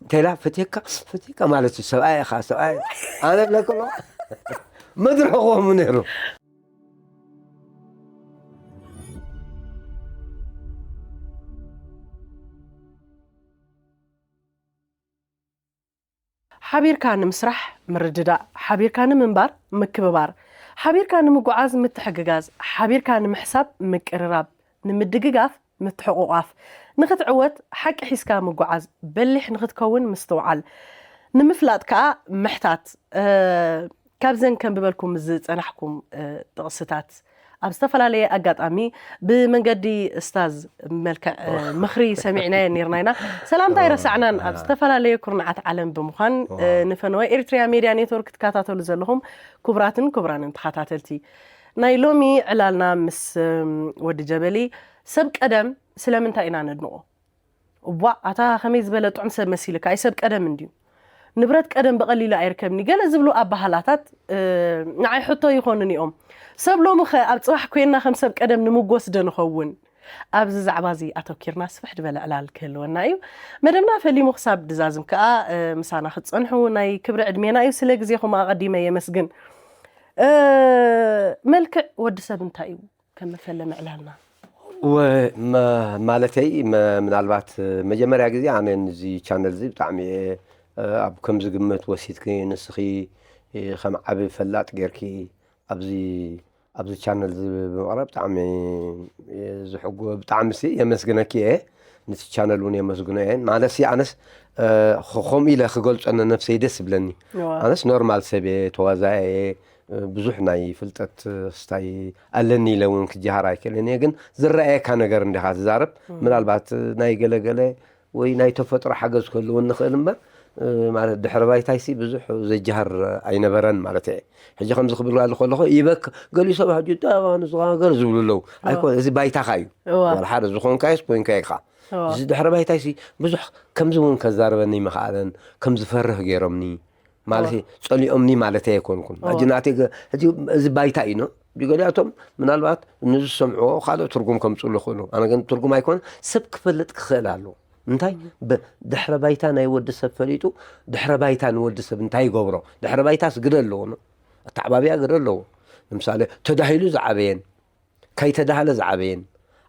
ቴላ ፈትየካ ፈትየካ ማለት እዩ። ሰብኣይ ኢኻ ሰብኣይ። ኣነ ብለክሎ መድረኾም ነይሩ። ሓቢርካ ንምስራሕ ምርድዳእ፣ ሓቢርካ ንምንባር ምክብባር፣ ሓቢርካ ንምጉዓዝ ምትሕግጋዝ፣ ሓቢርካ ንምሕሳብ ምቅርራብ፣ ንምድግጋፍ ምትሕቑቓፍ፣ ንኽትዕወት ሓቂ ሒዝካ ምጉዓዝ፣ በሊሕ ንኽትከውን ምስትውዓል፣ ንምፍላጥ ከኣ ምሕታት። ካብዘን ከንብበልኩም ዝጸናሕኩም ጥቕስታት ኣብ ዝተፈላለየ ኣጋጣሚ ብመንገዲ እስታዝ መልክዕ ምኽሪ ሰሚዕናዮ ኔርና ኢና። ሰላምታ ኣይረሳዕናን። ኣብ ዝተፈላለየ ኩርናዓት ዓለም ብምዃን ንፈነወ ኤርትሪያ ሜድያ ኔትወርክ ትከታተሉ ዘለኹም ክቡራትን ክቡራንን ተኸታተልቲ ናይ ሎሚ ዕላልና ምስ ወዲ ጀበሊ ሰብ ቀደም ስለምንታይ ኢና ነድንቖ? እዋእ ኣታ ከመይ ዝበለ ጥዑም ሰብ መሲልካ፣ ኣይ ሰብ ቀደም እንድዩ። ንብረት ቀደም ብቐሊሉ ኣይርከብን እዩ ገለ ዝብሉ ኣበሃህላታት ንዓይ ሕቶ ይኾኑኒ እዮም። ሰብ ሎሚ ኸ ኣብ ፅባሕ ኮይንና ከም ሰብ ቀደም ንምጎስ ዶ ንኸውን? ኣብዚ ዛዕባ እዚ ኣተኪርና ስፍሕ ዝበለ ዕላል ክህልወና እዩ። መደብና ፈሊሙ ክሳብ ድዛዝም ከኣ ምሳና ክትፀንሑ ናይ ክብሪ ዕድሜና እዩ። ስለ ግዜኹም ኣቐዲመ የመስግን። መልክዕ ወዲ ሰብ እንታይ እዩ? ከም መፈለሚ ዕላልና። ወ ማለተይ ምናልባት መጀመርያ ግዜ ኣነ ንዚ ቻነል እዚ ብጣዕሚ እየ ኣብ ከምዚ ግምት ወሲድኪ ንስኺ ከም ዓቢ ፈላጥ ጌርኪ ኣብዚ ኣብዚ ቻነል እዚ ብምቕራብ ብጣዕሚ ዝሕጎ ብጣዕሚ ሲ የመስግነኪ እየ። ነቲ ቻነል እውን የመስግኖ እየ ማለት ሲ ኣነስ ከምኡ ኢለ ክገልጾ ነነፍሰይ ደስ ይብለኒ። ኣነስ ኖርማል ሰብ እየ፣ ተዋዛእ እየ፣ ብዙሕ ናይ ፍልጠት ስታይ ኣለኒ ኢለ እውን ክጀሃር ኣይክእልን እየ። ግን ዝረኣየካ ነገር እንዲኻ ትዛረብ። ምናልባት ናይ ገለገለ ወይ ናይ ተፈጥሮ ሓገዝ ክህልውን ንኽእል እምበር ማለት ድሕሪ ባይታይ ሲ ብዙሕ ዘጀሃር ኣይነበረን ማለት እየ። ሕጂ ከምዚ ክብል ኣለ ከለኹ ይበክ ገሊኡ ሰብ ሕጂ ዳባን ዝሃገር ዝብሉ ኣለዉ። ኣይኮነ እዚ ባይታኻ እዩ። ወላ ሓደ ዝኾንካዮስ ኮንካ ኢኻ። እዚ ድሕሪ ባይታይ ሲ ብዙሕ ከምዚ እውን ከዛርበኒ ይመኽኣለን ከም ዝፈርህ ገይሮምኒ ማለት ጸሊኦምኒ ማለት ኣይኮንኩን። ሕጂ ናተይ ሕጂ እዚ ባይታ እዩ። ቢገሊኣቶም ምናልባት ንዝሰምዕዎ ካልእ ትርጉም ከምፅሉ ይኽእሉ። ኣነ ግን ትርጉም ኣይኮነ ሰብ ክፈልጥ ክኽእል ኣለዎ። እንታይ ድሕረ ባይታ ናይ ወዲ ሰብ ፈሊጡ ድሕረ ባይታ ንወዲ ሰብ እንታይ ይገብሮ? ድሕረ ባይታስ ግደ ኣለዎ። ኣተዓባቢያ ግደ ኣለዎ። ንምሳሌ ተዳሂሉ ዝዓበየን ካይተዳህለ ዝዓበየን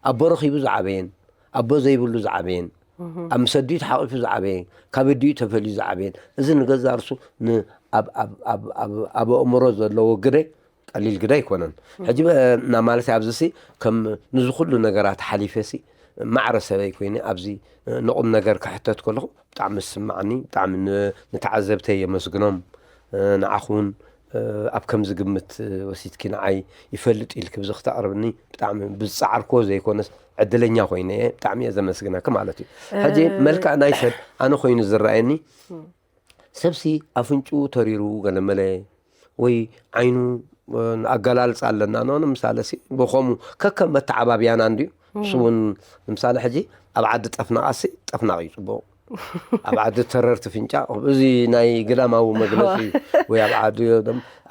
ኣቦ ረኺቡ ዝዓበየን ኣቦ ዘይብሉ ዝዓበየን ኣብ ምሰዲኡ ተሓቂፉ ዝዓበየን ካብ ኣዲኡ ተፈልዩ ዝዓበየን እዚ ንገዛ ርሱ ኣብ ኣእምሮ ዘለዎ ግደ ቀሊል ግደ ኣይኮነን። ሕጂ ማለት ኣብዚ ሲ ከም ንዚ ኩሉ ነገራት ሓሊፈ ሲ ማዕረ ሰበይ ኮይነ ኣብዚ ንቑም ነገር ክሕተት ከለኹ ብጣዕሚ ዝስምዓኒ ብጣዕሚ ንተዓዘብተይ የመስግኖም። ንዓኹ እውን ኣብ ከምዚ ግምት ወሲድኪ ንዓይ ይፈልጥ ኢልኪ ብዚ ክተቕርብኒ ብጣዕሚ ብዝፀዓርክዎ ዘይኮነስ ዕድለኛ ኮይነ እየ። ብጣዕሚ እየ ዘመስግነኪ ማለት እዩ። ሕጂ መልክዕ ናይ ሰብ ኣነ ኮይኑ ዝረኣየኒ ሰብሲ ኣፍንጭኡ ተሪሩ ገለመለ ወይ ዓይኑ ኣገላልፃ ኣለና ኖ ንምሳለ ሲ ብኸሙ ከከም መተዓባብያና እንድዩ። እሱ እውን ንምሳለ ሕጂ ኣብ ዓዲ ጠፍናቓ ሲ ጠፍናቕ እዩ ፅቡቕ ኣብ ዓዲ ተረርቲ ፍንጫ እዚ ናይ ግዳማዊ መግለፂ እዩ። ወይ ኣብ ዓዲ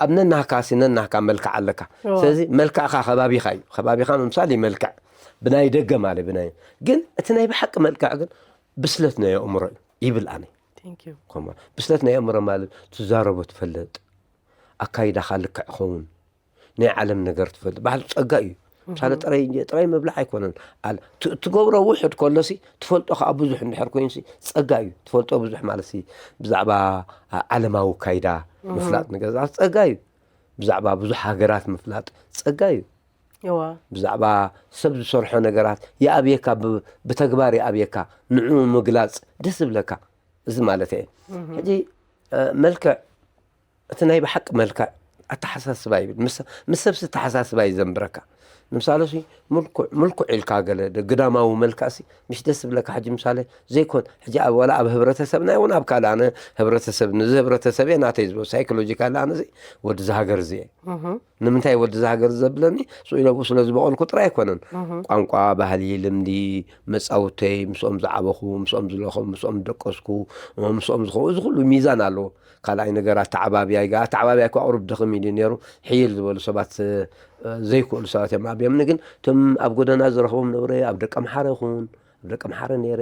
ኣብ ነናህካ ሲ ነናህካ መልክዕ ኣለካ። ስለዚ መልክዕካ ከባቢኻ እዩ። ከባቢኻ ምምሳል እዩ መልክዕ ብናይ ደገ ማለት ብናይ ግን እቲ ናይ ብሓቂ መልክዕ ግን ብስለት ናይ ኣእምሮ እዩ ይብል ኣነ። ከምኡ ብስለት ናይ ኣእምሮ ማለት ትዛረቦ ትፈልጥ ኣካይዳኻ ልክዕ ክኸውን ናይ ዓለም ነገር ትፈልጥ ባህል ጸጋ እዩ። ምሳሌ ጥራይ ጥራይ ምብላዕ ኣይኮነን። ትገብሮ ውሕድ ከሎሲ ትፈልጦ ከዓ ብዙሕ እንድሕር ኮይኑሲ ጸጋ እዩ። ትፈልጦ ብዙሕ ማለት ብዛዕባ ዓለማዊ ካይዳ ምፍላጥ ነገር ጸጋ እዩ። ብዛዕባ ብዙሕ ሃገራት ምፍላጥ ጸጋ እዩ። ብዛዕባ ሰብ ዝሰርሖ ነገራት ይኣብየካ፣ ብተግባር ይኣብየካ፣ ንዕኡ ምግላጽ ደስ ዝብለካ እዚ ማለት እየ። ሕጂ መልክዕ እቲ ናይ ብሓቂ መልክዕ ኣተሓሳስባ ይብል ምስ ሰብሲ ኣተሓሳስባ እዩ ዘንብረካ። ንምሳሌ ምልኩዕ ኢልካ ገለ ግዳማዊ መልክዕሲ ምሽ ደስ ዝብለካ ሕጂ ምሳሌ ዘይኮን ሕጂ ወላ ኣብ ህብረተሰብና ይኹን ኣብ ካልእ ኣነ ህብረተሰብ ንዚ ህብረተሰብ እየ ናተይ ዝብ ሳይኮሎጂካል ኣነ ወዲ ዝሃገር እዚ እየ። ንምንታይ ወዲ ዝሃገር ዘብለኒ ስኢለቡ ስለ ዝበቐልኩ ጥራይ ኣይኮነን። ቋንቋ ባህሊ ልምዲ መፃውተይ ምስኦም ዝዓበኹ ምስኦም ዝለኸሙ ምስኦም ዝደቀስኩ ምስኦም ዝኸው እዚ ኩሉ ሚዛን ኣለዎ። ካልኣይ ነገር ኣተዓባብያይ ጋ ኣተዓባብያይ እኳ ቁሩብ ድኽም ኢሉ ነይሩ። ሕይል ዝበሉ ሰባት ዘይክእሉ ሰባት እዮም ኣብዮምኒ ግን እቶም ኣብ ጎደና ዝረኽቦም ነብረ ኣብ ደቀ ምሓረ ይኹን ኣብ ደቂ ኣምሓረ ነይረ፣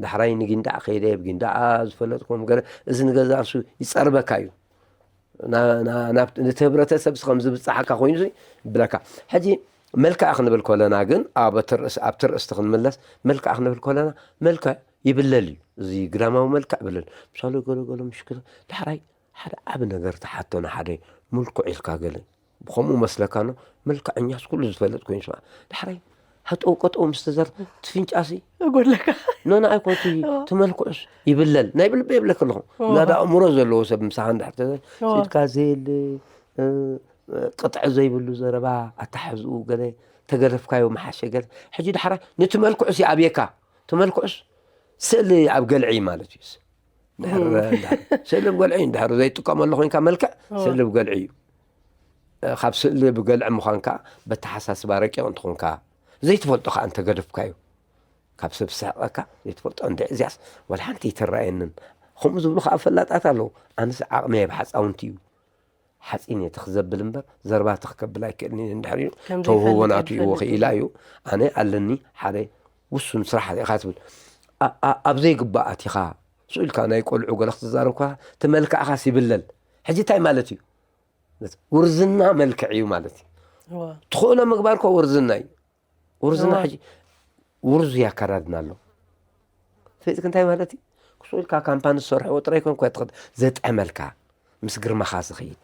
ዳሕራይ ንጊንዳዕ ከይደ፣ ብጊንዳዕ ዝፈለጥኩም ገለ፣ እዚ ንገዛ ርእሱ ይጸርበካ እዩ። ና- ና- ናብቲ- ነቲ ህብረተሰብ ከም ዝብጻሓካ ኮይኑ ይብለካ። ሕጂ መልክዕ ክንብል ከለና ግን ኣብ እቲ ርእስ- ኣብቲ ርእስቲ ክንምለስ፣ መልክዕ ክንብል ከለና፣ መልክዕ ይብለል እዩ። እዚ ግዳማዊ መልክዕ ይብለል። ምሳሌ ገለ ገለ ምሽክል ዳሕራይ ሓደ ዓቢ ነገር ተሓቶ ንሓደ ምልኩዕ ኢልካ ገለ ብኸምኡ መስለካ ኖ። መልክዐኛስ ኩሉ ዝፈልጥ ኮይኑ ስማ ዳሕራይ ሃጠው ቀጠው ምስ ተዘር ትፍንጫሲ እጎለካ ኖ ንኣይ ኮንቲ ትመልክዑስ ይብለል ናይ ብልበ የብለክ ኣለኹ። እወ። ላዳ ኣእምሮ ዘለዎ ሰብ ምሳኻ እንድሕር ተዘር እወ። ሲድካ ዘየለ እ፣ ቅጥዒ ዘይብሉ ዘረባ ኣታሓዝኡ ገለ ተገደፍካዮ መሓሸ ገለ። ሕጂ ዳሕራይ ነቲ መልክዑስ ይኣብየካ። እቲ መልክዑስ ስእሊ ኣብ ገልዒ ማለት እዩ። ድሕር- ድሕር- ስእሊ ብገልዒ እዩ። ድሕር ዘይጥቀመሉ ኮይንካ መልክዕ ስእሊ ብገልዒ እዩ። ካብ ስእሊ ብገልዒ ምዃንካ በተሓሳስባ ረቂቕ እንትኾንካ ዘይትፈልጦ ከዓ እንተገደፍካዮ ካብ ሰብ ዝስሕቐካ ዘይትፈልጦ እንድዒ እዚኣስ ወላ ሓንቲ ይትረኣየንን ከምኡ ዝብሉ ከዓ ፈላጣት ኣለዉ። ኣነስ ዓቕሚ ኣብ ሓፃውንቲ እዩ ሓፂን እየ ተኽዘብል እምበር ዘርባ ተኽከብል ኣይክእልን እንድሕር እዩ ከም ተውህቦ ዘይፈልጥ ናቱ እዩ ይፈልጥ ወኺ ኢላ እዩ። ኣነ ኣለኒ ሓደ ውሱን ስራሕ ኢኻ ትብል ኣ- ኣ- ኣብ ዘይግባኣት ኢኻ ስኡ ኢልካ ናይ ቆልዑ ገለ ክትዛረብ ከ እቲ መልክዕኻስ ይብለል። ሕጂ እንታይ ማለት እዩ? ውርዝና መልክዕ እዩ ማለት እዩ። እወ። ትኽእሎ ምግባር ኮ ውርዝና እዩ። ውርዝና እወ። ሕጂ ውርዙ ያከዳድና ኣሎ። ፍልጥክ እንታይ ማለት እዩ? ክስኡ ኢልካ ካምፓኒ ዝሰርሕዎ ጥራይ ኮንኮ ትኽእል ዘጥዕመልካ ምስ ግርማኻ ዝኸይድ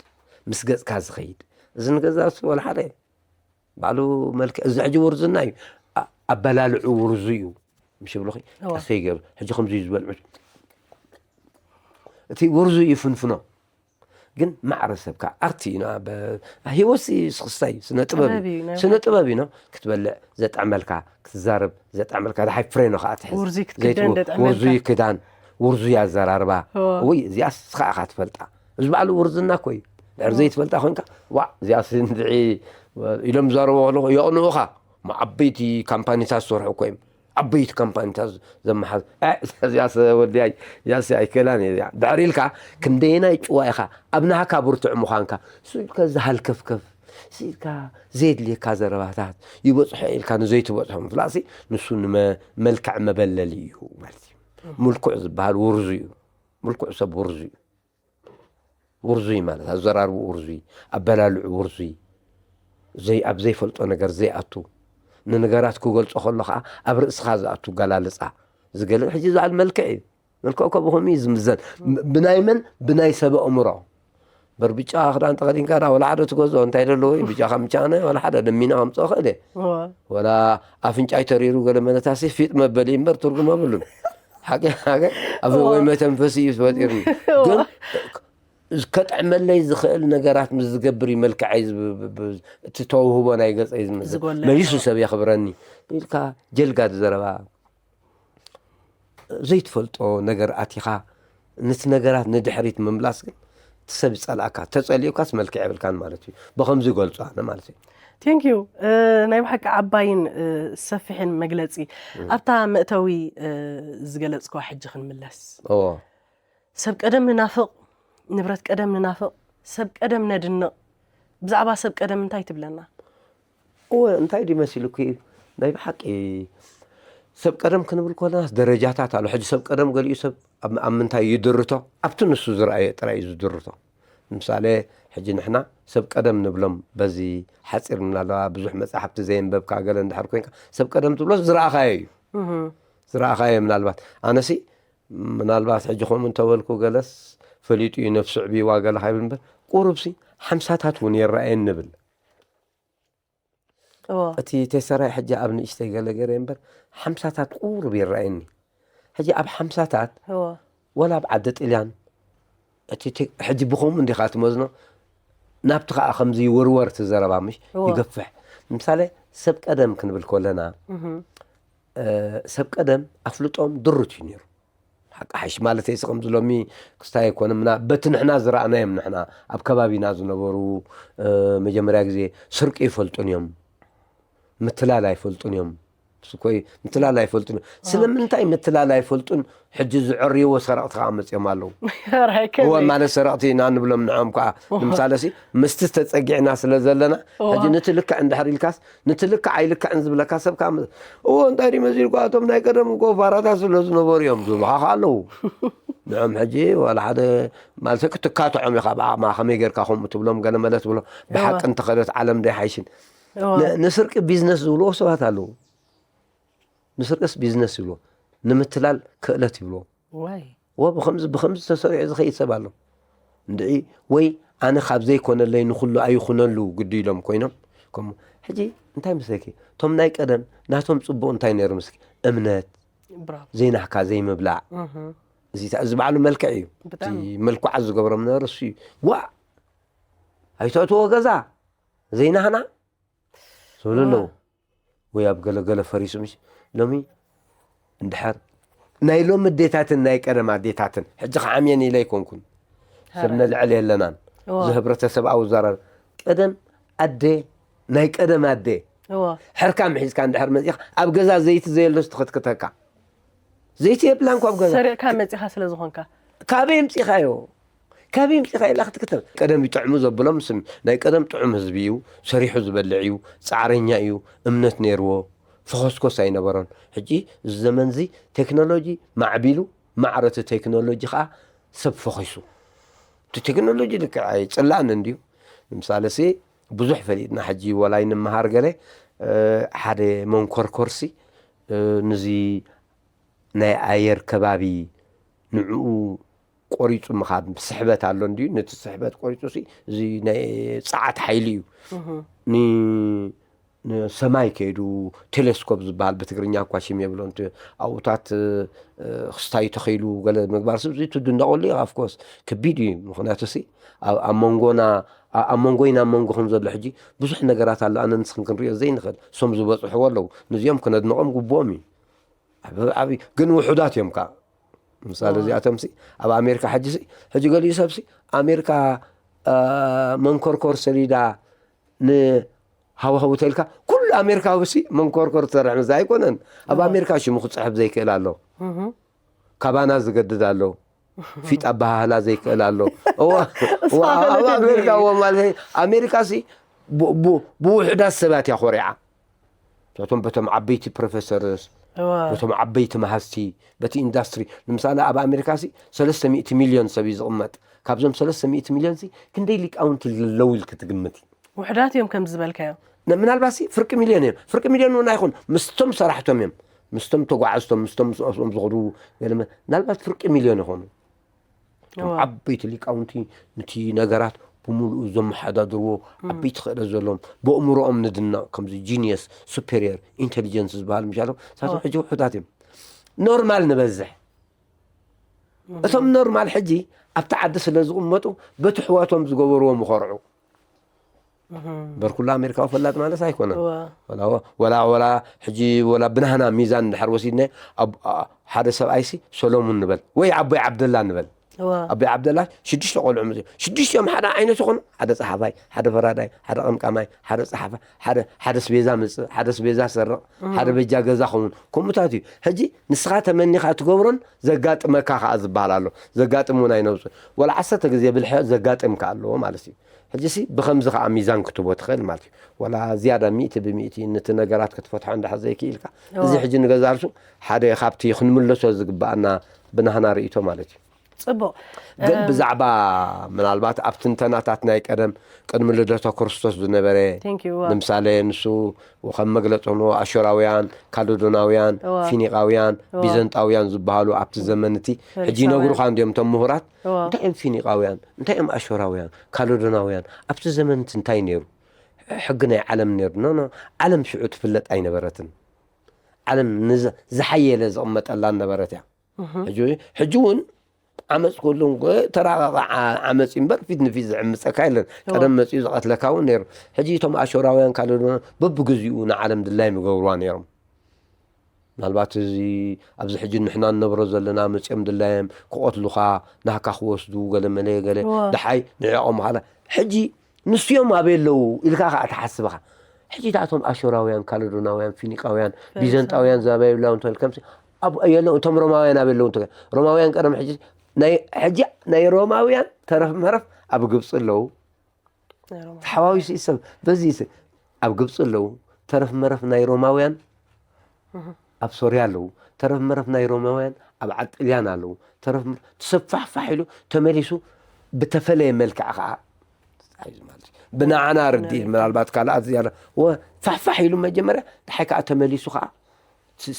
ምስ ገጽካ ዝኸይድ እዚ ንገዛ እሱ ወላ ሓደ ባዕሉ መልክዕ እዚ ሕጂ ውርዝና እዩ። ኣ- ኣበላልዑ ውርዙ እዩ። ምሽ ብሉኺ እወ። ቀሰይ ገይሩ ሕጂ ከምዚ እዩ ዝበልዑ እቲ ውርዙ እዩ ፍንፍኖ። ግን ማዕረ ሰብካ ኣርቲ ኢና ሂወት ስክስታይ ስነ ጥበብ ጥበብ እዩ፣ እዩ ናይ ስነ ጥበብ እዩ ነው ክትበልዕ ዘጥዕመልካ ክትዛረብ ዘጥዕመልካ ድሓይ ፍሬኖ ከዓ ትሕዝ ውርዙይ ክትክደን ዘይትብሎ ዘጥዕመልካ። ውርዙይ ክዳን ውርዙይ ኣዘራርባ እወ። ወይ እዚኣስ ስኻ ኢኻ ትፈልጣ እዚ በዓሉ ውርዝና እኮ እዩ ድሕር ዘይትፈልጣ ኮንካ ዋ እዚኣስ እንድዒ ኢሎም ዝዛረቡ ከለኹ የቕንኡኻ ማ ዓበይቲ ካምፓኒታት ዝሰርሑ እኮ እዮም ዓበይቲ ካምፓኒታት ዘመሓዝ እ፣ እዚኣስ ወዲያ እዚኣስ ኣይክእላን እየ እዚኣ ድሕር ኢልካ ክንደየናይ ጭዋ ኢኻ ኣብ ናህካ ብርቱዕ ምዃንካ ስኢልካ ዝሃልከፍከፍ ስኢልካ ዘየድልየካ ዘረባታት ይበፅሖ ኢልካ ንዘይትበፅሖ ምፍላጥሲ ንሱ ንመልክዕ መበለሊ እዩ ማለት እዩ። ምልኩዕ ዝበሃል ውርዙ እዩ። ምልኩዕ ሰብ ውርዙ እዩ። ውርዙይ ማለት ኣዘራርቡ ውርዙይ ኣበላልዑ ውርዙይ ዘይ ኣብ ዘይፈልጦ ነገር ዘይኣቱ ንነገራት ክገልጾ ከሎ ከዓ ኣብ ርእስኻ ዝኣቱ ገላልፃ ዝገለ ሕጂ ዝበዓል መልክዕ እዩ። መልክዕ እኮ ብኸምኡ እዩ ዝምዘን። ብ- ብናይ መን ብናይ ሰብ ኣእምሮ በር ብጫ ክዳን ተኸዲንካ ዳ ወላ ሓደ ትገዝኦ እንታይ ደለዎ እዩ ብጫ ከምጫነ ወላ ሓደ ደሚና ከምፅኦ ክእል እየ እወ። ወላ ኣፍንጫይ ተሪሩ ገለ መለታሲ ፊጥ መበሊ እምበር ትርጉም የብሉን። ሓቂ ሓቂ ኣብ ወይ መተንፈሲ እዩ ፈጢሩኒ። ግን ከጥዕመለይ ዝኽእል ነገራት ምስ ዝገብር እዩ መልክዐይ ዝብ- ብ- ብ- እቲ ተውህቦ ናይ ገፀይ ዝምዘ ዝጎለ መሊሱ ሰብ የኽብረኒ ኢልካ ጀልጋድ ዘረባ ዘይትፈልጦ ነገር ኣቲኻ ነቲ ነገራት ንድሕሪት ምምላስ ግን እቲ ሰብ ይፀልኣካ ተፀሊኡካስ መልክዕ የብልካን ማለት እዩ። ብኸምዚ ይገልፁ ኣነ ማለት እዩ። ቴንክ ዩ ናይ ብሓቂ ዓባይን እ፣ ሰፊሕን መግለፂ ኣብታ መእተዊ እ፣ ዝገለፅኳ ሕጂ ክንምለስ ኦ ሰብ ቀደም ንናፍቕ ንብረት ቀደም ንናፍቕ ሰብ ቀደም ነድንቕ ብዛዕባ ሰብ ቀደም እንታይ ትብለና እወ እንታይ ድዩ መሲሉኪ ናይ ብሓቂ ሰብ ቀደም ክንብል ኮለናስ ደረጃታት ኣሎ። ሕጂ ሰብ ቀደም ገሊኡ ሰብ ኣብ ኣብ ምንታይ ይድርቶ ኣብቲ ንሱ ዝረኣየ ጥራይ እዩ ዝድርቶ። ንምሳሌ ሕጂ ንሕና ሰብ ቀደም ንብሎም በዚ ሓፂር ምናለዋ ብዙሕ መፅሓፍቲ ዘየንበብካ ገለ እንድሕር ኮይንካ ሰብ ቀደም ትብሎ ዝረኣኻዮ እዩ። ዝረኣኻዮ ምናልባት ኣነሲ ምናልባት ሕጂ ከምኡ እንተበልኩ ገለስ ፈሊጡ እዩ ነፍሱ ዕብይዋ ገለ ካይብል እምበር ቁሩብሲ ሓምሳታት እውን ይረኣየን ንብል እዎ እቲ ተሰራይ ሕጂ ኣብ ንእሽተይ ገለ ገይረ እምበር ሓምሳታት ቁሩብ ይረኣየኒ። ሕጂ ኣብ ሓምሳታት እዎ ወላ ኣብ ዓዲ ጥልያን እቲ ቴክ- ሕጂ ብኸምኡ እንዲኻ ትመዝኖ ናብቲ ከዓ ከምዚ ይወርወር እቲ ዘረባ ምሽ እዎ። ይገፍሕ። ምሳሌ ሰብ ቀደም ክንብል ከለና እህም። እ፣ ሰብ ቀደም ኣፍልጦም ድሩት እዩ ነይሩ። ሓቂ ሓሽ ማለት ሲ ከምዚ ሎሚ ክስታይ ኣይኮነ ምና በቲ ንሕና ዝረኣናዮም ንሕና ኣብ ከባቢና ዝነበሩ እ፣ መጀመርያ ግዜ ስርቂ ይፈልጡን እዮም፣ ምትላል ኣይፈልጡን እዮም። ስኮይ ምትላል ኣይፈልጡን። ስለምንታይ ምትላል ኣይፈልጡን? ሕጂ ዝዕርይዎ ሰረቕቲ ከዓ መፅኦም ኣለዉ። እወ፣ ማለት ሰረቕቲ ኢና ንብሎም ንዖም ከዓ። ንምሳሌ ሲ ምስቲ ተፀጊዕና ስለ ዘለና፣ ሕጂ ነቲ ልክዕ እንድሕር ኢልካስ፣ ነቲ ልክዕ ኣይልክዕን ዝብለካ ሰብ ከዓ መ-፣ እወ፣ እንታይ ድዩ መሲልኳ? እቶም ናይ ቀደም እኮ ፋራታት ስለ ዝነበሩ እዮም ዝብሉኻ ከዓ ኣለዉ። ንዖም ሕጂ ዋላ ሓደ ማለት ክትካትዖም ኢኻ ብዓቕማ፣ ከመይ ጌርካ ከምኡ ትብሎም፣ ገለ መለ ትብሎ። ብሓቂ እንተኸደት ዓለም ዶ ኣይሓይሽን? ን-፣ ንስርቂ ቢዝነስ ዝብልዎ ሰባት ኣለዉ። ንስርቅስ ቢዝነስ ይብልዎ፣ ንምትላል ክእለት ይብልዎ። ወ ብኸምዚ ብኸምዚ ተሰሪዑ ዝኸይድ ሰብ ኣሎ። እንድዒ ወይ ኣነ ካብ ዘይኮነለይ ንኹሉ ኣይኹነሉ ግዲ ኢሎም ኮይኖም። ከምኡ ሕጂ እንታይ መስለኪ፣ እቶም ናይ ቀደም ናቶም ጽቡቕ እንታይ ነይሩ ምስኪ? እምነት፣ ዘይናህካ ዘይምብላዕ። እዚ እዚ ባዕሉ መልክዕ እዩ። እቲ መልክዓት ዝገብሮም ነበረ እሱ እዩ። ዋእ! ኣይተእትዎ ገዛ ዘይናህና ዝብሉ ኣለዉ። ወይ ኣብ ገለገለ ፈሪሱ ምሽ ሎሚ እንድሕር ናይ ሎሚ ኣዴታትን ናይ ቀደም ኣዴታትን፣ ሕጂ ክዓምየን ኢለ ኣይኮንኩን፣ ሰብ ነልዕል የለናን። እዚ ህብረተሰብ ኣውዛረብ ቀደም ኣደ፣ ናይ ቀደም ኣደ ሕርካ ምሒዝካ እንድሕር መፂኻ ኣብ ገዛ ዘይቲ ዘየሎስ ትኽትክተካ። ዘይቲ የብላን እኮ ኣብ ገዛ። ሰሪቕካ መጺኻ ስለ ዝኾንካ። ካበይ ኣምጺኻዮ? ካበይ ኣምጺኻ ኢላ ክትክተብ። ቀደም ይጥዕሙ ዘብሎም ስም ናይ ቀደም ጥዑም ህዝቢ እዩ፣ ሰሪሑ ዝበልዕ እዩ፣ ጻዕረኛ እዩ፣ እምነት ነይርዎ፣ ፈኾስኮስ ኣይነበሮን። ሕጂ እዚ ዘመን እዚ ቴክኖሎጂ ማዕቢሉ፣ ማዕረ እቲ ቴክኖሎጂ ኸኣ ሰብ ፈኺሱ። እቲ ቴክኖሎጂ ልክዕ ኣይጽላእን እንድዩ። ንምሳለሲ ብዙሕ ፈሊጥና ሕጂ ወላ ይንመሃር ገለ፣ እ፣ ሓደ መንኮርኮርሲ፣ እ፣ ንዚ ናይ ኣየር ከባቢ ንዕኡ ቆሪጹ ምኻድ ስሕበት ኣሎ እንድዩ። ነቲ ስሕበት ቆሪጹ ሲ እዚ ናይ ጸዓት ሓይሊ እዩ። ን-፣ ንሰማይ ከይዱ ቴሌስኮፕ ዝበሃል ብትግርኛ እኳ ሽም የብሎን። እቲ ኣብኡታት፣ እ፣ ክስታይ ተኸይሉ ገለ ምግባር ሲ እዚ ትድነቐሉ ኢኻ። ኦፍኮርስ ከቢድ እዩ። ምኽንያቱ ሲ ኣብ፣ ኣብ መንጎና፣ ኣ-፣ ኣብ መንጎይና ኣብ መንጎኹም ዘሎ ሕጂ ብዙሕ ነገራት ኣሎ። ኣነ ንስኽን ክንሪኦ ዘይንኽእል። እሶም ዝበጽሕዎ ኣለዉ። ነዚኦም ክነድንቖም ግብኦም እዩ። ዓብ-፣ ዓብዪ ግን ውሑዳት እዮም ከዓ። ምሳሌ እዚኣቶም ሲ ኣብ ኣሜሪካ ሕጂ ሲ፣ ሕጂ ገሊኡ ሰብ ሲ ኣሜሪካ፣ አ፣ መንኮርኮር ሰሊዳ ንሃዋህው ተልካ ኩሉ ኣሜሪካዊ ሲ መንኮርኮር ትሰርሕ ምዛ ኣይኮነን። ኣብ ኣሜሪካ ሽሙ ክፅሕፍ ዘይክእል ኣሎ። ካባና ዝገድድ ኣሎ። ፊጥ ኣበሃህላ ዘይክእል ኣሎ። እዋ፣ እዋ፣ ኣብ ኣሜሪካ እዎ ማለት ኣሜሪካ ሲ ቡ-፣ ቡ-፣ ብውሑዳት ሰባት እያ ኮሪዓ። እቶም በቶም ዓበይቲ ፕሮፌሰርስ፣ እዋ። በቶም ዓበይቲ መሃዝቲ፣ በቲ ኢንዳስትሪ። ንምሳሌ ኣብ ኣሜሪካ ሲ ሰለስተ ሚእቲ ሚልዮን ሰብ እዩ ዝቕመጥ። ካብዞም ሰለስተ ሚእቲ ሚልዮን ሲ ክንደይ ሊቃውንቲ ኣለዉ ኢልክ ትግምት? ውሑዳት እዮም ከም ዝበልካዮ። ነ-፣ ምናልባት ሲ ፍርቂ ሚልዮን እዮም። ፍርቂ ሚልዮን እውን ኣይኹን። ምስቶም ሰራሕቶም እዮም። ምስቶም ተጓዓዝቶም፣ ምስቶም ምስኦም ዝኸዱ ገለ መ-፣ ምናልባት ፍርቂ ሚልዮን ይኾኑ። እቶም እዋ። ዓበይቲ ሊቃውንቲ ነቲ ነገራት ብምሉኡ ዘመሓዳድርዎ፣ ዓበይቲ ክእለት ዘለዎም፣ ብእምሮኦም ንድነቕ፣ ከምዚ ጂኒየስ፣ ሱፔሪየር ኢንተሊጀንስ ዝበሃል ምሻሎም፣ ንሳቶም ሕጂ ውሑዳት እዮም። ኖርማል ንበዝሕ። እቶም ኖርማል ሕጂ ኣብቲ ዓዲ ስለ ዝቕመጡ፣ በቲ ኣሕዋቶም ዝገበርዎ ምኸርዑ። እምበር ኩሉ ኣሜሪካዊ ፈላጥ ማለት ኣይኮነን። እዋ። ወላ፣ ወላ፣ ወላ ሕጂ ወላ ብናህና ሚዛን እንድሕር ወሲድናዮ፣ ኣብ፣ ኣ-፣ ሓደ ሰብኣይሲ ሰሎሙን ንበል ወይ ኣቦይ ዓብደላ ንበል። እዋ። ኣቦይ ዓብደላ ሽዱሽተ ቆልዑ መፂኦም። ሽዱሽቲኦም ሓደ ዓይነት ይኾኑ። ሓደ ጸሓፋይ፣ ሓደ ፈራዳይ፣ ሓደ ቀምቃማይ፣ ሓደ ጸሓፋይ፣ ሓደ፣ ሓደ ስቤዛ ምጽእ፣ ሓደ ስቤዛ ሰርቕ፣ ሓደ በጃ ገዛ ኸውን። ከምኡታት እዩ። ሕጂ ንስኻ ተመኒኻ ትገብሮን ዘጋጥመካ ከኣ ዝበሃል ኣሎ። ዘጋጥም እውን ኣይነውጽእ። ወላ ዓሰርተ ግዜ ብልሒ ዘጋጥም ከኣ ኣለዎ ማለት እዩ። ሕጂ ሲ ብኸምዚ ከኣ ሚዛን ክትቦ ትኽእል ማለት እዩ። ወላ ዝያዳ ሚእቲ ብሚእቲ ነቲ ነገራት ክትፈትሖ እንድሕር ዘይክኢልካ፣ እዋ። እዚ ሕጂ ንገዛ ርእሱ ሓደ ካብቲ ክንምለሶ ዝግብኣና ብናህና ርእይቶ ማለት እዩ። ጽቡቕ። ግን እም፣ ብዛዕባ ምናልባት ኣብ ትንተናታት ናይ ቀደም ቅድሚ ልደተ ክርስቶስ ዝነበረ፣ Thank you፣ እዋ። ንምሳሌ ንሱ ከም መግለጺ ኾንዎ ኣሾራውያን፣ ካለዶናውያን፣ እዋ። ፊኒቃውያን፣ እዋ። ቢዘንጣውያን ዝበሃሉ ኣብቲ ዘመን እቲ ሕጂ ፈሪሳውያን። ይነግሩኻ እንድዮም እቶም ምሁራት፣ እዋ። እንታይ እዮም ፊኒቃውያን፣ እንታይ እዮም ኣሾራውያን፣ ካለዶናውያን፣ ኣብቲ ዘመን እቲ እንታይ ነይሩ? ሕጊ ናይ ዓለም ነይሩ? ኖ፣ ኖ፣ ዓለም ሽዑ ትፍለጥ ኣይነበረትን። ዓለም ንዝ-፣ ዝሓየለ ዝቕመጠላ ነበረት እያ። እህ። ሕጂ፣ ሕጂ እውን ዓመፅ ኩሉ እንኮ ተራቐቐ ዓ-፣ ዓመፅ እዩ እምበር ፊት ንፊት ዝዕምፀካ የለን። እዋ። ቀደም መፂኡ ዝቐትለካ እውን ነይሩ። ሕጂ እቶም ኣሾራውያን ካልእ ድማ በብግዚኡ ንዓለም ድላዮም ይገብርዋ ነይሮም። ምናልባት እዚ ኣብዚ ሕጂ ንሕና ንነብሮ ዘለና መፂኦም ድላዮም ክቐትሉኻ፣ ናህካ ክወስዱ፣ ገለ መለ ገለ፣ እዋ። ደሓይ ንዕኦም ኻላ። ሕጂ ንስዮም ኣበይ ኣለዉ ኢልካ ኸዓ ትሓስብ ኢኻ። ሕጂ እታቶም ኣሾራውያን፣ ካለዶናውያን፣ ፊኒቃውያን፣ ቢዘንጣውያን፣ ዛባይብላውን ተልከምሲ ኣብ የለው። እቶም ሮማውያን ኣብ የለው እንተ ሮማውያን ቀደም ሕጂ ናይ ሕጂ ናይ ሮማውያን ተረፍ መረፍ ኣብ ግብፂ ኣለዉ። ተሓዋዊሱ ይሰብ በዚ ይስ ኣብ ግብፂ ኣለዉ። ተረፍ መረፍ ናይ ሮማውያን ኣብ ሶርያ ኣለዉ። ተረፍ መረፍ ናይ ሮማውያን ኣብ ዓጥልያን ኣለዉ። ተረፍ መረፍ ትሰብ ፋሕፋሕ ኢሉ ተመሊሱ ብተፈለየ መልክዕ ከዓ ብናዓና ርድኢት ምናልባት ካልኣት ዝያዳ ወ ፋሕፋሕ ኢሉ መጀመርያ ድሓይ ከዓ ተመሊሱ ከዓ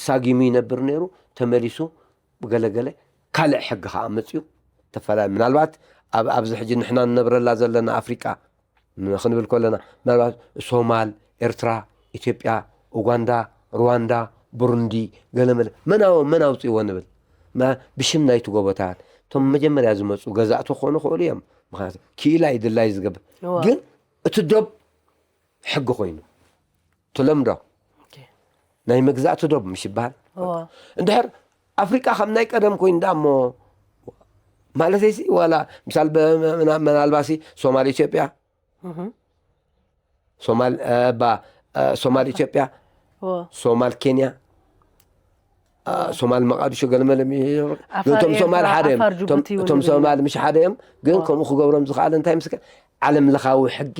ሳጊሙ ይነብር ነይሩ። ተመሊሱ ብገለገለ ካልእ ሕጊ ከዓ መፅዩ ተፈላለዩ ምናልባት ኣብ ኣብዚ ሕጂ ንሕና ንነብረላ ዘለና ኣፍሪቃ ክንብል ከለና ምናልባት ሶማል፣ ኤርትራ፣ ኢትዮጵያ፣ ኡጋንዳ፣ ሩዋንዳ፣ ቡሩንዲ፣ ገለመለ መናዎ መን ኣውፅእዎ ንብል። ብሽም ናይቲ ጎቦታት እቶም መጀመርያ ዝመፁ ገዛእቲ ክኾኑ ክእሉ እዮም። ምክንያቱ ክኢላ እዩ ድላይ ዝገብር። ግን እቲ ዶብ ሕጊ ኮይኑ ትለምዶ ናይ መግዛእቲ ዶብ ምሽ ይበሃል። እንድሕር ኣፍሪቃ ከም ናይ ቀደም ኮይኑ ዳ እሞ ማለተይሲ ዋላ ምሳል መናልባሲ ሶማል ኢትዮጵያ ሶማል ባ ሶማል ኢትዮጵያ ሶማል ኬንያ ሶማል መቃድሾ ገለመለ እቶም ሶማል ሓደ እዮም። እቶም ሶማል ምሽ ሓደ እዮም። ግን ከምኡ ክገብሮም ዝኽኣለ እንታይ ምስ ዓለም ለኻዊ ሕጊ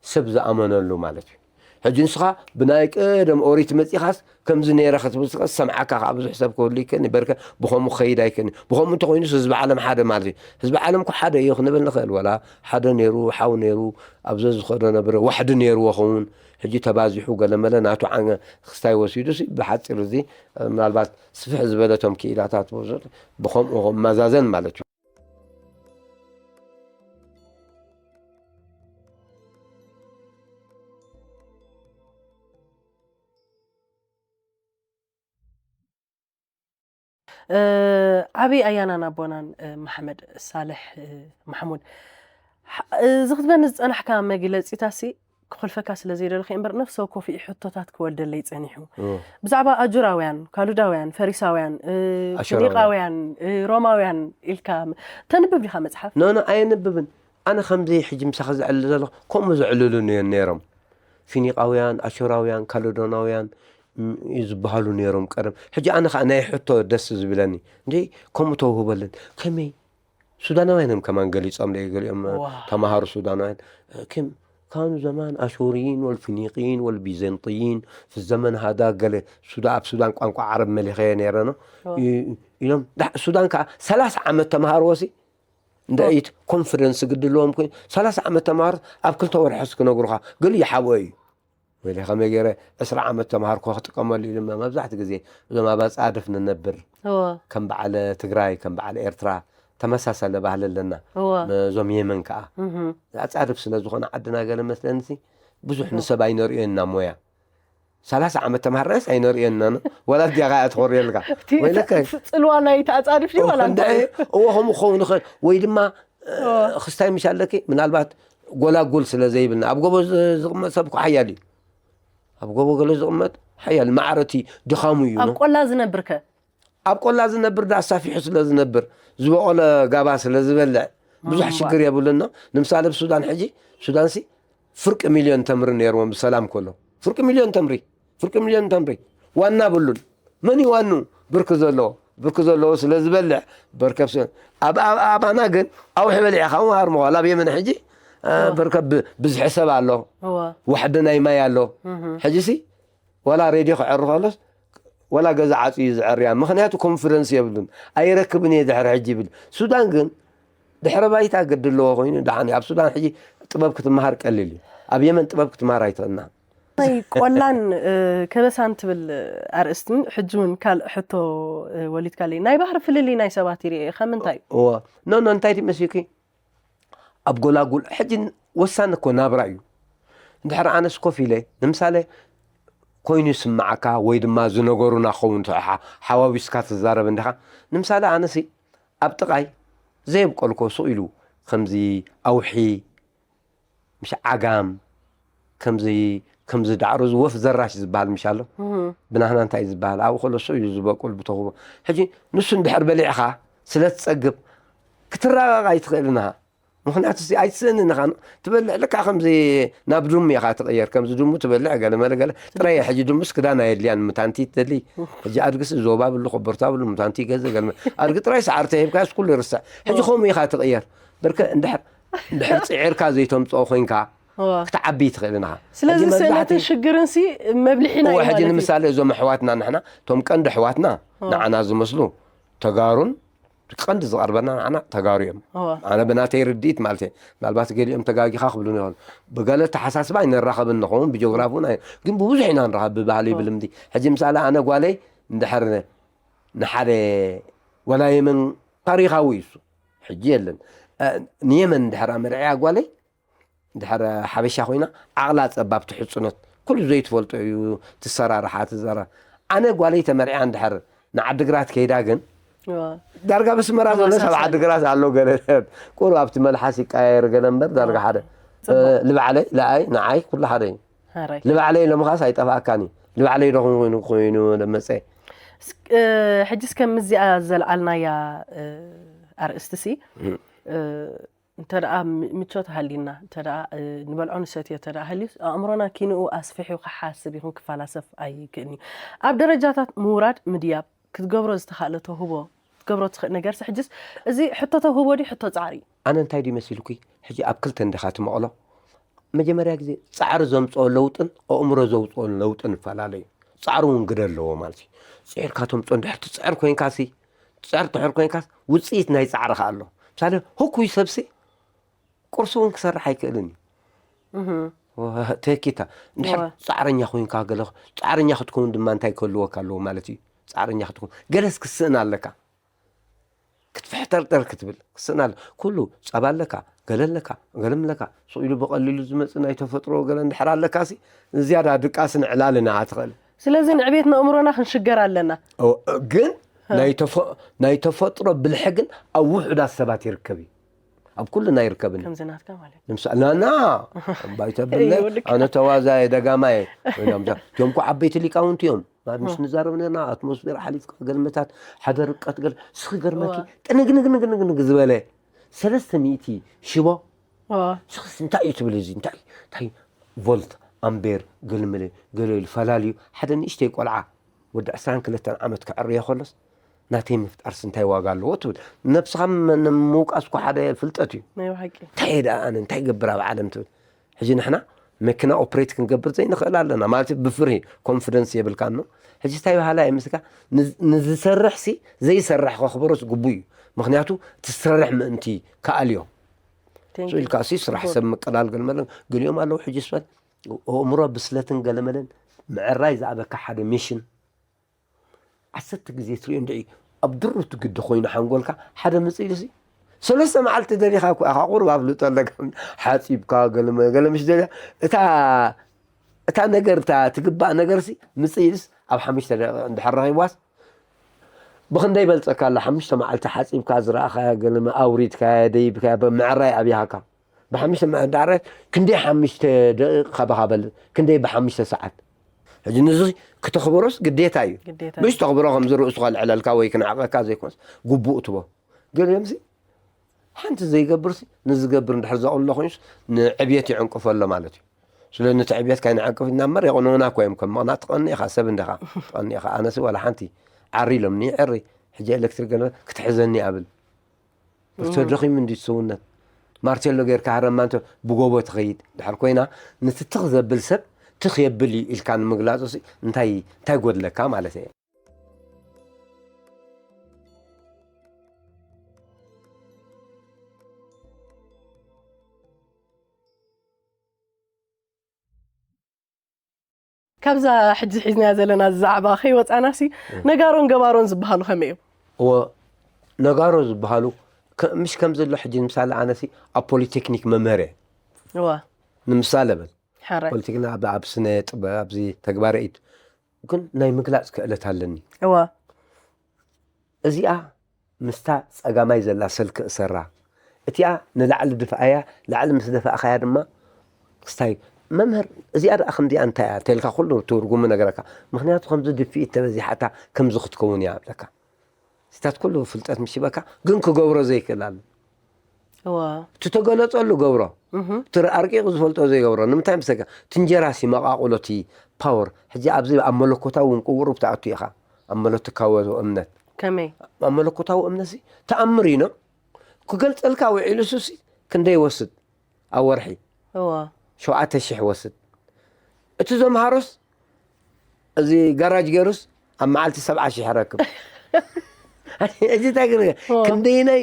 ሰብ ዝኣመነሉ ማለት እዩ። ሕጂ ንስኻ ብናይ ቀደም ኦሪት መጺኻስ ከምዚ ነይረ ክትብል ዝሰምዓካ ከዓ ብዙሕ ሰብ ክህሉ ይክእል በርከ ብኸምኡ ክኸይድ ኣይክእል። ብኸምኡ እንተኮይኑስ ህዝቢ ዓለም ሓደ ማለት እዩ። ህዝቢ ዓለም ኮ ሓደ እዩ ክንብል ንኽእል ወላ ሓደ ነይሩ ሓው ነይሩ ኣብዘ ዝኸዶ ነበረ ዋሕዲ ነይርዎ ኸውን ሕጂ ተባዚሑ ገለመለ ናቱ ዓነ ክስታይ ወሲዱ ብሓፂር እዚ ምናልባት ስፍሕ ዝበለቶም ክኢላታት ብኸምኡ መዛዘን ማለት እዩ። ዓብዪ ኣያናን ኣቦናን መሓመድ ሳልሕ ማሕሙድ፣ እዚ ክትበኒ ዝፀናሕካ መግለፂታሲ ክኾልፈካ ስለ ዘይደለኹ እምበር ነፍሲ ወከፊ ሕቶታት ክወልደለይ ጸኒሑ። ብዛዕባ ኣጁራውያን፣ ካሉዳውያን፣ ፈሪሳውያን፣ ፊኒቃውያን፣ ሮማውያን ኢልካ ተንብብ ዲኻ መጽሓፍ? ኖ ኖ ኣየንብብን። ኣነ ከምዚ ሕጂ ምሳኺ ዘዕልል ዘለኹ ከምኡ ዘዕልሉኒ እዮም ነይሮም። ፊኒቃውያን፣ ኣሹራውያን፣ ካለዶናውያን እዩ ዝበሃሉ ነይሮም ቀደም። ሕጂ ኣነ ከዓ ናይ ሕቶ ደስ ዝብለኒ እንዲ ከምኡ ተውህበልን ከመይ ሱዳናውያን እዮም ከማን ገሊጾም ለይ ገሊኦም ተማሃሩ ሱዳናውያን كم كانوا زمان آشوريين والفينيقيين والبيزنطيين في الزمن هذا ገለ ሱዳ ኣብ ሱዳን ቋንቋ ዓረብ መሊኸዮ ነይረ ነው ኢሎም ሱዳን ከዓ ሰላሳ ዓመት ተማሃርዎ ሲ እንድዒት ኮንፊደንስ ግዲ ኣለዎም ኮይኑ ሰላሳ ዓመት ተማሃሩ ኣብ ክልተ ወርሒ ክነግሩኻ ገሉ ይሓብኦ እዩ ወይለ ከመይ ገይረ ዕስራ ዓመት ተምሃርኮ ክጥቀመሉ ኢሉ መብዛሕቲ ግዜ እዞም ኣብ ኣፃድፍ ንነብር ከም በዓል ትግራይ ከም በዓል ኤርትራ ተመሳሰለ ባህሊ ኣለና እዞም የመን ከዓ ኣፃድፍ ስለ ዝኾነ ዓድና ገለ መስለንሲ ብዙሕ ንሰብ ኣይነርእዮ እና ሞያ ሰላሳ ዓመት ተምሃርናስ ኣይነርእዮ እና ወላ ዲያ ከዓ ትኾርየልካ ወይለከ ፅልዋ ናይ ተኣፃድፍ ድዩ ወላ እንታይ እዎ ከምኡ ክኸውን ይኽእል ወይ ድማ ክስታይ ምሽ ኣለኪ ምናልባት ጎላጉል ስለ ዘይብልና ኣብ ጎቦ ዝቕመጥ ሰብ እኮ ሓያል እዩ ኣብ ጎቦ ገለ ዝቕመጥ ሓያል ማዕረቲ ድኻሙ እዩ ኣብ ቆላ ዝነብር ከ ኣብ ቆላ ዝነብር ዳ ኣሳፊሑ ስለ ዝነብር ዝበቆለ ጋባ ስለ ዝበልዕ ብዙሕ ሽግር የብሉና ንምሳሌ ብሱዳን ሕጂ ሱዳንሲ ፍርቂ ሚልዮን ተምሪ ነይርዎም ብሰላም ከሎ ፍርቂ ሚልዮን ተምሪ ፍርቂ ሚልዮን ተምሪ ዋና ብሉን መን ይዋኑ ብርክ ዘለዎ ብርክ ዘለዎ ስለ ዝበልዕ በርከብ ኣብ ኣባና ግን ኣውሒ በሊዕኻ ምሃር ምዃል ኣብ የመን ሕጂ በርከብ ብዝሒ ሰብ ኣሎ ዋሕዲ ናይ ማይ ኣሎ ሕጂ ሲ ወላ ሬድዮ ክዕር ከሎስ ወላ ገዛ ዓፅዩ ዝዕርያ ምክንያቱ ኮንፊደንስ የብሉን ኣይረክብን እየ ድሕሪ ሕጂ ይብል ሱዳን ግን ድሕሪ ባይታ ግዲ ኣለዎ ኮይኑ ደሓን ኣብ ሱዳን ሕጂ ጥበብ ክትመሃር ቀሊል እዩ ኣብ የመን ጥበብ ክትመሃር ኣይትኽእልና ናይ ቆላን ከበሳን ትብል ኣርእስትን ሕጂ እውን ካልእ ሕቶ ወሊድካለይ ናይ ባህሪ ፍልልይ ናይ ሰባት ይርኤ ከምንታይ እዎ ኖ ኖ እንታይ መሲልኪ ኣብ ጎላጉል ሕጂ ወሳኒ እኮ ናብራ እዩ እንድሕር ኣነስ ኮፍ ኢለ ንምሳሌ ኮይኑ ይስምዓካ ወይ ድማ ዝነገሩና ክኸውን ሓዋዊስካ ትዛረብ እንዲኻ ንምሳሌ ኣነሲ ኣብ ጥቓይ ዘየብቆልኮ ሱቕ ኢሉ ከምዚ ኣውሒ ምሽ ዓጋም ከምዚ ከምዚ ዳዕሮ እዚ ወፍ ዘራሽ ዝበሃል ምሽ ኣሎ ብናህና እንታይ ዝበሃል ኣብኡ ከሎ ሱቕ ኢሉ ዝበቁል ብተኽቦ ሕጂ ንሱ እንድሕር በሊዕኻ ስለ ትጸግብ ክትረጋጋ ኣይትኽእልን ኢኻ ምኽንያቱ እዚ ኣይትስእንን ኢኻ። ትበልዕ ልክዕ ከምዚ ናብ ድሙ ኢኻ ትቕየር። ከምዚ ድሙ ትበልዕ ገለ መለ ገለ። ጥራይ ሕጂ ድሙስ ክዳን ኣየድልያን፣ ምታንቲ ትደሊ። ሕጂ ኣድግስ ዞባ ብሉ፣ ኮቦርታ ብሉ፣ ምታንቲ ይገዝእ ገለ መለ። ኣድጊ ጥራይ ሰዓር ተሂብካስ ኩሉ ይርስዕ። ሕጂ ከምኡ ኢኻ ትቕየር። በርከ እንድሕር፣ እንድሕር ጽዒርካ ዘይተምጽኦ ኮይንካ እዋ። ክትዓቢ ትኽእል ኢኻ። ስለዚ ሕጂ መብዛሕትኡ ስእነትን ሽግርን ሲ መብልሒና እዋ፣ እዩ ሕጂ ማለት እዩ። ንምሳሌ እዞም ኣሕዋትና ንሕና፣ እቶም ቀንዲ ኣሕዋትና እዋ። ንዓና ዝመስሉ ተጋሩን ቀንዲ ዝቐርበና ንዓና ተጋሩ እዮም። እዋ። ኣነ ብናተይ ርድኢት ማለት እየ። ምናልባት ገሊኦም ተጋጊኻ ክብሉኒ ይኾኑ። ብገለ ተሓሳስባ ኣይንራኸብን ንኸውን፣ ብጂኦግራፊ እውን ኣይ-፣ ግን ብብዙሕ ኢና ንራኸብ፣ ብባህሊ፣ እዋ። ብልምዲ። ሕጂ ምሳሌ ኣነ ጓለይ እንድሕር ንሓደ ወላ የመን ታሪኻዊ እዩ እሱ። ሕጂ የለን። እ፣ ንየመን እንድሕር ኣመርዕያ ጓለይ፣ እንድሕር ሓበሻ ኮይና፣ ዓቕላ ጸባብ ትሕጽኖት። ኩሉ ዘይትፈልጦ እዩ ትሰራርሓ፣ ትዘራ። ኣነ ጓለይ ተመርዕያ እንድሕር ንዓድግራት ከይዳ ግን፣ እዋ። ዳርጋ ብስመራ ዘሎ ሰብ ተመሳሳሊ። ዓድግራት ኣሎ ገለ። ቁሩብ ኣብቲ መልሓስ ይቀያየር ገለ እምበር፣ ዳርጋ እዋ። ሓደ። ጽቡቕ። እ፣ ልባዕለይ፣ ለኣይ፣ ንዓይ፣ ኩሉ ሓደ እዩ። ሃራይ። ልባዕለይ ኢሎምኻስ ኣይጠፍኣካን እዩ። ልባዕለይ ዶ ኮይኑ፣ ኮይኑ መጸ። እስ-፣ እ፣ ሕጂስ ከም እዚኣ ዘልዓልናያ፣ እ፣ ኣርእስቲ ሲ፣ እም። እ፣ እንተ ደኣ ም-፣ ምቾት ሃልዩና፣ እንተ ደኣ፣ እ፣ ንበልዖ ንሰትዮ እንተ ደኣ ሃልዩስ፣ ኣእምሮና ኪንኡ ኣስፊሑ ክሓስብ ይኹን ክፈላሰፍ ኣይክእልን እዩ። ኣብ ደረጃታት ምውራድ፣ ምድያብ፣ ክትገብሮ ዝተኻእለ ተውህቦ፣ ክትገብሮ ትኽእል ነገርሲ፣ ሕጅስ እዚ ሕቶ ተውህቦ ድዩ፣ ሕቶ ጻዕሪ እዩ? ኣነ እንታይ ድዩ መሲልኩ፣ ሕጂ ኣብ ክልተ እንዲኻ ትመቕሎ። መጀመርያ ግዜ ጻዕሪ ዘምጽኦ ለውጥን ኣእምሮ ዘውጽኦ ለውጥን ይፈላለ እዩ። ጻዕሪ እውን ግደ ኣለዎ ማለት እዩ። ጽዒርካ ተምጽኦ፣ እንድሕር ትጽዕር ኮይንካሲ፣ ትጽዕር ትሕር ኮይንካስ፣ ውጽኢት ናይ ጻዕርኻ ኣሎ። ምሳሌ፣ ህኩይ ሰብሲ፣ ቁርሲ እውን ክሰርሕ ኣይክእልን እዩ። እህ። ወ-፣ ተኪታ። እንድሕር እዋ። ጻዕረኛ ኮይንካ፣ ገለ ጻዕረኛ ክትከውን ድማ እንታይ ክህልወካ ኣለዎ ማለት እዩ? ጻዕረኛ ክትከውን፣ ገለስ ክትስእን ኣለካ። ክትፍሕተርተር ክትብል፣ ክትስእን ኣለ-፣ ኩሉ ጸባ ኣለካ፣ ገለ ኣለካ፣ ገለም ኣለካ። ስቕ ኢሉ ብቐሊሉ ዝመጽእ ናይ ተፈጥሮ ገለ እንድሕር ኣለካሲ፣ ዝያዳ ድቃስን ዕላልን ኢኻ ትኽእል። ስለዚ ንዕቤት ነእምሮና ክንሽገር ኣለና። ኦ፣ ግን ሃ። ናይ ተፈ-፣ ናይ ተፈጥሮ ብልሒ ግን ኣብ ውሑዳት ሰባት ይርከብ እዩ። ኣብ ኩልና ይርከብን እዩ። ከምዚ ናትካ ማለት እዩ። ንምሳ-፣ ናና፣ እምባይ ተብለ፣ እዩ፣ ልክ። ኣነ ተዋዛየ፣ ደጋማየ። ኮይኖም እዛ-፣ እዚኦም እኮ ዓበይቲ ሊቃውንቲ እዮም። ማለት ምስ እዋ። ንዛረብ ነርና፣ ኣትሞስፌር ሓሊፍካ፣ ገልመታት፣ ሓደ ርቀት ገል-፣ ስኺ ገርመኪ፣ እዋ። ጥንግንግንግንግንግ ዝበለ ሰለስተ ሚእቲ ሽቦ። እዋ። ስኽስ እንታይ እዩ ትብል እዚ? እንታይ፣ እንታይ ቮልት፣ ኣምቤር፣ ገልመለ፣ ገለ ኢሉ ፈላልዩ፣ ሓደ ንእሽተይ ቆልዓ፣ ወዲ ዕስራን ክልተን ዓመት ከዕርዮ ከሎስ፣ ናተይ ምፍጣርስ እንታይ ዋጋ ኣለዎ ትብል። ነብስኻ ም-፣ ንምውቃስ እኮ ሓደ ፍልጠት እዩ። ናይ ብሓቂ። እንታይ እየ ደኣ ኣነ፣ እንታይ ይገብር ኣብ ዓለም ትብል። ሕጂ ንሕና መኪና ኦፕሬት ክንገብር ዘይንኽእል ኣለና። ማለት ብፍርሂ፣ ኮንፊደንስ የብልካን ነው። ሕጂ እንታይ በሃላ እየ ምስካ፣ ንዝ-፣ ንዝሰርሕሲ ዘይሰርሕ ከኽብሮስ ግቡእ እዩ። ምኽንያቱ ትሰርሕ ምእንቲ ከኣልዮ። Thank you። ኢልካ ሲ ስራሕ ሰብ ምቅላል ገለመለን ገሊኦም ኣለዉ። ሕጂ ስበት ኣእምሮ ብስለትን ገለመለን ምዕራይ ዝኣበካ ሓደ ሚሽን ዓሰርተ ግዜ ትሪኦ እንድዒ ኣብ ድሩት ግዲ ኮይኑ ሓንጎልካ ሓደ ምጽእ ኢሉሲ ሰለስተ መዓልቲ ደሊኻ እኮ ኢኻ ቁሩብ ኣፍልጦ ኣለካ። ሓጺብካ ገለመ-፣ ገለ ምሽ ደሊኻ እታ፣ እታ ነገር እታ ትግባእ ነገርሲ ምጽእ ኢሉስ ኣብ ሓሙሽተ ደቂቕ እንድሕር ረኺብዋስ ብኽንደይ ይበልጸካ ኣሎ? ሓሙሽተ መዓልቲ ሓጺብካ ዝረኣኻያ ገለመ ኣውሪድካያ ደይብካያ ብምዕራይ ኣብያሃካ። ብሓሙሽተ መ-፣ ዳዕረ ክንደይ ሓሙሽተ ደቂቕ ካባኻ በል-፣ ክንደይ ብሓሙሽተ ሰዓት? ሕጂ ንዚ ክተኽብሮስ ግዴታ እዩ። ግዴታ ምሽ እዩ። ተኽብሮ ከምዚ ርእሱ ከልዕለልካ ወይ ክንዕቐካ ዘይኮነስ ግቡእ ትቦ። ገሊኦምሲ ሓንቲ ዘይገብርሲ ንዝገብር እንድሕር ዘቕሎ ኮይኑስ ንዕብየት ይዕንቅፎ ኣሎ ማለት እዩ። ስለ ነቲ ዕብየት ካይንዓቅፍ ኢና እምበር የቕንኡና እኮ እዮም። ከም ምቕናእ ትቐኒ ኢኻ፣ ሰብ እንዲኻ ትቐኒ ኢኻ። ኣነሲ ዋላ ሓንቲ ዓሪ ኢሎምኒ ይዕሪ። ሕጂ ኤሌክትሪክ ገለ ክትሕዘኒ እያ ብል። እህ። ተደኺሙ እንዲ ሰውነት። ማርቴሎ ጌርካ ሃረማ እንተ ብጎቦ ትኸይድ ድሕር ኮይና፣ ነቲ ትኽ ዘብል ሰብ ትኽ የብል እዩ ኢልካ ንምግላጹ ሲ እንታይ፣ እንታይ ጎድለካ ማለት እየ። ካብዛ ሕጂ ሒዝናያ ዘለና ዛዕባ ከይወጻናሲ፣ እ። ነጋሮን ገባሮን ዝበሃሉ ከመይ እዮም? እወ፣ ነጋሮ ዝበሃሉ፣ ከ-፣ ምሽ ከም ዘሎ ሕጂ፣ ምሳሌ፣ ኣነሲ ኣብ ፖሊቴክኒክ መምህር እየ። እወ። ንምሳሌ በል፣ ሓራይ። ፖሊቴክኒክ ኣብ፣ ኣብ ስነ ጥበብ፣ ኣብዚ ተግባረ ኢድ፣ ግን ናይ ምግላጽ ክእለት ኣለኒ። እወ። እዚኣ ምስታ ጸጋማይ ዘላ ሰልኪ እሰራ። እቲኣ ንላዕሊ ድፍኣያ፣ ላዕሊ ምስ ደፋእኻያ ድማ ክስታይ። መምህር፣ እዚኣ ደኣ ክንዲኣ እንታይ እያ? ተልካ ኩሉ ትርጉሙ ነገረካ። ምኽንያቱ ከምዚ ድፍኢት ተበዚሓታ ከምዚ ክትከውን እያ እብለካ። ስታት ኩሉ ፍልጠት ምሽ ይበካ፣ ግን ክገብሮ ዘይክእል ኣሎ። እዋ እቲ ተገለጸሉ ገብሮ እህ እቲ ኣርቂቑ ዝፈልጦ ዘይገብሮ ንምንታይ ምሰካ እቲ እንጀራ ሲ መቓቕሎ እቲ ፓወር ሕጂ ኣብዚ ኣብ መለኮታዊ እውን ቅውሩብ ትኣቱ ኢኻ ኣብ መለኮታዊ እምነት ከመይ ኣብ መለኮታዊ እምነት ሲ ተኣምር እዩ ነው ክገልጸልካ ውዒሉ ሱሲ ክንደይ ይወስድ ኣብ ወርሒ እዋ ሸውዓተ ሽሕ ይወስድ እቲ ዘምሃሮስ እዚ ጋራጅ ገይሩስ ኣብ መዓልቲ ሰብዓ ሽሕ ረክብ እዚ እንታይ ግን ክንደይናይ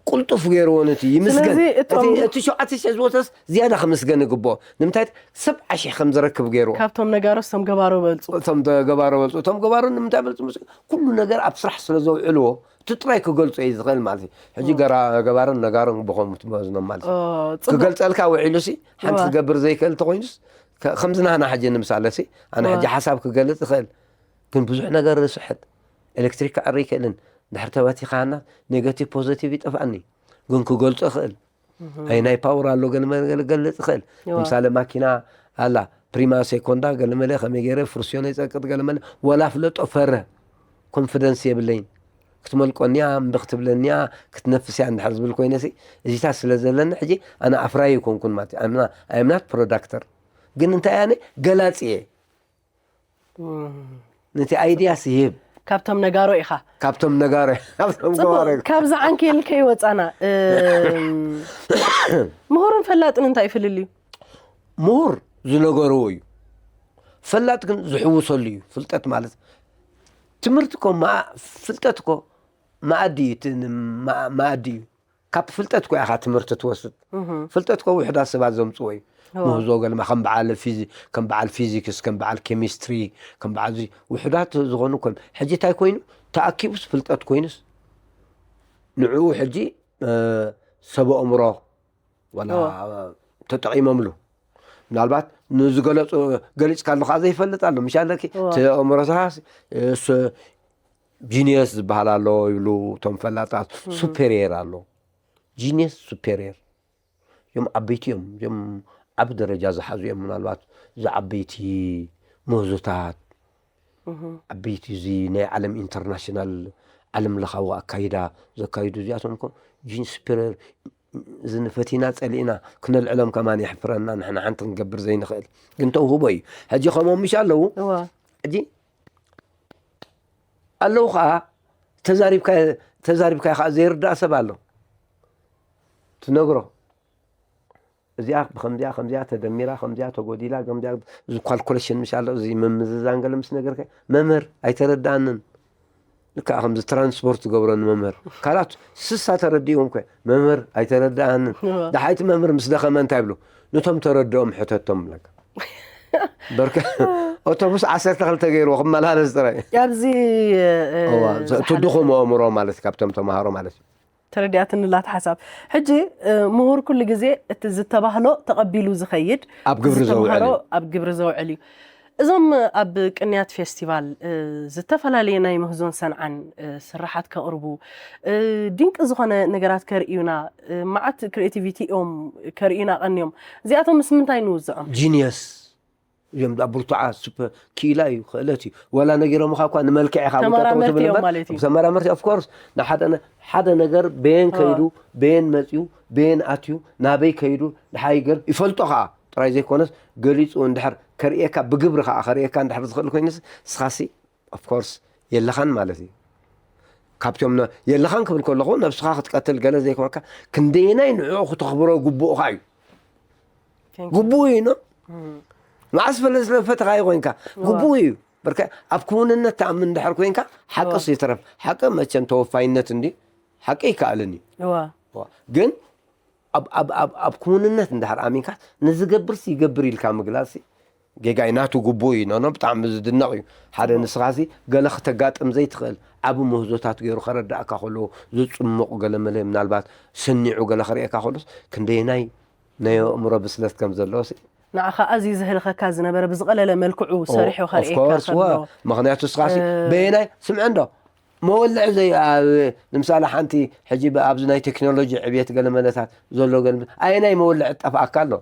ቁልጡፍ ገይርዎ ነቲ ይምስገን ስለዚ እቶም- እቲ እቲ ሸውዓተ ሽሕ ዝወሰስ ዝያዳ ክምስገን ይግብኦ ንምንታይ ሰብዓ ሽሕ ከም ዝረክብ ገይርዎ ካብቶም ነጋሮስ እቶም ገባሮ በልፁ እቶም ተገባሮ በልፁ እቶም ገባሮ ንምንታይ በልፁ ምስ ኩሉ ነገር ኣብ ስራሕ ስለ ዘውዕልዎ እቲ ጥራይ ክገልፁ እዩ ዝኽእል ማለት እዩ ሕጂ ገራ- ገባሮን ነጋሮን ብኸምኡ ትመዝኖም ማለት እዩ ኦ፣ ፅቡቅ ክገልፀልካ ውዒሉ ሲ ሓንቲ እዋ። ክገብር ዘይክእል እንተኮይኑስ ከ- ከምዚ ናህና ሕጂ ንምሳለ ሲ ኣነ እዋ። ሕጂ ሓሳብ ክገልፅ ይኽእል ግን ብዙሕ ነገር ርስሕት ኤሌክትሪክ ክዕሪ ይክእልን ድሕር ተበቲኻና ኔጋቲቭ ፖዘቲቭ ይጠፍኣኒ ግን ክገልፆ ይኽእል ኣይ ናይ ፓወር ኣሎ ገለመለ ገልፅ ይኽእል እዋ። ንምሳለ ማኪና ኣላ ፕሪማ ሴኮንዳ ገለመለ ከመይ ገይረ ፍርሲዮን ይፀቅጥ ገለመለ ወላ ፍለጦ ፈረ ኮንፊደንስ የብለይን ክትመልቆኒያ እምቢ ክትብለኒያ ክትነፍስያ እንድሕር ዝብል ኮይነሲ እዚታት ስለ ዘለኒ ሕጂ ኣነ ኣፍራይ ይኮንኩን ማለት ኣምና ኣምናት ፕሮዳክተር ግን እንታይ ኣነ ገላፂ እየ እም። ነቲ ኣይድያ ስሂብ ካብቶም ነጋሮ ኢኻ ካብቶም ነጋሮ ካብቶም ፅቡቅ ገባረ ካብዚ ዓንኬል ከይወፃና እም፣ ምሁርን ፈላጥን እንታይ ፍልል እዩ ምሁር ዝነገርዎ እዩ ፈላጥ ግን ዝሕውሰሉ እዩ ፍልጠት ማለት ትምህርቲ ኮ ፍልጠት ኮ መኣዲ እዩ እቲ ን- መኣ- መኣዲ እዩ ካብ ፍልጠት ኮ ኢኻ ትምህርቲ ትወስድ ፍልጠት ኮ ውሕዳት ሰባት ዘምፅዎ እዩ ምህዞ ገልማ ከም በዓል ፊዚ ከም በዓል ፊዚክስ ከም በዓል ኬሚስትሪ ከም በዓል እዚ ውሕዳት ዝኾኑ ኮ ሕጂ እንታይ ኮይኑ ተኣኪቡስ ፍልጠት ኮይኑስ ንዕኡ ሕጂ እ፣ ሰብ ኣእምሮ ዋላ እዋ። ተጠቒሞምሉ ምናልባት ንዝገለፁ ገሊፅካ ኣለካ ዘይፈልጥ ኣሎ ምሽ ኣለኪ እዋ። እቲ ኣእምሮኻ ጂኒየስ ዝበሃል ኣሎ ይብሉ እቶም ፈላጣት ሱፔሪየር ኣሎ ጂኒየስ ሱፔሪየር እዮም ዓበይቲ እዮም እዮም ዓብ ደረጃ ዝሓዙ እዮም ምናልባት ዝዓበይቲ ምህዞታት ዓበይቲ እዚ ናይ ዓለም ኢንተርናሽናል ዓለም ለኻዊ ኣካይዳ ዘካይዱ እዚኣቶም ኮ ጂን ስፒረር እዚ ንፈቲና ፀሊእና ክነልዕሎም ከማን የሕፍረና ንሕና ሓንቲ ክንገብር ዘይንኽእል ግን ተውህቦ እዩ ሕጂ ከምኦም ምሽ ኣለዉ እዋ ሕጂ ኣለዉ ከዓ ተዛሪብካ ተዛሪብካ ከዓ ዘይርዳእ ሰብ ኣሎ ትነግሮ እዚኣ ብከምዚኣ ከምዚኣ ተደሚራ ከምዚኣ ተጎዲላ ከምዚኣ እዚ ካልኩሌሽን ምሽ ኣሎ እዚ ምምዝዛን ገለ ምስ ነገርከ መምህር ኣይተረዳኣንን ልክዓ ከምዚ ትራንስፖርት ዝገብረኒ መምህር ካልኣት ስሳ ተረዲእዎም ከ መምህር ኣይተረዳኣንን ደሓይቲ መምህር ምስ ደኸመ እንታይ ይብሉ ነቶም ተረድኦም ሕተቶም ብለካ በርከ ኣውቶቡስ ዓሰርተ ክልተ ገይርዎ ክመላለስ ጥራይ ኣብዚ እ፣ እዋ፣ ዝሓለፈ- ትድኹም ኣእምሮ ማለት ካብቶም ተምሃሮ ማለት እዩ ተረዲኣትኒ ላታ ሓሳብ ሕጂ እ፣ ምሁር ኩሉ ግዜ እቲ ዝተባህሎ ተቐቢሉ ዝኸይድ ኣብ ግብሪ ዘውዕል ዝተምሃሮ እዩ። ኣብ ግብሪ ዘውዕል እዩ እዞም ኣብ ቅንያት ፌስቲቫል እ፣ ዝተፈላለየ ናይ ምህዞን ሰንዓን እ፣ ስራሓት ከቕርቡ እ፣ ድንቂ ዝኾነ ነገራት ከርእዩና እ፣ መዓት ክሪኤቲቪቲ እዮም ከርእዩና ቀንዮም እዚኣቶም ምስ ምንታይ ንውዝዖም ጂኒየስ እዮም ኣብ ብርቱዓ ሱፐ ክኢላ እዩ ክእለት እዩ ዋላ ነጊሮምኻ እኳ ንመልክዕ ኢኻ ተመራመርቲ ውጠጠው ትብል እዮም እምበር ማለት እዩ። ተመራመርቲ ኦፍኮርስ ንሓደ ነ- ሓደ ነገር በየን ከይዱ በየን መፅዩ በየን ኣትዩ ናበይ ከይዱ ንሓይ ገር ይፈልጦ ከዓ ጥራይ ዘይኮነስ ገሊፁ እንድሕር ከርእየካ ብግብሪ ከዓ ከርእየካ እንድሕር ዝኽእል ኮይነስ ስኻሲ ኦፍኮርስ የለኻን ማለት እዩ ካብቶም ነ- የለኻን ክብል ከለኹ ነብስኻ ክትቀትል ገለ ዘይኮንካ ክንደየናይ ንዕኡ ክተኽብሮ ግቡእኻ እዩ Thank you. ግቡእ እዩ ኖ መዓስ ፈለ ስለፈተኻ እዩ ኮይንካ ግቡእ እዩ በርከ ኣብ ክውንነት ተኣምን እንድሕር ኮይንካ ሓቅስ ይትረፍ ሓቂ መቸም ተወፋይነት እንዲ ሓቂ ይከኣልን እዩ እዋ ግን ኣብ- ኣብ- ኣብ- ኣብ ክውንነት እንድሕር ኣሚንካ ንዝገብርስ ይገብር ኢልካ ምግላጽ ጌጋይ ናቱ ግቡእ እዩ ኖኖ ብጣዕሚ ዝድነቕ እዩ ሓደ ንስኻሲ ገለ ክተጋጥም ዘይትኽእል ዓብ ምህዞታት ገይሩ ከረዳእካ ከለዎ ዝፅሙቕ ገለ መለ ምናልባት ሰኒዑ ገለ ክርእየካ ከሎስ ክንደየናይ ናይ ኣእምሮ ብስለት ከም ዘለዎ ሲ ንዓኻ ኣዝዩ ዘህልኸካ ዝነበረ ብዝቐለለ መልክዑ ሰሪሑ ከርእየካ ኦፍኮርስ ከሎ ምክንያቱ ስኻሲ በየናይ ስምዐ እንዶ መወልዕ ዘይ ኣብ- ንምሳሌ ሓንቲ ሕጂ ኣብዚ ናይ ቴክኖሎጂ ዕብየት ገለ መለታት ዘሎ ገለ ኣየናይ መወልዕ ጠፍኣካ ኣሎ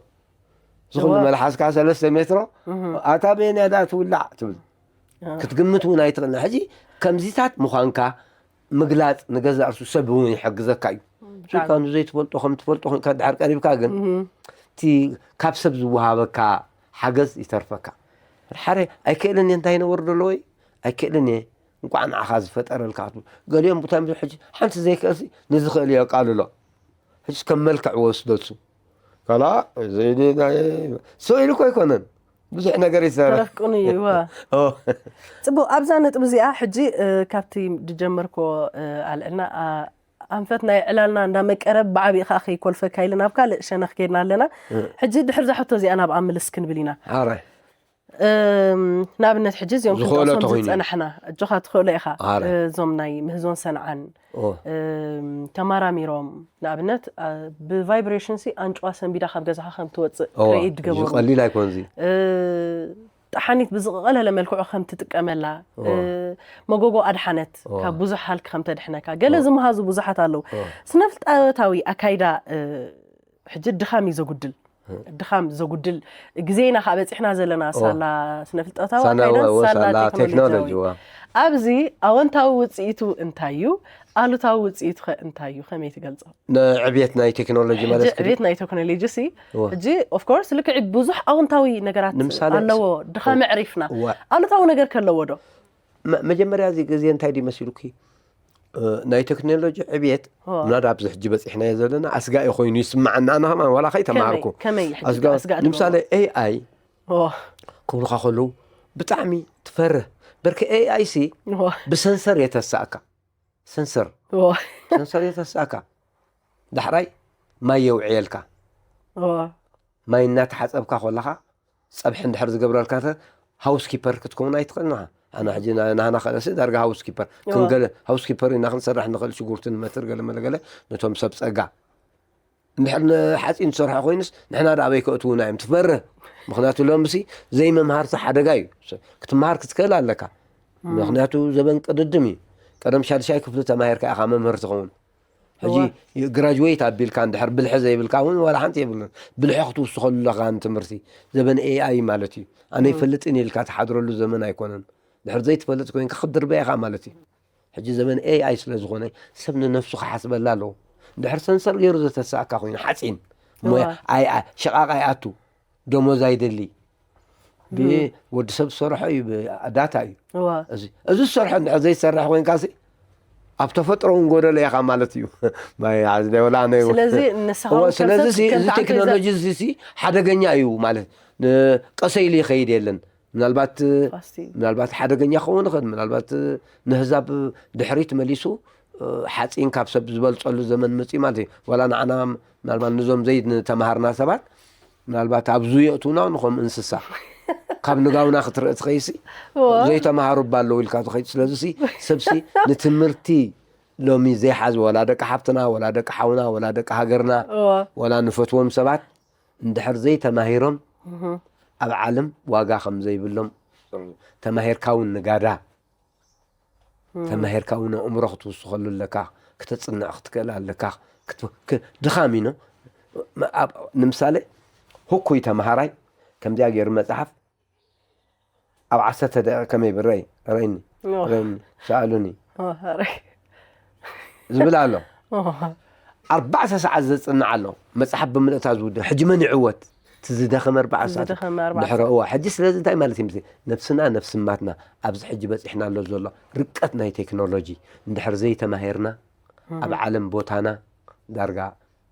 ዝኹሉ እዋ። መልሓስካ ሰለስተ ሜትሮ ኣታ በየናይ ዳ ትውላዕ ትብል ክትግምት እውን ኣይትኽእልና ሕጂ ከምዚታት ምዃንካ ምግላፅ ንገዛእ ርሱ ሰብ እውን ይሕግዘካ እዩ ብጣዕሚ። ንዘይትፈልጦ ከም ትፈልጦ ኮንካ ድሓር ቀሪብካ ግን እቲ ካብ ሰብ ዝወሃበካ ሓገዝ ይተርፈካ። ሓደ ኣይክእልን እየ እንታይ ነበር ደለወይ ኣይክእልን እየ እንቋዕ ንዓኻ ዝፈጠረልካ ክትብል። ገሊኦም ብታይ ሕጂ ሓንቲ ዘይክእልሲ ንዝኽእል እየ ቃልሎ። ሕጂ ከም መልክዕ ወስደሱ ካላ ስኢሉ እኮ ኣይኮነን ብዙሕ ነገር ይሰርሕ። ተረፍቅኑ እዩ ዋ። ኦ፣ ፅቡቅ፣ ኣብዛ ነጥቢ እዚኣ ሕጂ እ፣ ካብቲ ዝጀመርኮ ኣልዕልና ኣ- ኣንፈት ናይ ዕላልና እንዳመቀረ ብዓብኢ ከዓ ከይኮልፈካ ኢለ ናብ ካልእ ሸነኽ ከይድና ኣለና። ሕጂ ድሕር ዛሕቶ እዚኣ ናብ ኣምልስ ክንብል ኢና። ሓራይ እም፣ ንኣብነት ሕጂ እዚኦም ዝኾሎ ክንጠቕሶም ተኾይኑ። ዝፀናሕና እጆኻ ትኽእሎ ኢኻ። ኣረ። እዞም ናይ ምህዞን ሰንዓን ኦ፣ እም፣ ተማራሚሮም ንኣብነት ኣ፣ ብቫይብሬሽን ሲ ኣንጭዋ ሰንቢዳ ካብ ገዛኻ ከም ትወፅእ ኦ፣ ክርእይ ድገበሩ። ቀሊል ኣይኮን እዚ። እ፣ ጠሓኒት ብዝቐለለ መልክዑ ከም ትጥቀመላ እ፣ መጎጎ ኣድሓነት ኦ። ካብ ብዙሕ ሃልክ ከም ተድሕነካ ገለ ዝመሃዙ ብዙሓት ኣለዉ። ስነፍልጠታዊ ኣካይዳ እ፣ ሕጂ ድኻም እዩ ዘጉድል ድኻም ዘጉድል ግዜ ኢና ከዓ በፂሕና ዘለና ሳላ ስነፍልጠታዊ ሳና ኣካይዳ ወ- ሳላ ሳላ ቴክኖሎጂ ቴክኖሎጂ ዋ። ኣብዚ ኣወንታዊ ውፅኢቱ እንታይ እዩ? ኣሉታዊ ውፅኢቱ ኸ እንታይ እዩ? ከመይ ትገልፆ? ንዕብየት ናይ ቴክኖሎጂ ማለት ሕጂ ዕቤት ናይ ቴክኖሎጂ ሲ እወ። ሕጂ ኦፍኮርስ ልክዕ ብዙሕ ኣወንታዊ ነገራት ንምሳሌ ኣለዎ። ድኻ መዕሪፍና እወ። ኣሉታዊ ነገር ከለዎ ዶ? መ- መጀመርያ እዚ ግዜ እንታይ ድዩ መሲሉኪ? እ፣ ናይ ቴክኖሎጂ ዕብየት እወ። ምናዳ ኣብዚ ሕጂ በፂሕናዮ ዘለና ኣስጋኢ ኮይኑ ይስማዓና ኣነ ከማን ዋላ ከይተማሃርኩ ከመይ- ከመይ ሕጂ ኣስጋ- ኣስጋኢ ንምሳሌ ኤኣይ እወ። ክብሉኻ ከለዉ ብጣዕሚ ትፈርህ በርኪ ኤኣይ ሲ እወ። ብሰንሰር የተሳእካ ሰንሰር እወ። ሰንሰር የተሳእካ ዳሕራይ ማይ የውዕየልካ እወ። ማይ እናተሓፀብካ ከለኻ ፀብሒ እንድሕር ዝገብረልካ እንተ ሃውስ ኪፐር ክትከውን ኣይትኽእልን ኢኻ። ኣና ሕጂ ና- ናህና ኸለሲ ዳርጋ ሃውስ ኪፐር እዋ። ክንገለ ሃውስ ኪፐር ኢና ክንሰርሕ ንኽእል ሽጉርቲ ንመትር ገለ መለ ገለ ነቶም ሰብ ፀጋ እንድሕር ንሓፂን ዝሰርሖ ኮይኑስ ንሕና ዳ ኣበይ ከእትዉና እዮም ትፈርህ። ምክንያቱ ሎምሲ ዘይመምሃርሲ ሓደጋ እዩ። ስ- ክትመሃር ክትክእል ኣለካ። ምክንያቱ ዘበን ቅድድም እዩ። ቀደም ሻድሻይ ክፍሊ ተማሂርካ ኢኻ መምህር ትኸውን። ሕጂ እዋ። ግራጅዌት ኣቢልካ እንድሕር ብልሒ ዘይብልካ እውን ዋላ ሓንቲ የብሉን። ብልሒ ክትውስኸሉ ኣለካ ንትምህርቲ ዘበን ኤኣይ ማለት እዩ። ኣነ ይፈልጥን ኢልካ ትሓድረሉ ዘመን ኣይኮነን። ድሕር ዘይትፈልጥ ኮይንካ ክትድርበ ኢኻ ማለት እዩ። ሕጂ ዘመን ኤኣይ ስለ ዝኾነ ሰብ ንነፍሱ ክሓስበላ ኣለዎ። ድሕር ሰንሰር ገይሩ ዘተሳእካ ኮይኑ ሓፂን ሞያ እዋ። ኣይ ኣይ- ሸቓቕ ኣይኣቱ ደሞዝ ኣይደሊ ብወዲ ሰብ ዝሰርሖ እዩ ዳታ እዩ። እዋ። እዚ እዚ ዝሰርሖ እንድሕር ዘይሰርሕ ኮይንካ ሲ ኣብ ተፈጥሮ እውን ጎደሎ ኢኻ ማለት እዩ። ማይ ዓዝደ ወላ ኣነ እውን- ስለዚ ንስኻ እወ፣ እውን ከም ስለዚ ሰብ ሲ- ከም እዚ ተዓንቶ ቴክኖሎጂ እዚ ሲ ሓደገኛ እዩ ማለት ን- ቀሰ ኢሉ ይኸይድ የለን ምናልባት ፋስቲ። ምናልባት ሓደገኛ ክኸውን ይኽእል ምናልባት ንህዛብ ድሕሪት መሊሱ ሓፂን ካብ ሰብ ዝበልፀሉ ዘመን መፅኡ ማለት እዩ ዋላ ንዓና ምናልባት ንዞም ዘይተምሃርና ሰባት ምናልባት ኣብዚ የእትውና ንኸም እንስሳ ካብ ንጋውና ክትርኢ ትኸይሲ ዘይተምሃሩ ባ ኣለዉ ኢልካ ትኸይድ ስለዚ ሲ- ሰብሲ ንትምህርቲ ሎሚ ዘይሓዝ ወላ ደቂ ሓፍትና ወላ ደቂ ሓውና ወላ ደቂ ሃገርና እዋ። ወላ ንፈትዎም ሰባት እንድሕር ዘይተማሂሮም ኣብ ዓለም ዋጋ ከም ዘይብሎም ተማሂርካ እውን ንጋዳ ተማሂርካ እውን ኣእምሮ ክትውስኸሉ ኣለካ ክተፅንዕ ክትክእል ኣለካ ክት- ክ- ድኻም ኢኖ ም- ኣብ- ንምሳሌ ህኩይ ተምሃራይ ከምዚኣ ገይሩ መፅሓፍ ኣብ ዓሰርተ ደቂቕ ከመይ ብረይ ረይኒ ኖ። ረይኒ ሰኣሉኒ ኦ፣ ኣረ። ዝብል ኣሎ ኦ፣ ኣርባዕተ ሰዓት ዘፅንዕ ኣሎ መፅሓፍ ብምልእታ ዝውድእ ሕጂ መን ይዕወት እቲ ዝደኸመ ኣርባዕተ ሰዓት ዝደኸመ ኣርባዕተ ድሕረ እዋ ሕጂ ስለዚ እንታይ ማለት እዩ ምስ ነብስና ነብስማትና ኣብዚ ሕጂ በፂሕና ኣሎ ዘሎ ርቀት ናይ ቴክኖሎጂ እንድሕር ዘይተማሂርና ኣብ ዓለም ቦታና ዳርጋ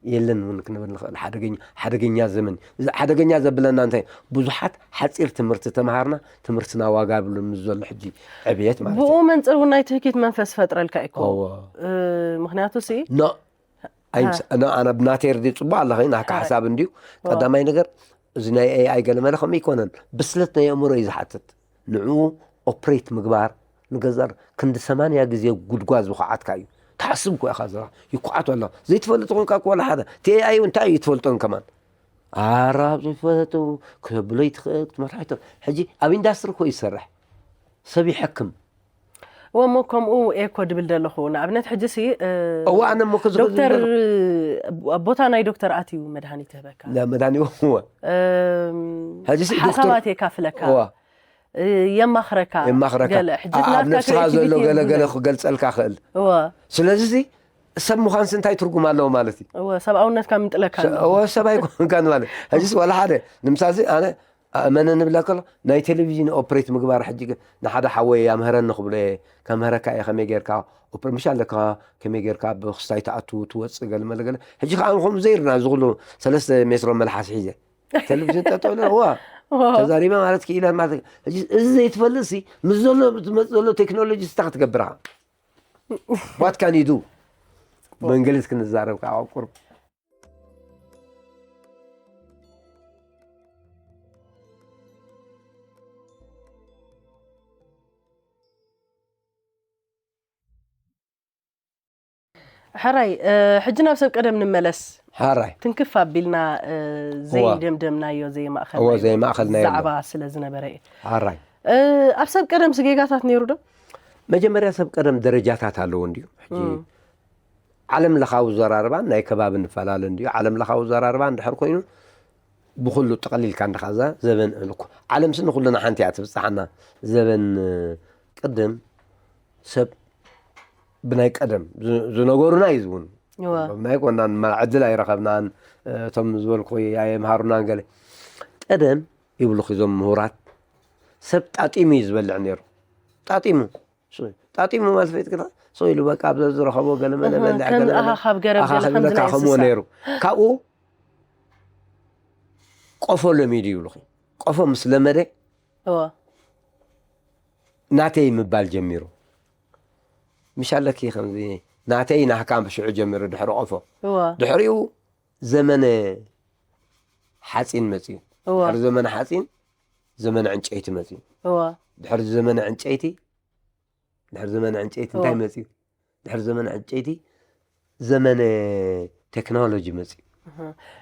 የለን እውን ክንብል ንኽእል ሓደገኛ ሓደገኛ ዘመን እዩ። እዚ ሓደገኛ ዘብለና እንታይ ብዙሓት ሓፂር ትምህርቲ ተምሃርና ትምህርትና ዋጋ ብሉ ምስ ዘሎ ሕጂ ዕብየት ማለት እዩ ብኡ መንፅር እውን ናይ ትህኪት መንፈስ ፈጥረልካ እዩ እኮ እዎ። እ፣ ምክንያቱ ሲ ኖ ኣይምስ- ኖ ኣነ ብናተይ ርዲ ፅቡቅ ኣለኸ ናካ ሓሳብ እንድዩ ቀዳማይ ነገር እዚ ናይ ኤኣይ ገለመለ ከምኡ ይኮነን ብስለት ናይ ኣእምሮ እዩ ዝሓትት ንዕኡ ኦፕሬት ምግባር ንገዛር ክንዲ ሰማንያ ግዜ ጉድጓዝ ዝኩዓትካ እዩ ትሓስብ እኮ ኢኻ ዝራ ይኩዓት ኣሎ ዘይትፈልጥ ኮንካ እኮ ወላ ሓደ እቲ ኤኣይ እንታይ እዩ ትፈልጦን ከማን ኣራብ ዘይፈለጡ ክብሎ ይትኽእል ክትመርሕ ይትኽእል ሕጂ ኣብ ኢንዳስትሪ እኮ ይሰርሕ ሰብ ይሕክም እወ እሞ ከምኡ እየ እኮ ድብል ዘለኹ ንኣብነት ሕጂ ሲ እ፣ እዋ ኣነ እሞ ክዚ ዶክተር ኣብ ቦታ ናይ ዶክተር ኣትዩ መድሃኒት ይህበካ መድሃኒ እወ እም፣ ሕጂ ሲ ዶክተር- ሓሳባት የካፍለካ እዋ እ፣ የማኽረካ የማኽረካ ገለ ሕጂ ኣብ ናትካ ነብስኻ ዘሎ creativity ገለገለ የብሉን። ክገልፀልካ ክእል እወ ስለዚ ሲ ሰብ ምዃንስ እንታይ ትርጉም ኣለዎ ማለት እዩ? እወ፣ ሰብኣውነትካ ምንጥለካ ኣሎ። እወ፣ ሰብ ኣይኮንካን ማለት። ሕጂስ ዋላ ሓደ ንምሳሌ ኣነ ኣመነ ንብላ ከሎ ናይ ቴሌቪዥን ኦፕሬት ምግባር ሕጂ ግን ንሓደ ሓወይ ኣምህረኒ ክብሎ እየ። ከምህረካ እየ ከመይ ጌርካ ኦፕሬ ምሽ ኣለካ፣ ከመይ ጌርካ ብክስታይ ትኣቱ ትወፅእ ገለ መለ ገለ። ሕጂ ከዓ ከምኡ ዘይርና እዚ ኩሉ ሰለስተ ሜትሮ መልሓስ ሒዘ ቴሌቪዥን ጠጠው ኢለ ዋ ተዛሪበ ማለት ክኢለ ማለት። ሕጂ እዚ ዘይትፈልጥ ሲ ምስ ዘሎ ዝመፅ ዘሎ ቴክኖሎጂ ስታ ክትገብር ኢኻ። What can you do? ብእንግሊዝ ክንዛረብ ከዓ ቁርብ። ሕራይ ሕጂ ናብ ሰብ ቀደም ንመለስ። ሓራይ ትንክፍ ኣቢልና ዘይደምደምናዮ ዘይማእኸል ዘይማእኸልናዮ ዛዕባ ስለ ዝነበረ እዩ። ሓራይ ኣብ ሰብ ቀደም ስጌጋታት ነይሩ ዶ? መጀመርያ ሰብ ቀደም ደረጃታት ኣለዎ እንድዩ። ሕጂ ዓለም ለኻዊ ዘራርባን ናይ ከባቢ ንፈላለ እንድዩ። ዓለም ለኻዊ ዘራርባ እንድሕር ኮይኑ ብኩሉ ጠቕሊልካ እንድኻ እዛ ዘበን እኮ ዓለም ስኒ ኩልና ሓንቲ እያ ትብፅሓና። ዘበን ቅድም ሰብ ብናይ ቀደም ዝነገሩና እዩ ዝውን ናይ ኮናን ዕድል ኣይረኸብናን። እቶም ዝበልኩ ኣይምሃሩናን ገለ ቀደም ይብሉ ዞም ምሁራት ሰብ ጣጢሙ እዩ ዝበልዕ ነይሩ። ጣጢሙ ጣጢሙ ማለት ፈይትክታ ሰው ኢሉ በቃ ኣብ ዝረኸቦ ገለ መለ በልዕ ከም ገለ መለ ኣኻ ካብ ገረብ ኣኻ ገለ ከም ክብለካ ዝናይ ከምኡ እንስሳ። ነይሩ። ካብኡ ቆፎ ለሚዱ ይብሉ። ቆፎ ምስ ለመደ እወ ናተይ ምባል ጀሚሩ። ምሽ ኣለኪ ከምዚ ናተይ ናህካ ሽዑ ጀሚሩ ድሕሪ ቆፎ እወ ድሕሪኡ ዘመነ ሓፂን መፅዩ። እወ ድሕሪ ዘመነ ሓፂን ዘመነ ዕንጨይቲ መፅዩ። እወ ድሕሪ ዘመነ ዕንጨይቲ ድሕሪ ዘመነ ዕንጨይቲ እንታይ እወ። መፅዩ? ድሕሪ ዘመነ ዕንጨይቲ ዘመነ ቴክኖሎጂ መፅዩ።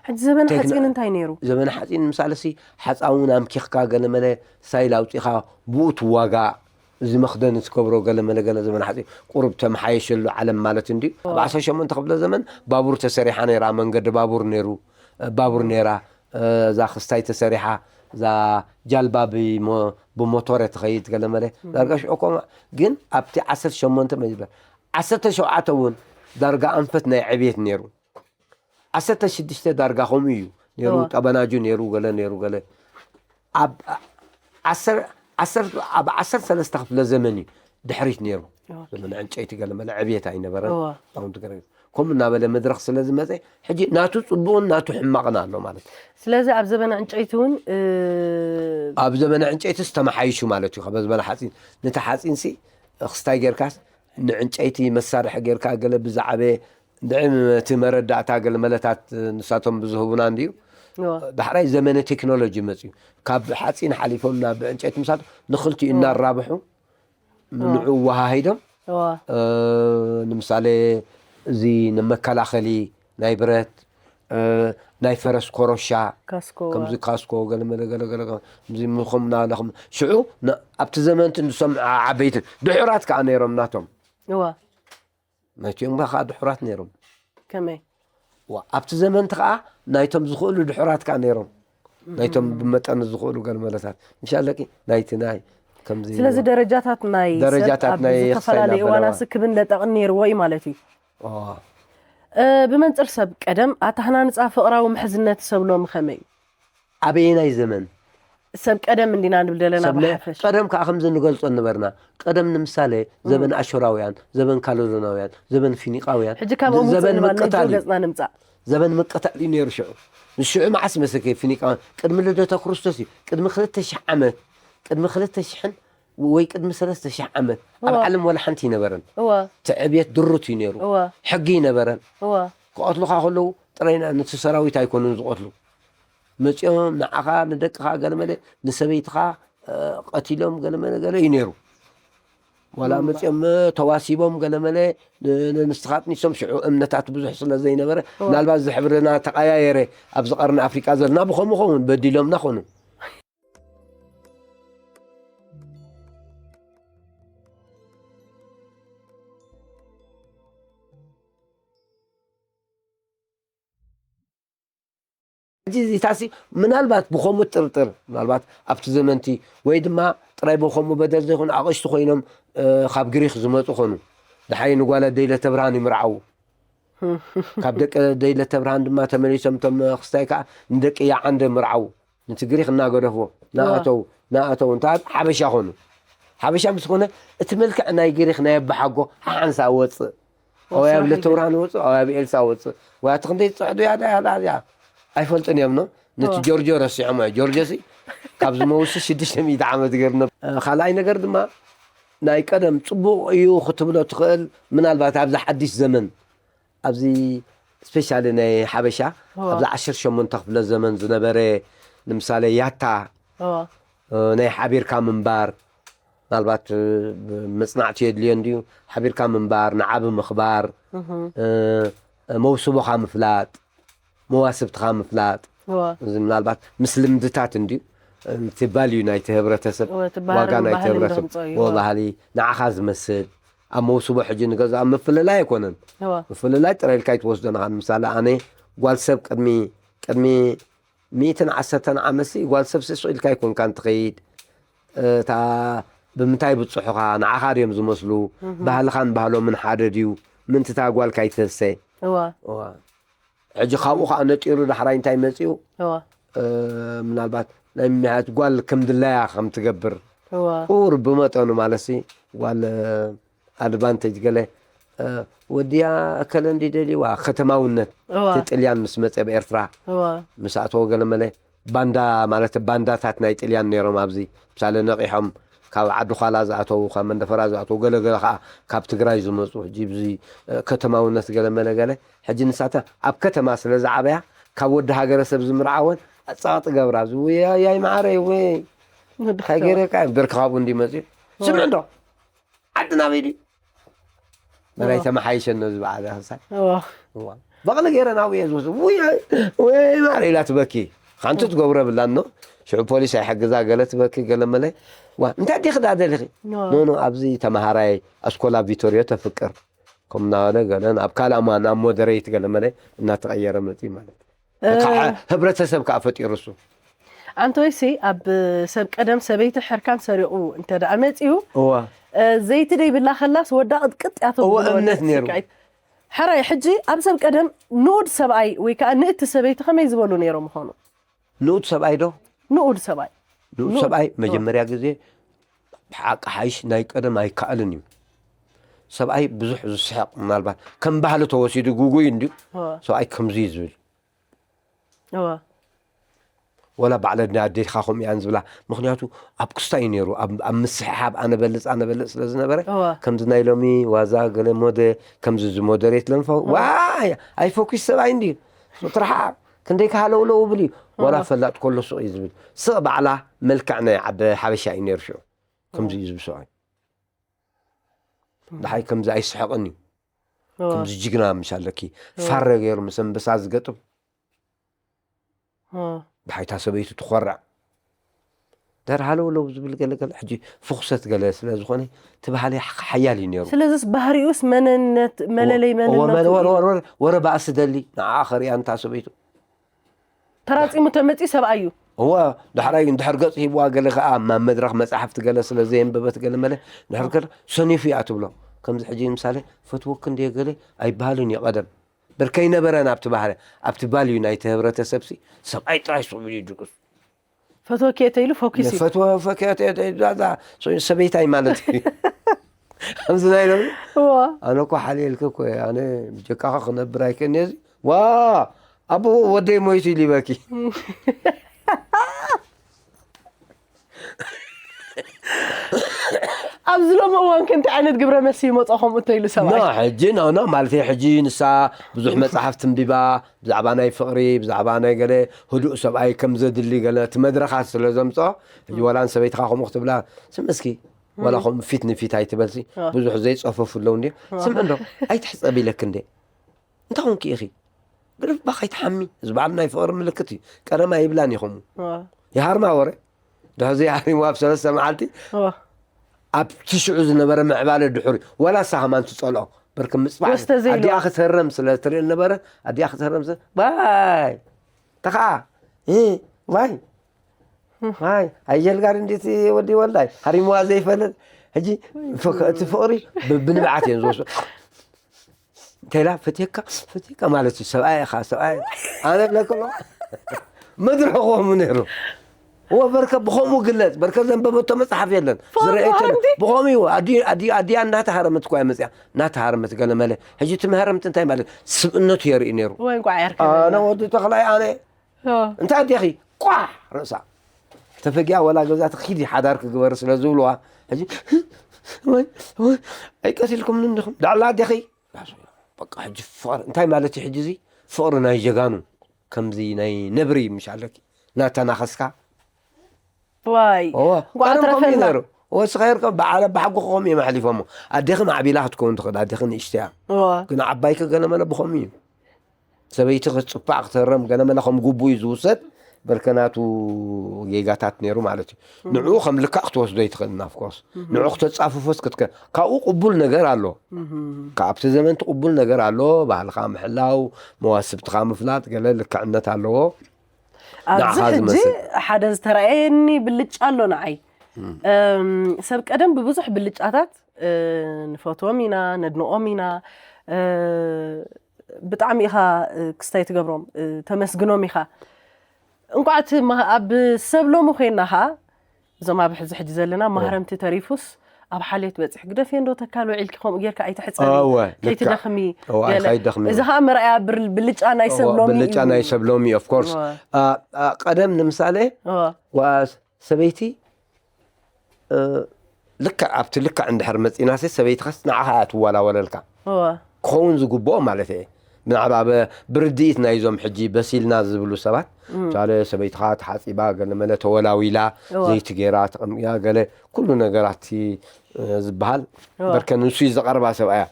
ሕጂ ዘመነ ቴክኖ- ሓፂን እንታይ ነይሩ? ዘመነ ሓፂን ምሳለ ሲ ሓፃውን ኣምኪኽካ ገለመለ ሳይል ኣውፂኻ ብኡ ትዋጋእ። እዚ መኽደን ትከብሮ ገለመለ ገለ ዘመነ ሓፂን ቁሩብ ተመሓየሸሉ ዓለም ማለት እንድዩ። ኣብ ዓሰርተ ሸሞንተ ክፍለ ዘመን ባቡር ተሰሪሓ ነይራ፣ መንገዲ ባቡር ነይሩ፣ ባቡር ነይራ። እዛ ክስታይ ተሰሪሓ እዛ ጃልባ ብሞ- ብሞቶር ትኸይድ ገለመለ ዳርጋ ሽዑ ኮማ ግን ኣብቲ ዓሰርተ ሸሞንተ መጅበር ዓሰርተ ሸውዓተ እውን ዳርጋ ኣንፈት ናይ ዕብየት ነይሩ። ዓሰርተ ሽዱሽተ ዳርጋ ከምኡ እዩ ነይሩ። እወ። ጠበናጁ ነይሩ ገለ ነይሩ ገለ ኣብ ዓሰር- ዓሰር- ኣብ ዓሰርተ ሰለስተ ክፍለ ዘመን እዩ ድሕሪት ነይሩ። እወ። ዘመን ዕንጨይቲ ገለመለ ዕብየት ኣይነበረን። እወ። ኣሁን ትግራይ ከምኡ እናበለ መድረኽ ስለ ዝመፀ ሕጂ ናቱ ፅቡቕን ናቱ ሕማቕን ኣሎ ማለት እዩ። ስለዚ ኣብ ዘበነ ዕንጨይቲ እውን እ፣ ኣብ ዘመነ ዕንጨይትስ ተመሓይሹ ማለት እዩ። ካብ ዘበነ ሓፂን ነቲ ሓፂንሲ ክስታይ ጌርካስ ንዕንጨይቲ መሳርሒ ጌርካ ገለ ብዛዕበ እንድዒ እቲ መረዳእታ ገለ መለታት ንሳቶም ብዝህቡና እንድዩ። እወ። ዳሕራይ ዘመነ ቴክኖሎጂ መፅዩ ካብ ሓፂን ሓሊፎም ናብ ዕንጨይቲ ምሳት ንክልቲኡ እናራብሑ ንዑ ወሃሂዶም እወ እ፣ ንምሳሌ እዚ ንመከላኸሊ ናይ ብረት እ፣ ናይ ፈረስ ኮሮሻ ካስኮ ከምዚ ካስኮ ገለመለ ገለገለ ከምዚ ምኹም ናለኹም ሽዑ ን- ኣብቲ ዘመንቲ ንሶም ዓ- ዓበይትን ድሑራት ከዓ ነይሮም ናቶም እወ ናይቲኦም ከዓ ድሑራት ነይሮም። ከመይ ዋ፣ ኣብቲ ዘመንቲ ከዓ ናይቶም ዝኽእሉ ድሑራት ከዓ ነይሮም ናይቶም ብመጠን ዝኽእሉ ገለመለታት ምሻለቂ ናይቲ ናይ ከምዚ ስለዚ ደረጃታት ናይ ሰብ ደረጃታት ኣብ ናይ ዝተፈላለዩ ክሳይ እዋና እናበለዋ። ስክብን ለጠቕን ነይርዎ እዩ ማለት እዩ። ዋ፣ እ፣ ብመንፅር ሰብ ቀደም ኣተሃናንፃ ፍቕራዊ ምሕዝነት ሰብሎም ከመይ እዩ? ኣበየናይ ዘመን ሰብ ቀደም እንዲና ንብል ዘለና ሰብለ ብሓፈሽ ቀደም ከዓ ከምዚ ንገልፆ ነበርና። ቀደም ንምሳሌ ዘበን ኣሾራውያን፣ ዘበን ካለዶናውያን፣ ዘበን ፊኒቃውያን፣ ሕጂ ካብኦም ዘበን ውፅእ ንባል ምቅታል እዩ። ገፅና ንምፃእ። ዘበን ምቅታል እዩ ነይሩ ሽዑ። ንሽዑ መዓስ መሰከ ፊኒቃውያን ቅድሚ ልደተ ክርስቶስ እዩ። ቅድሚ ክልተ ሽሕ ዓመት ቅድሚ ክልተ ሽሕን ወይ ቅድሚ ሰለስተ ሽሕ ዓመት ኣብ እወ። ዓለም ወላ ሓንቲ ይነበረን። እወ እቲ ዕብየት ድሩት እዩ ነይሩ። እወ ሕጊ ይነበረን። እወ ክቐትሉኻ ከለዉ ጥራይ ና- ነቲ ሰራዊት ኣይኮኑን ዝቐትሉ። መፂኦም ንዓኻ ንደቅኻ ገለመለ ንሰበይትኻ እ፣ ቀቲሎም ገለመለ ገለ እዩ ነይሩ። ዋላ መፂኦም እ፣ ተዋሲቦም ገለመለ ን- ን- ንስኻ ጥኒሶም ሽዑ እምነታት ብዙሕ ስለ ዘይነበረ ምናልባት እዚ ሕብርና ተቐያየረ። ኣብዚ ቀርኒ ኣፍሪቃ ዘለና ብኸምኡ ኸውን በዲሎምና ኾኑ። ሕጂ እዚታሲ ምናልባት ብኸምኡ ጥርጥር ምናልባት ኣብቲ ዘመንቲ ወይ ድማ ጥራይ ብኸምኡ በደል ዘይኮኑ ኣቕሽቲ ኮይኖም እ፣ ካብ ግሪክ ዝመፁ ኾኑ። ድሓይ ንጓል ኣደይ ለተብርሃን ይምርዓዉ። ካብ ደቂ ደይለተ ብርሃን ድማ ተመሊሶም እቶም ክስታይ ከዓ ንደቂ ያዓንደ ምርዓው፣ ነቲ ግሪክ እናገደፍዎ ናኣተው ናኣተው እንታ ሓበሻ ኾኑ። ሓበሻ ምስ ኾነ እቲ መልክዕ ናይ ግሪክ ናይ ኣባሓጎ ሓሓንሳ ወፅእ። ኣዋይ ኣብ ለተውራን ወፅእ ኣዋይ ኣብ ኤልሳ ወፅእ። ወይ ኣቲ ክንደይ ዝፅሕዱ ያዳ ያዳ እዚኣ ኣይፈልጥን እዮም። ኖ ነቲ ጆርጆ ረሲዖም። ጆርጆ ሲ ካብ ዝመውስ ሽዱሽተ ሚእቲ ዓመት ገርነ። ካልኣይ ነገር ድማ ናይ ቀደም ፅቡቕ እዩ ክትብሎ ትኽእል። ምናልባት ኣብዚ ሓዲሽ ዘመን ኣብዚ ስፔሻሊ ናይ ሓበሻ ኣብዚ ዓሰርተ ሸሞንተ ክፍለ ዘመን ዝነበረ ንምሳሌ ያታ ናይ ሓቢርካ ምንባር ምናልባት መፅናዕቲ የድልዮ እንድዩ። ሓቢርካ ምንባር ንዓቢ ምኽባር መውስቦኻ ምፍላጥ መዋስብትኻ ምፍላጥ እዚ ምናልባት ምስ ልምድታት እንድዩ። እቲ ቫልዩ ናይቲ ህብረተሰብ ዋጋ ናይቲ ህብረተሰብ ባህሊ ንዓኻ ዝመስል ኣብ መውስቦ ሕጂ ንገዛ ምፍልላይ ኣይኮነን። ምፍልላይ ጥራይ ኢልካ ኣይትወስዶ ንኻ ንምሳሌ ኣነ ጓል ሰብ ቅድሚ ቅድሚ ሚእትን ዓሰርተን ዓመትሲ ጓል ሰብ ስቕ ኢልካ ኣይኮንካን ትኸይድ። እታ ብምንታይ ብፅሑኻ ንዓኻ ድዮም ዝመስሉ? ባህልኻን ባህሎምን ሓደ ድዩ? ምንትታ ጓል ካይተሰ እዋ እዋ ሕጂ ካብኡ ከዓ ነጢሩ ዳሕራይ እንታይ መፂኡ? እዋ ምናልባት ናይ ምምሕያት ጓል ከም ድላያ ከም ትገብር እዋ ቁር ብመጠኑ ማለት ሲ ጓል ኣድቫንቴጅ ገለ ወዲያ እከለ እንዲ ደልይዋ ከተማውነት እዋ እቲ ጥልያን ምስ መፀ ኣብ ኤርትራ እዋ ምስ ኣተወ ገለ መለ ባንዳ ማለት ባንዳታት ናይ ጥልያን ነይሮም ኣብዚ ምሳሌ ነቂሖም ካብ ዓዲ ኳላ ዝኣተዉ ካብ መንደፈራ ዝኣተዉ ገለገለ ከዓ ካብ ትግራይ ዝመፁ ሕጂ ብዚ ከተማውነት ገለ መለ ገለ ሕጂ ንሳተ ኣብ ከተማ ስለ ዝዓበያ ካብ ወዲ ሃገረሰብ ዝምርዓወን ኣፃቕጢ ገብራ ኣብዚ ውያያይ መዓረይ ወይ እንታይ ገይረካ ብርክ ካብኡ እንዲ መፅኡ ስምዕ እንዶ ዓዲ ናበይ ድዩ መራይ ተመሓይሸ ነዚ በዓል ክሳይ በቕሊ ገይረ ናብኡ እየ ዝወስድ ውይ ወይ ማር ኢላ ትበኪ ሓንቲ ትገብሮ የብላን ኖ ሽዑ ፖሊስ ኣይሕግዛ ገለ ትበኪ ገለ መለ ዋ እንታይ ዲኺ ዳ ደሊኺ ኖ ኖ ኣብዚ ተምሃራይ ኣስኮላ ቪቶሪዮ ተፍቅር ከም እናበለ ገለ ናብ ካልእ እማ ናብ ሞደረይት ገለ መለ እናተቐየረ መፂ ማለት ህብረተሰብ ከዓ ፈጢሩ እሱ ኣንቶይሲ ኣብ ሰብ ቀደም ሰበይቲ ሕርካን ሰሪቑ እንተ ደኣ መጺኡ እዋ ዘይቲ ደይብላ ከላስ ወዳ ቅጥቅጥ እያ ተብሎ እዋ እምነት ነይሩ። ስቃይ። ሕራይ ሕጂ ኣብ ሰብ ቀደም ንኡድ ሰብኣይ ወይ ከዓ ንእቲ ሰበይቲ ከመይ ዝበሉ ነይሮም ምኾኑ? ንኡድ ሰብኣይ ዶ? ንኡድ ሰብኣይ። ንኡድ ሰብኣይ መጀመርያ ግዜ ብሓቂ ሓይሽ ናይ ቀደም ኣይከኣልን እዩ። ሰብኣይ ብዙሕ ዝስሕቕ ምናልባት ከም ባህሊ ተወሲዱ ጉጉይ እንድዩ። እዋ። ሰብኣይ ከምዚ እዩ ዝብል። እዋ ወላ ባዕለ ናይ ኣዴኻ ከምኡ እያን ዝብላ ምክንያቱ ኣብ ክስታ እዩ ነይሩ ኣብ ምስሕሓብ ኣነበልፅ ኣነበልፅ ስለ ዝነበረ እዋ ከምዚ ናይ ሎሚ ዋዛ ገለ ሞደ ከምዚ ዝሞደሬት ለንፈው ዋይ ኣይፈኩስ ሰብኣይ እንድዩ ትርሓቕ ክንደይ ካሃለውለው ብል እዩ ዋላ ፈላጥ ከሎ ስቕ እዩ ዝብል ስቕ ባዕላ መልክዕ ናይ ዓደ ሓበሻ እዩ ነይሩ ሽዑ ከምዚ እዩ ዝብል ሰብኣይ ድሓይ ከምዚ ኣይስሕቕን እዩ ከምዚ ጅግና ምሽ ኣለኪ ፋረ ገይሩ ምስ ኣንበሳ ዝገጥም ድሓይታ ሰበይቱ ትኾርዕ ደር ሃለው ለው ዝብል ገለገለ ሕጂ ፍኹሰት ገለ ስለ ዝኾነ እቲ ባህሊ ሓያል እዩ ነይሩ ስለዚስ ባህሪኡስ መነነት መለለይ መንነቱ ወረ ባእሲ ደሊ ንዓ ኸሪያ እንታ ሰበይቱ ተራፂሙ ተመፂ ሰብኣይ እዩ እዋ ዳሕራይ እንድሕር ገፅ ሂብዋ ገለ ከዓ ኣብ መድረክ መፅሓፍቲ ገለ ስለ ዘየንበበት ገለ መለ ድሕር ገለ ሰኒፉ እያ ትብሎ ከምዚ ሕጂ ምሳሌ ፈትወክ እንደ ገለ ኣይበሃልን እዩ ቀደም በር ከይነበረ ናብቲ ባህሪ ኣብቲ ቫልዩ ናይቲ ህብረተሰብሲ ሰብኣይ ጥራይ ስቕ ኢሉ ይድቅስ ፈትወኪ እየ ተይሉ ፎኪስ እዩ ፈትወ ፈኪ እየ ተይሉ ዛዛ ሰበይታይ ማለት እዩ ኣብዚ ናይ ሎሚ እዋ ኣነ እኮ ሓልየልኪ እኮ እየ ኣነ ብጀካኻ ክነብር ኣይክእልኒ እዚ ዋ ኣቦ ወደይ ሞይቱ ኢሉ ይበኪ ኣብዚ ሎሚ እዋን ከ እንታይ ዓይነት ግብረ መልሲ ይመፆ ከምኡ እንተኢሉ ሰብኣይ ሕጂ ኖ ኖ ማለት ሕጂ ንሳ ብዙሕ መፅሓፍ ትንቢባ ብዛዕባ ናይ ፍቕሪ ብዛዕባ ናይ ገለ ህዱእ ሰብኣይ ከም ዘድሊ ገለ እቲ መድረኻት ስለ ዘምፅኦ ሕጂ ዋላ ንሰበይትኻ ከምኡ ክትብላ ስም እስኪ ዋላ ከምኡ ፊት ንፊት ኣይትበልሲ ብዙሕ ዘይፀፈፉ ኣለዉ እንዲ ስም እንዶ ኣይትሕፀብ ኢለክ እንዴ እንታይ ኮንኪ ኢኺ ግርፍ ባኻ ይትሓሚ እዚ በዓል ናይ ፍቕሪ ምልክት እዩ ቀደማ ይብላን ኢኹም ይሃርማ ወረ ድሕዚ ይሃሪምዋ ኣብ ሰለስተ መዓልቲ ኣብ ትሽዑ ዝነበረ ምዕባለ ድሕሪ ዋላ እሳ ከማን ትፀልኦ በርክ ምፅባዕ ወስተ ዘይብሎ። ኣዲኣ ክትህረም ስለ ትርኢ ነበረ ኣዲኣ ክትህረም ስለ ባይ ተኸዓ እ ዋይ ዋይ ኣየልጋር እንዴት ወዲ ወልዳይ ሃሪምዋ ዘይፈልጥ ሕጂ ፍክ- እቲ ፍቕሪ ብ- ብንብዓት እዮም ዝወስዱ ቴላ ፈትየካ ፈትየካ ማለት እዩ። ሰብኣይ ኢኻ ሰብኣይ። ኣነ ብለካ ኣለኹ። መድረኽ ከምኡ ነይሩ። እወ በርከ ብኸምኡ ግለጽ። በርከ ዘንበበቶ መጽሓፍ የለን። ዝረኤቶ የለን። ብኸምኡ እዩ። ኣዲ ኣዲ ኣዲኣ እናተሃረመት እኮ እያ መጽያ። እናተሃረመት ገለ መለ። ሕጂ እቲ መሃረምቲ እንታይ ማለት? ስብእነቱ የርኢ ነይሩ። ወይ እንኳዕ ያርከበና። ኣነ ወዲ ተኽላይ ኣነ። እንታይ ኣዴኺ? ቋሕ ርእሳ። ተፈጊኣ ወላ ገዛ ትኺዲ ሓዳር ክግበር ስለ ዝብልዋ። ሕጂ ወይ ወይ ኣይቀትልኩም እንዲኹም። ዳዕላ ኣዴኺ። በቃ ሕጂ ፍቕሪ እንታይ ማለት እዩ? ሕጂ እዚ ፍቕሪ ናይ ጀጋኑ ከምዚ ናይ ነብሪ ምሽ ኣለኪ እናተናኸስካ። ዋይ እንኳዕ ተረፈና። ወስኻ ይርከብ በዓል ኣባሓጎ ከምኡ እዮም ኣሕሊፎሞ። ኣዴኺ ማዕቢላ ክትከውን ትኽእል፣ ኣዴኺ ንእሽተያ። ግን ዓባይከ ገለመለ ብኸምኡ እዩ። ሰበይቲ ክትፅፋዕ ክትህረም ገለመለ ከም ጉቡ እዩ ዝውሰድ። በርከናቱ ጌጋታት ነይሩ ማለት እዩ። ንዕኡ ከም ልካዕ ክትወስዶ ይትኽእል ናፍኮስ ንዕኡ ክተፃፍፎስ ክትከ ካብኡ ቅቡል ነገር ኣሎ። ካብቲ ዘመንቲ ቅቡል ነገር ኣሎ። ባህልካ ምሕላው፣ መዋስብትካ ምፍላጥ ገለ ልክዕነት ኣለዎ። ኣብዚ ሕጂ ሓደ ዝተረኣየኒ ብልጫ ኣሎ ንዓይ። ሰብ ቀደም ብብዙሕ ብልጫታት ንፈትዎም ኢና፣ ነድንቖም ኢና። ብጣዕሚ ኢኻ ክስታይ ትገብሮም፣ ተመስግኖም ኢኻ። እንቋዕ እቲ ኣብ ሰብ ሎሚ ኮይና ኸዓ እዞም ኣብ ሕዚ ሕጂ ዘለና ማህረምቲ ተሪፉስ ኣብ ሓልዮት በፂሕ ግደፍዮ እንዶ ተካል ውዒልኪ ከምኡ ጌርካ ኣይትሕፀቢ ከይትደኽሚ እዚ ከዓ መርኣያ ብልጫ ናይ ሰብ ሎሚ እዩ። ናይ ሰብ ሎሚ እዩ of course። ቀደም ንምሳሌ ሰበይቲ ልክዕ ኣብቲ ልክዕ እንድሕር መፂናሲ ሰበይትኻስ ንዓኻ እያ ትወላወለልካ። ክኸውን ዝግብኦ ማለት እየ። ብናዕባ ብርድኢት ናይዞም ሕጂ በሲልና ዝብሉ ሰባት ቻለ ሰበይትኻ ተሓፂባ ገለመለ ተወላዊላ ዘይቲ ገይራ ተቐሚያ ገለ ኩሉ ነገራት ዝበሃል በርከ ንሱ እዩ ዝቐርባ ሰብኣያ።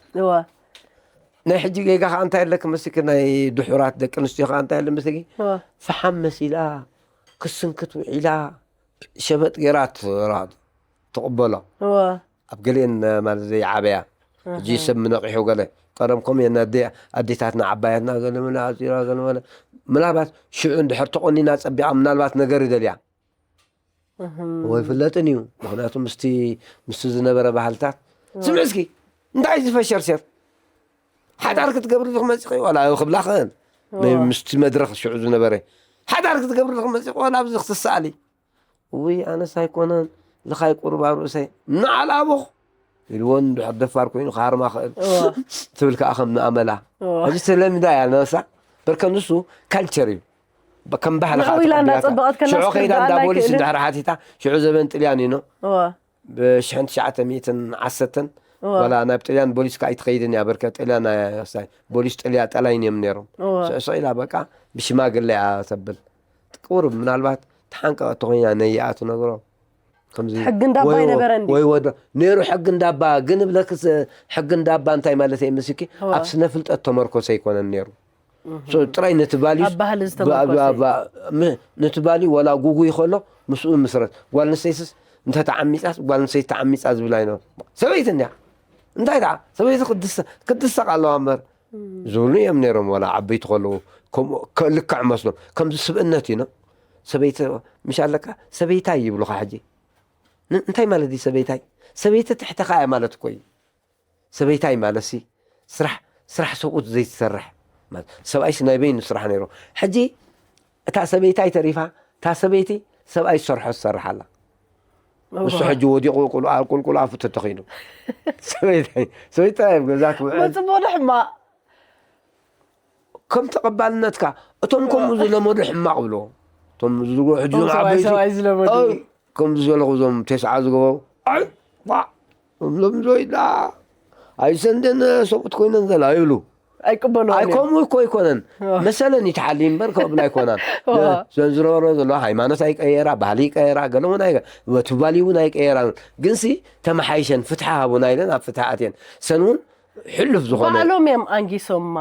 ናይ ሕጂ ጌጋ ከዓ እንታይ ኣለክ መስኪ ናይ ድሑራት ደቂ ኣንስትዮ ከዓ እንታይ ኣለ መስኪ ፈሓም መሲላ ክስንክት ውዒላ ሸበጥ ገይራ ትቕበሎ። ኣብ ገሊአን ማለት ዘይዓበያ ሕጂ ሰብ ምነቂሑ ገለ ቀደም ከም የና ኣዴታትና ዓባያትና ገለመለ ኣፂራ ገለመለ ምናልባት ሽዑ እንድሕር ተቆኒና ፀቢቓ ምናልባት ነገር ይደልያ ወይ ፍለጥን እዩ። ምክንያቱ ምስቲ ምስቲ ዝነበረ ባህልታት ስምዕ እስኪ እንታይ ዝፈሸርሸር ሓዳር ክትገብሪ ዝክመፅኺ ዋላ ክብላ ክእል ምስቲ መድረክ ሽዑ ዝነበረ ሓዳር ክትገብሪ ዝክመፅኺ ዋላ ኣብዚ ክትሰኣሊ ውይ ኣነስ ኣይኮነን ልኻይ ቁሩብ ኣብ ርእሰይ ንዓል ኣቦኽ ኢልዎ እንድሕር ደፋር ኮይኑ ክሃርማ ክእል ትብል ከዓ ከም ንኣመላ ሕጂ ተለሚዳ እያ ነሳ በርከ ንሱ ካልቸር እዩ ከም ባህሊ ሽዑ ከይዳ እንዳ ቦሊስ እንድሕር ሓቲታ ሽዑ ዘበን ጥልያን እዩ ብሽሕን ትሽዓተ ሚእትን ዓሰርተን ዋላ ናብ ጥልያን ቦሊስ ከዓ ኣይትኸይድን እያ በርከ ጥልያን ቦሊስ ጥልያ ጠላይን እዮም ነይሮም ስዕስዕ ኢላ በቃ ብሽማግለ እያ ተብል ቁሩብ ምናልባት ተሓንቀቐ ተኮይና ነይኣ ትነግሮ ከምዚ ሕጊ እንዳባ ይነበረ እንዲ ወይ ወዶ ነይሩ ሕጊ እንዳባ ግን ብለክስ ሕጊ እንዳባ እንታይ ማለት እየ ምስኪ ኣብ ስነ ፍልጠት ተመርኮሰ ኣይኮነን ነይሩ ጥራይ ነቲ ቫልዩ ነቲ ቫልዩ ዋላ ጉጉይ ከሎ ምስኡ ምስረት ጓል ንስተይትስ እንተ ተዓሚፃስ ጓል ንስተይቲ ተዓሚፃ ዝብል ኣይነ ሰበይቲ እንዲያ እንታይ ደኣ ሰበይቲ ክትድሰቅ ኣለዋ እምበር ዝብሉ እዮም ነይሮም ዋላ ዓበይቲ ከለዉ ልክዕ መስሎም ከምዚ ስብእነት እዩ ሰበይቲ ምሽ ኣለካ ሰበይታይ ይብሉካ ሕጂ እንታይ ማለት እዩ ሰበይታይ ሰበይቲ ትሕተኻ እያ ማለት እኮ እዩ ሰበይታይ ማለት ሲ ስራሕ ስራሕ ሰብኡት ዘይትሰርሕ ሰብኣይሲ ናይ በይኑ ስራሕ ነይሩ ሕጂ እታ ሰበይታይ ተሪፋ እታ ሰበይቲ ሰብኣይ ዝሰርሖ ትሰርሕ ኣላ እሱ ሕጂ ወዲቑ ቁልቁል ኣፉ ተተኺሉ ሰበይታይ ሰበይቲ ጥራይ ኣብ ገዛ ክውዕል መፅቦ ድሕማ ከም ተቐባልነትካ እቶም ከምኡ ዝለመዱ ሕማቕ ብሎ እቶም ዝድግሮ ሕጂ ዓበይቲ ከምዚ ዝበለኹ እዞም ቴስዓ ዝገበሩ ሎም ዞይዳ ኣይሰንደን ሰብኡት ኮይነን ዘላ ይብሉ ኣይቅበሉ ኣይከምኡ እኮ ኣይኮነን መሰለን ይትሓሊ እምበር ከብላ ኣይኮናን ዘን ዝነበሮ ዘሎ ሃይማኖት ኣይቀየራ ባህሊ ይቀየራ ገለውን ትባሊ እውን ኣይቀየራ ግንሲ ተመሓይሸን ፍትሒ ሃቡና ኢለን ኣብ ፍትሒ ኣትየን ሰን እውን ሕሉፍ ዝኾነ ባዕሎም እዮም ኣንጊሶማ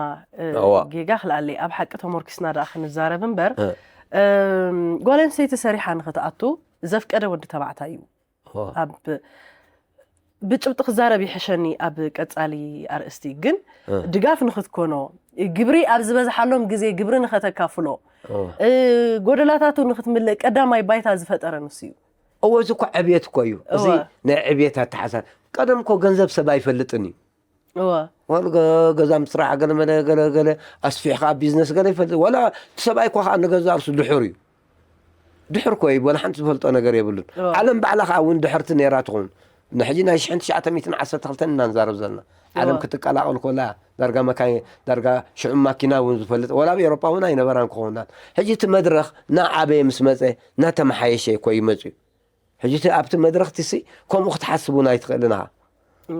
ጌጋ ክልኣለይ ኣብ ሓቂ ተሞርኪስና ደኣ ክንዛረብ እምበር ጓል ኣንስተይቲ ሰሪሓ ንኽትኣቱ ዘፍቀደ ወዲ ተባዕታይ እዩ ኣብ ብጭብጢ ክዛረብ ይሕሸኒ ኣብ ቀፃሊ ኣርእስቲ ግን ድጋፍ ንክትኮኖ ግብሪ ኣብ ዝበዝሓሎም ግዜ ግብሪ ንኸተካፍሎ ጎደላታቱ ንክትምልእ ቀዳማይ ባይታ ዝፈጠረ ንሱ እዩ እወ እዚ እኮ ዕብየት እኮ እዩ እዚ ናይ ዕብየት ኣተሓሳ ቀደም እኮ ገንዘብ ሰብ ኣይፈልጥን እዩ እወ ወል ገ- ገዛ ምስራሕ ገለ መለ ገለ ገለ ኣስፊሕካ ቢዝነስ ገለ ይፈልጥ ወላ እቲ ሰብኣይ እኳ ከዓ ንገዛ ርሱ ድሑር እዩ። ድሑር እኮ እዩ፣ ወላ ሓንቲ ዝፈልጦ ነገር የብሉን። እወ። ዓለም ባዕላ ከዓ እውን ድሕርቲ ነይራ ትኸውን። ንሕጂ ናይ ሽሕን ትሽዓተ ሚእትን ዓሰርተ ክልተን ኢና ንዛረብ ዘለና። ዓለም እወ። ክትቀላቐል ኮላ ዳርጋ መካይ ዳርጋ ሽዑ ማኪና እውን ዝፈልጥ ወላ ኣብ ኤሮጳ እውን ኣይነበራን ክኾናን። ሕጂ እቲ መድረኽ እናዓበየ ምስ መፀ እናተመሓየሸ እኮ ይመፅእ እዩ። ሕጂ እቲ ኣብቲ መድረኽ እቲ ሲ ከምኡ ክትሓስብ እውን ኣይትኽእልን ኢኻ።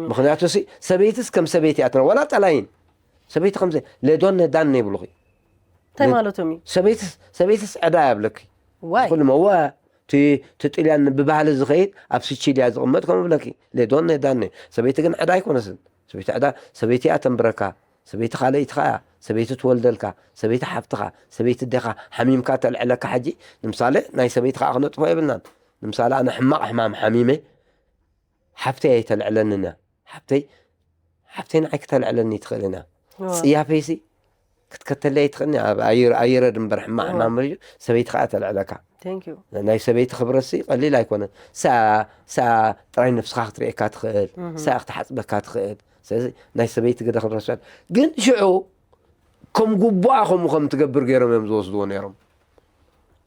ምክንያቱ ሲ ሰበይትስ ከም ሰበይቲ እያ ትነ ወላ ጠላይን ሰበይቲ ከምዘ ሌዶነ ዳን ይብሉኺ። እንታይ ማለቶም እዩ? ሰበይትስ ሰበይትስ ዕዳ እያ ብለኪ። ዋይ ኩሉ መዋ እቲ እቲ ጥልያን ብባህሊ ዝኸይድ ኣብ ስቺል እያ ዝቕመጥ ከም ብለኪ። ሌዶነ ዳን ሰበይቲ ግን ዕዳ ኣይኮነስን። ሰበይቲ ዕዳ ሰበይቲ እያ ተንብረካ። ሰበይቲ ካልኣይትኻ እያ። ሰበይቲ ትወልደልካ። ሰበይቲ ሓፍትኻ። ሰበይቲ ዴኻ ሓሚምካ ተልዕለካ። ሕጂ ንምሳሌ ናይ ሰበይቲ ከዓ ክነጥፎ የብልናን። ንምሳሌ ኣነ ሕማቕ ሕማም ሓሚመ ሓፍተይ ኣይተልዕለንን እያ። ሓፍተይ ሓፍተይ ንዓይ ክተልዕለኒ ትኽእልን እያ። እወ። ፅያፈይሲ ክትከተለይ ትኽእልኒ ኣብ ኣየር- ኣየረድ እምበር ሕማቕ ሕማም መሪዩ ሰበይቲ ከዓ ተልዕለካ። Thank you። ናይ ሰበይቲ ክብረትሲ ቀሊል ኣይኮነን። ሰኣ ሰኣ ጥራይ ነፍስኻ ክትርእየካ ትኽእል፣ ሰኣ ክትሓፅበካ ትኽእል። ስለዚ ናይ ሰበይቲ ግደ ክንረስዖ ግን ሽዑ ከም ጉቡኣ ከምኡ ከም ትገብር ገይሮም እዮም ዝወስድዎ ነይሮም።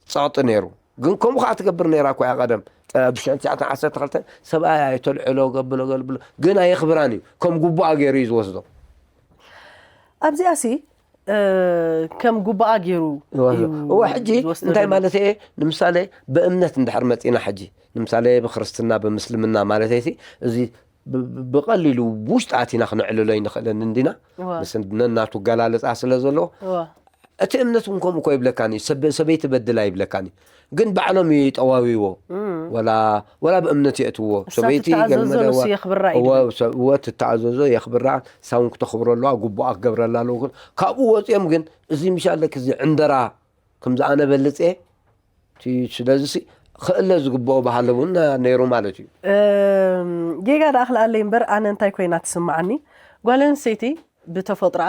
ፀቕጢ ነይሩ። ግን ከምኡ ከዓ ትገብር ነይራ እኮ እያ ቀደም። ብ ሽዑ ትሽዓተ ዓሰርተ ክልተ ሰብኣይ ኣይተልዕሎ ገብሎ ገልብሎ ግን ኣየኽብራን እዩ። ከም ጉቡኣ ገይሩ እዩ ዝወስዶ። ኣብዚኣ ሲ እ፣ ከም ጉባኣ ገይሩ እዩ እወ ሕጂ ዝወስዶ እንታይ ዘሎ። ማለት እየ ንምሳሌ ብእምነት እንድሕር መፂና ሕጂ ንምሳሌ ብክርስትና ብምስልምና ማለት እየ እዚ ብ- ብ- ብቐሊሉ ውሽጢ ኣቲና ክነዕልሎ ይንኽእለን እንዲና እወ። ምስ ነናቱ ገላለፃ ስለ ዘለዎ እወ። እቲ እምነት እውን ከምኡ እኮ ይብለካኒ ሰብ- ሰበይቲ በድላ ይብለካኒ ግን ባዕሎም ይጠዋዊዎ ወላ ወላ ብእምነት የእትዎ እሳ ሰበይቲ ትተኣዘዞ ገልመለ ንሱ ዋ- የኽብራ እዩ እወ- ዝብል። ሰ- እወ ትተኣዘዞ የኽብራ ሳውን ክተኽብሮ ኣለዋ ጉቡኣ ክገብረላ ኣለዎ ግን ካብኡ ወፂኦም ግን እዚ ምሻለክ እዚ ዕንደራ ከምዚ ኣነ በልፅ እየ እቲ ስለዚ ሲ ክእለ ዝግብኦ ባህሊ እውን ነይሩ ማለት እዩ። እም፣ ጌጋ ደኣ ክልኣለይ እምበር ኣነ እንታይ ኮይና ትስምዓኒ፣ ጓል ኣንስተይቲ ብተፈጥሮኣ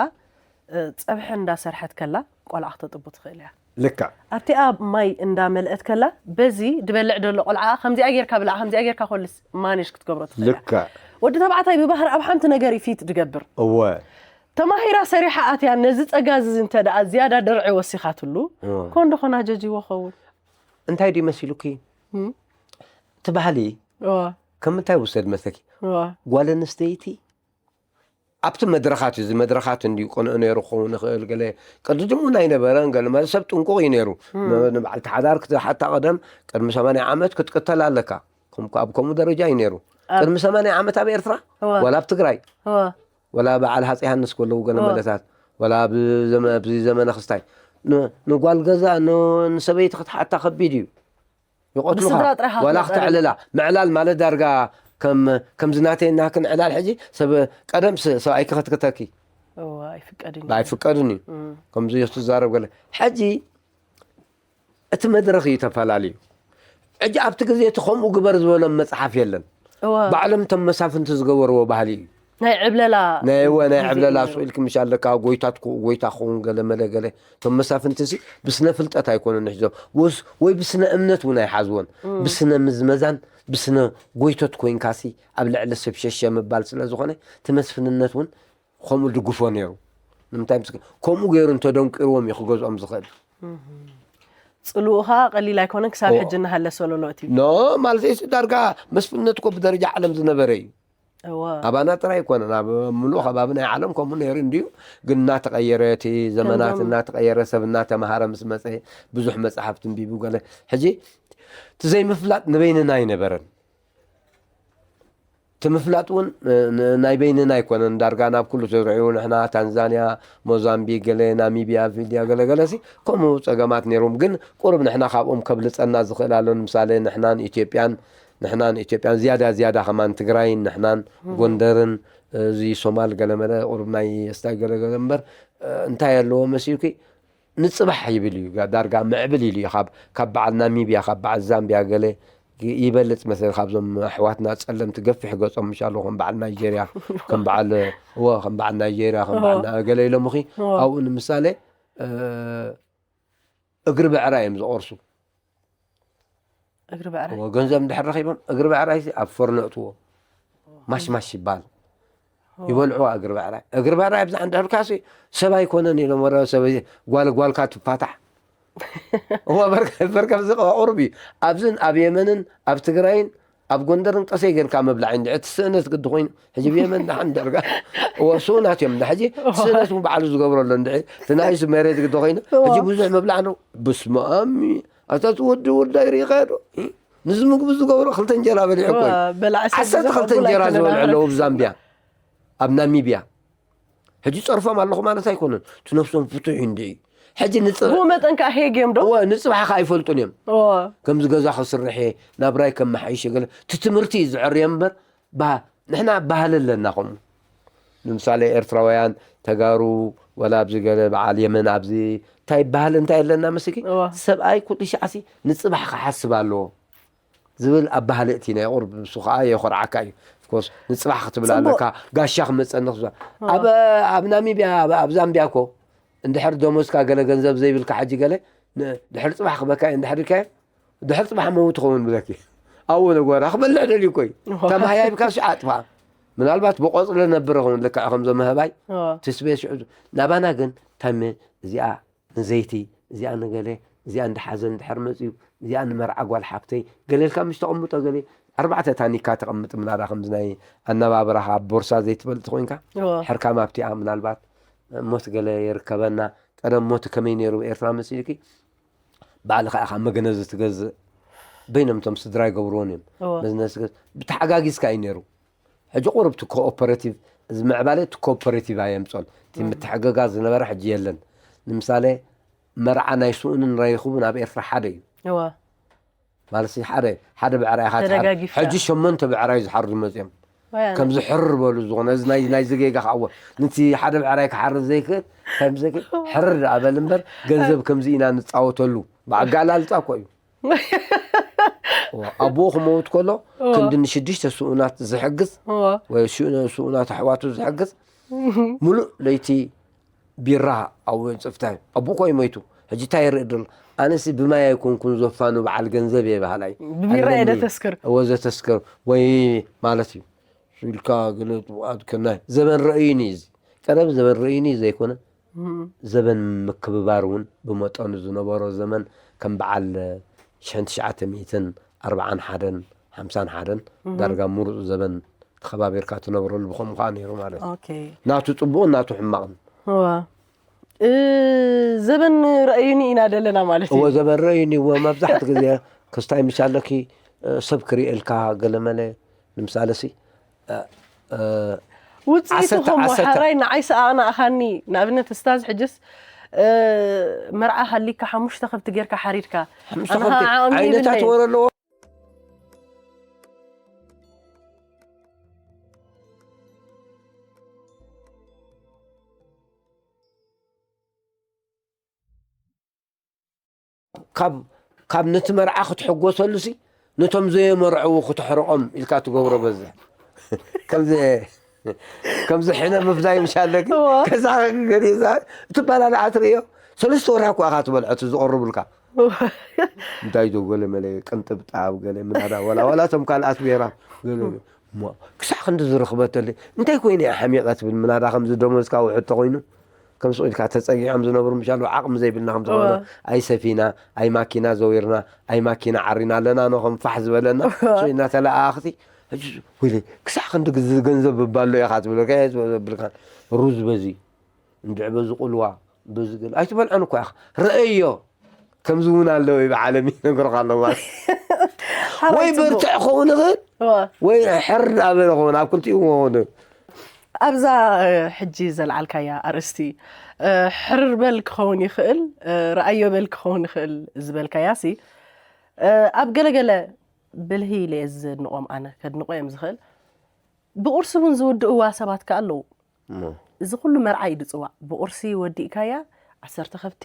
እ፣ ፀብሒ እንዳሰርሐት ከላ ቆልዓ ክተጥቡ ትኽእል እያ። ልክዕ ኣብቲኣ ማይ እንዳመልአት ከላ በዚ ድበልዕ ደሎ ቆልዓ ከምዚኣ ጌርካ ብላዕ ከምዚኣ ጌርካ ኮልስ ማኔጅ ክትገብሮ ትኽእል እያ። ልክዕ ወዲ ተባዕታይ ብባህሪ ኣብ ሓንቲ ነገር እዩ ፊት ድገብር። እወ ተማሂራ ሰሪሓ ኣትያ ነዚ ፀጋ እዚ እንተ ደኣ ዝያዳ ደርዒ ወሲኻትሉ እወ። ኮን ዶ ኮና ጀጅዎ ኸውን? እንታይ ድዩ መሲሉኪ እም? እቲ ባህሊ እወ፣ ከም ምንታይ ውሰድ መስለኪ እወ። ጓል ኣንስተይቲ ኣብቲ መድረኻት እዚ መድረኻት እንድዩ ቅንኡ ነይሩ ክኸውን ይኽእል ገለ ቅድድም እውን ኣይነበረን ገለ ማለት ሰብ ጥንቁቕ እዩ ነይሩ ንበዓልቲ ሓዳር ክትሓታ ቀደም ቅድሚ ሰማንያ ዓመት ክትቅተል ኣለካ ከም ኣብ ከምኡ ደረጃ እዩ ነይሩ ቅድሚ ሰማንያ ዓመት ኣብ ኤርትራ እወ። ዋላ ኣብ ትግራይ እወ፣ ወላ በዓል ሃፀ ዮሃንስ ከለዉ ገለ መለታት ወላ ኣብዚ ዘመነ ክስታይ ንጓል ገዛ ንሰበይቲ ክትሓታ ከቢድ እዩ ይቆትሉኻ ብስድራ ጥራሕ ዋላ ክትዕልል። ክትዕልላ ምዕላል ማለት ዳርጋ ከምዚ ናተይ ናክን ዕላል ሕጂ ሰብ ቀደም ሰብኣይኪ ክትክተኪ እወ፣ ኣይፍቀድን እዩ። ኣይፍቀድን እዩ ከምዚ ክትዛረብ ገለ ሕጂ እቲ መድረኽ እዩ ተፈላለዩ ሕጂ ኣብቲ ግዜ እቲ ከምኡ ግበር ዝበሎም መፅሓፍ የለን እወ፣ ባዕሎም እቶም መሳፍንቲ ዝገበርዎ ባህሊ እዩ ናይ ዕብለላ ናይ ወ ናይ ግዜ ዕብለላ እዩ። ስኢልኪ ምሽ ኣለካ ጎይታ ትኩ- ጎይታ ክኸውን ገለ መለ ገለ እቶም መሳፍንቲ ሲ ብስነ ፍልጠት ኣይኮኑን ንሕዞም ወስ ወይ ብስነ እምነት እውን ኣይሓዝዎን ብስነ ምዝመዛን ብስነ ጎይቶት ኮይንካ ሲ ኣብ ልዕሊ ሰብ ሸሸ ምባል ስለ ዝኾነ እቲ መስፍንነት እውን ከምኡ ድግፎ ነይሩ ንምንታይ ምስ ከምኡ ገይሩ እንተደንቂርዎም እዩ ክገዝኦም ዝኽእል ፅልኡኻ ቀሊል ኣይኮነን ክሳብ እወ። ሕጂ እናሃለሰ ሎሎ እቲ ኖ ማለት እዚ ዳርጋ መስፍንነት እኮ ብደረጃ ዓለም ዝነበረ እዩ እወ ኣባና ጥራይ ኣይኮነን ኣብ ምሉእ ከባቢ ናይ ዓለም ከምኡ ነይሩ እንድዩ ግን እናተቐየረ እቲ ዘመናት ከምዞም- እናተቐየረ ሰብ እናተምሃረ ምስ መፀ ብዙሕ መፅሓፍ ትንቢቡ ገለ ሕጂ እቲ ዘይምፍላጥ ንበይንና ኣይነበረን እቲ ምፍላጥ እውን ን- ን- ናይ በይንና ኣይኮነን ዳርጋ ናብ ኩሉ ተዝርዕዩ ንሕና ታንዛንያ ሞዛምቢክ ገለ ናሚብያ ቪድያ ገለገለ ሲ ከምኡ ፀገማት ነይሮም ግን ቁሩብ ንሕና ካብኦም ከብልፀና ዝኽእል ኣሎ ንምሳሌ ንሕናን ኢትዮጵያን ንሕናን ኢትዮጵያን ዝያዳ ዝያዳ ከማን ትግራይን ንሕናን ጎንደርን እዚ ሶማል ገለመለ ቁሩብ ናይ ስታይ ገለገለ እምበር እንታይ ኣለዎ መሲልኩ ንፅባሕ ይብል እዩ ዳርጋ ምዕብል ኢሉ እዩ ካብ ካብ በዓል ናሚብያ ካብ በዓል ዛምቢያ ገለ ይበልፅ መሰል ካብዞም ኣሕዋትና ፀለምቲ ገፊሕ ገፆም ምሻሉ ከም በዓል ናይጀርያ ከም በዓል እወ ከም በዓል ናይጀርያ ከም በዓል ና- ገለ ኢሎምኺ ኣብኡ ንምሳሌ እግሪ ብዕራ እዮም ዝቆርሱ እግሪ ብዕራይ እወ፣ ገንዘብ እንድሕር ረኺቦም እግሪ ብዕራይ ኣብ ፈርኖ እትዎ ማሽማሽ ይበሃል ይበልዕዋ እግሪ ብዕራይ። እግሪ ብዕራይ ኣብዛ እንድሕር ካሲ ሰብ ኣይኮነን ኢሎም፣ ወረ ሰብ ጓል ጓልካ ትፋታሕ። እዋ በርከ- በርከ ኣብዚ ቁሩብ እዩ። ኣብዝን ኣብ የመንን ኣብ ትግራይን ኣብ ጎንደርን ቀሰይ ጌርካ ምብላዕ እንድዒ እቲ ስእነት ግዲ ኮይኑ፣ ሕጂ ብየመን ደሓን ደርጋ እዎ ስኡናት እዮም። እንዳ ሕጂ እቲ ስእነት ባዕሉ ዝገብረሉ እንድዒ እቲ ናይ ሱ መሬት ግዲ ኮይኑ፣ ሕጂ ብዙሕ ምብላዕ ነው። ብስመኣም ኣታ እቲ ወዲ ወልዳይ ርኢኻዮ ዶ? ንዚ ምግቢ ዝገብሮ ክልተ እንጀራ በሊዑ እኮ እዩ። በላዕ ሰብ ዓሰርተ ክልተ እንጀራ ዝበልዑ ኣለዉ ኣብ ዛምቢያ፣ ኣብ ናሚብያ። ሕጂ ጸርፎም ኣለኹ ማለት ኣይኮነን፣ እቲ ነብሶም ፍቱሕ እዩ እንድዒ። ሕጂ ንጽ- ብኡ መጠን ከዓ ሄግ እዮም ዶ? እወ፣ ንጽባሕ ከዓ ኣይፈልጡን እዮም። እወ። ከምዚ ገዛ ክስርሕ እየ፣ ናብራይ ከመሓይሽ እየ፣ ገለ እቲ ትምህርቲ እዩ ዝዕርዮም እምበር፣ ባ- ንሕና ባህሊ ኣለና። ከምኡ ንምሳሌ ኤርትራውያን፣ ተጋሩ፣ ወላ ኣብዚ ገለ በዓል የመን ኣብዚ እንታይ ባህሊ እንታይ ኣለና መስኪ? እወ። ሰብኣይ ኩሉ ሻዕሲ ንጽባሕ ክሓስብ ኣለዎ ዝብል ኣብ ባህሊ እቲ ናይ ቁርብ ንሱ ከዓ የኾርዓካ እዩ። ኦፍኮርስ ንጽባሕ ክትብል ጽቡቅ። ኣለካ፣ ጋሻ ክመጸኒ ክዛ እወ። ኣብ ኣብ ናሚብያ ኣብ- ኣብ ዛምቢያ እኮ እንድሕር ደሞዝካ ገለ ገንዘብ ዘይብልካ፣ ሕጂ ገለ ን- ድሕር ጽባሕ ክበካ እዩ እንድሕር ኢልካዮ፣ ድሕር ጽባሕ መው ትኸውን ብለኪ። ኣብኡ ነጎራ ክበልዕ ደልዩ እኮ እዩ። እዋ። ተማህያይብካ ሽዓ ኣጥፋ። ምናልባት ብቆጽሊ ነብር ይኸውን ልክዕ ከም ዘመህባይ እዋ። ትስቤ ሽዑ ናባና ግን ታይመ እዚኣ ንዘይቲ፣ እዚኣ ንገለ፣ እዚኣ እንድሓዘን እንድሕር መጽዩ፣ እዚኣ ንመርዓ ጓል ሓብተይ ገለ ኢልካ ምሽ ተቐምጦ ገለ ኣርባዕተ ታኒካ ተቐምጥ ምናዳ ከምዚ ናይ ኣነባብራኻ ኣብ ቦርሳ ዘይትፈልጥ ኮይንካ እዋ። ሕርካም ኣብቲኣ ምናልባት ሞት ገለ ይርከበና። ቀደም ሞት ከመይ ነይሩ ኤርትራ መሲልኪ? ባዕልኻ ኢኻ መገነዚ ትገዝእ። በይኖም እቶም ስድራ ይገብርዎን እዮም። እዎ። መዝነስ ገዝ- ብተሓጋጊዝካ እዩ ነይሩ። ሕጂ ቁሩብ እቲ ኮኦፐሬቲቭ፣ እዚ ምዕባለ እቲ ኮኦፐሬቲቭ ኣየምጾን። እቲ ምትሕግጋዝ ዝነበረ ሕጂ የለን። ንምሳሌ መርዓ ናይ ስኡንን ረይኹብን ኣብ ኤርትራ ሓደ እዩ። እዎ። ማለት ሓደ ሓደ ብዕራይ ኢኻ ትሓር- ተደጋጊፍካ። ሕጂ ሸሞንተ ብዕራይ ዝሓርዱ መጽዮም። ወያ ከምዚ ሕር በሉ ዝኾነ እዚ ናይ ናይዚ ጌጋ ከኣዎ ነቲ ሓደ ብዕራይ ክሓርድ ዘይክእል ከምዚ ሕር ደኣ በል እምበር ገንዘብ ከምዚ ኢና ንጻወተሉ ብኣጋላልጻ እኮ እዩ። እዋ፣ ኣቦኡ ክመውት ከሎ እዋ። ክንዲ ንሽዱሽተ ስኡናት ዝሕግዝ እዋ። ወይ ሽኡ- ስኡናት ኣሕዋቱ ዝሕግዝ ሙሉእ ለይቲ ቢራ ኣብኡ ጽፍታይ ኣቦ እኮ እዩ ሞይቱ። ሕጂ እንታይ ይርኢ ድል ኣነሲ ብማይ ኣይኮንኩን ዘፋኑ በዓል ገንዘብ እየ በሃላይ ብቢራ እየ ኣለኒ። ደተስክር። እወ ዘተስክር ወይ ማለት እዩ ኢልካ ገለ ጥቡቃት ከናይ ዘበን ረእዩኒ እዚ ቀደም ዘበን ረእዩኒ ዘይኮነ ዘበን ምክብባር እውን ብመጠኑ ዝነበሮ ዘመን ከም በዓል ሽሕን ትሽዓተ ሚእትን ኣርብዓን ሓደን ሓምሳን ሓደን ዳርጋ ምሩፅ ዘበን ተኸባቢርካ ትነብረሉ ብኸምኡ ከዓ ነይሩ ማለት እዩ። ኦኬ። ናቱ ፅቡቕን ናቱ ሕማቕን። እዋ። እ፣ ዘበን ረእዩኒ ኢና ደለና ማለት እዩ። እወ ዘበን ረእዩኒ እወ መብዛሕቲ ግዜ ክስታይ ምሽ ኣለኪ እ፣ ሰብ ክርእየልካ ገለመለ ንምሳለ ሲ እ፣ እ፣ ውፅኢቱ ዓሰርተ- ከምኡ ዓሰርተ- ሓራይ ንዓይ ሰኣና ኣኻኒ ንኣብነት እስታዝ ሕጅስ እ፣ መርዓ ሃሊካ ሓሙሽተ ከብቲ ጌርካ ሓሪድካ ሓሙሽተ ኣነ ከብቲ ከዓ ዓቕሚ ዓይነታት ይብለይ። ወረ ኣለዎ። ካብ ካብ ነቲ መርዓ ክትሕጎሰሉ ሲ ነቶም ዘየመርዕዉ ክተሕርቆም ኢልካ ትገብሮ በዝሕ ከምዚ ከምዚ ሕነ ምፍዳይ ምሽ ኣለኪ እዋ። ከዛ ገሊዛ እቲ ባላላ ኣትርእዮ ሰለስተ ወርሒ እኳ ኢኻ ትበልዖ እቲ ዝቐርቡልካ እንታይ ዶ ገለ መለ ቅንጥብጣብ ገለ ምናዳ ወላ ወላ እቶም ካልኣት ብሄራት ገለ እሞ ክሳዕ ክንዲ ዝረኽበተለይ እንታይ ኮይነ እያ ሓሚቐ ትብል ምናዳ ከምዚ ደሞዝካ ውሕድ ተኾይኑ ከም ሱቕ ኢልካ ተጸጊዖም ዝነብሩ ምሻሉ ዓቕሚ ዘይብልና ከም ዝኾነ እወ። ኣይ ሰፊና ኣይ ማኪና ዘዊርና ኣይ ማኪና ዓሪና ኣለና ኖኸም ፋሕ ዝበለና እወ። ሱቕ ኢልና ተለኣኣኽቲ ሕጂ ወይለ ክሳዕ ክንዲ ግዝ- ገንዘብ እባሎ ኢኻ ትብለካ እየ ዝበለብልካ ሩዝ በዚ እንድዕ በዚ ቁልዋ በዚ ገለ ኣይትበልዖን እኳ ኢኻ ረአዮ ከምዚ እውን ኣለዎ እዩ ብዓለም ይነግሮኻ ኣለዎ ማለት ሓራይ ወይ ጽቡቅ። ብርትዕ ክኸውን ይኽእል እወ። ወይ ሕር እናበለ ክኸውን ኣብ ክልቲኡ ክኸውን ኣብዛ እ፣ ሕጂ ዘልዓልካያ ኣርእስቲ እ፣ ሕርር በል ክኸውን ይኽእል እ፣ ረኣዮ በል ክኸውን ይኽእል ዝበልካያ ሲ እ፣ ኣብ ገለገለ ብልሂ ኢለ እየ ዘድንቆም ኣነ ከድንቆ እዮም ዝኽእል ብቁርሲ እውን ዝውድእዋ ሰባት ከ ኣለዉ እሞ እዚ ኩሉ መርዓ እዩ ድፅዋዕ ብቁርሲ ወዲእካያ ዓሰርተ ከብቲ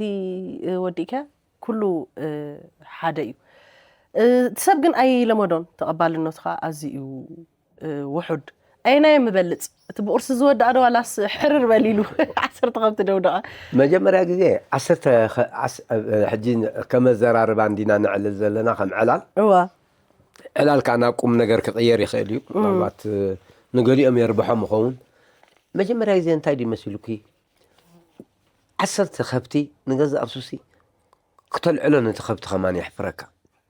እ፣ ወዲእካያ ኩሉ እ፣ ሓደ እዩ እ፣ እቲ ሰብ ግን ኣይለመዶን ተቐባልነቱ ከዓ ኣዝዩ እዩ እ፣ ውሑድ ኣየናይ ምበልፅ እቲ ብቁርሲ ዝወድኣ ዶ ዋላስ ሕርር በል ኢሉ ዓሰርተ ከብቲ ደውደቐ መጀመርያ ግዜ ዓሰርተ ከ- ዓስ- እ፣ ሕጂ ከመዘራርባ እንዲና ነዕልል ዘለና ከም ዕላል እዋ ዕላል ከዓ ናብ ቁም ነገር ክቕየር ይኽእል እዩ ምናልባት እ፣ ንገሊኦም የርብሖም ይኸውን መጀመርያ ግዜ እንታይ ድዩ መሲሉኪ? ዓሰርተ ከብቲ ንገዛእ ርእሱሲ ክተልዕሎ፣ ነቲ ከብቲ ከማን የሕፍረካ።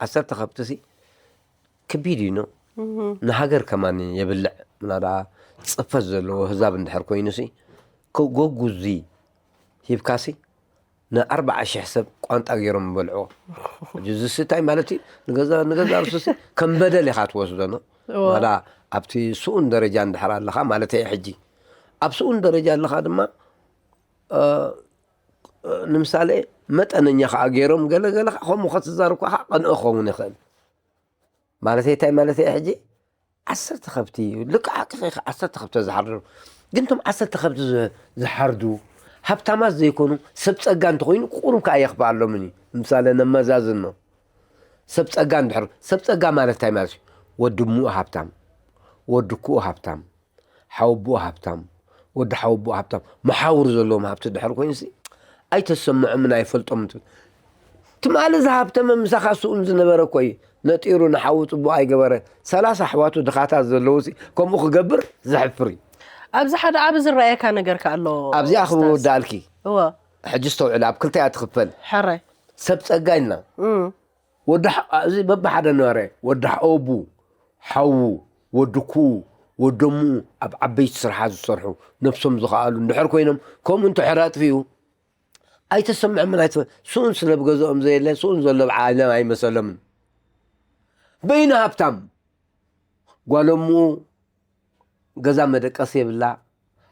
ዓሰርተ ከብትሲ ከቢድ እዩ፣ ኖ? ንሃገር ከማን የብልዕ። ምና ደኣ ጽፈት ዘለዎ ህዛብ እንድሕር ኮይኑሲ፣ ከ-፣ ጎጉዚ ሂብካሲ፣ ንኣርብዓ ሽሕ ሰብ ቋንጣ ገይሮም ይበልዕዎ። ሕጂ እዚሲ እንታይ ማለት እዩ? ንገዛ፣ ንገዛ ርእሱሲ ከም በደል ኢኻ ትወስዶ፣ ኖ? እዋ። ዋላ ኣብቲ ስኡን ደረጃ እንድሕር ኣለኻ ማለት እየ። ሕጂ ኣብ ስኡን ደረጃ ኣለኻ ድማ፣ እ፣ እ፣ ንምሳሌ መጠነኛ ኸዓ ገይሮም፣ ገለ ገለ ኸዓ ከምኡ ኸትዛረብ ከኣ ኸዓ ቅንኢ ክኸውን ይኽእል። ማለት እንታይ ማለት እየ ሕጂ? ዓሰርተ ከብቲ፣ ልክዕ ሓቅኺ ኢኺ፣ ዓሰርተ ከብቲ ዝሓርዱ። ግን እቶም ዓሰርተ ከብቲ ዝ-፣ ዝሓርዱ ሃብታማት ዘይኮኑ፣ ሰብ ጸጋ እንተኾይኑ ቁሩብ ከኣ የኽፍኣሎምን እዩ። ንምሳሌ ነመዛዝኖ። ሰብ ጸጋ እንድሕር፣ ሰብ ጸጋ ማለት እንታይ ማለት እዩ? ወዲ እሙኡ ሃብታም፣ ወዲ ኩኡ ሃብታም፣ ሓወቦኡ ሃብታም፣ ወዲ ሓወቦኡ ሃብታም፣ መሓውር ዘለዎም ሃብቲ ድሕር ኮይኑሲ፣ ኣይተሰምዖምን ኣይፈልጦምን ትብል። ትማሊ ዝሃብተመ ምሳኻ ስኡን ዝነበረ እኮ እዩ። ነጢሩ ንሓዉ ጽቡቕ ኣይገበረ። ሰላሳ ኣሕዋቱ ድኻታት ዘለዉሲ ከምኡ ክገብር ዘሕፍር እዩ። ኣብዚ ሓደ ዓቢ ዝረኣየካ ነገር ከኣ ኣሎ ኣብዚኣ ኡስታዝ። ክወዳእልኪ። እወ። ሕጂ ኣስተውዕሊ፣ ኣብ ክልተ እያ ትኽፈል። ሕራይ። ሰብ ጸጋ ኢልና። እም። ወዲ ሓ-፣ እዚ በብሓደ ነበረ። ወዲ ሓወቡ፣ ሓዉ፣ ወዲ ኩኡ፣ ወዲ እሙኡ ኣብ ዓበይቲ ስራሓት ዝሰርሑ፣ ነብሶም ዝኸኣሉ እንድሕር ኮይኖም፣ ከምኡ እንተሕር ኣጥፊኡ፣ ኣይተሰምዐምን ኣይትፈ-፣ ስኡን ስለ ብገዝኦም ዘየለ፣ ስኡን ዘሎ ብዓለም ኣይመሰሎምን። በይኑ ሃብታም፣ ጓል እሙኡ ገዛ መደቀሲ የብላ፣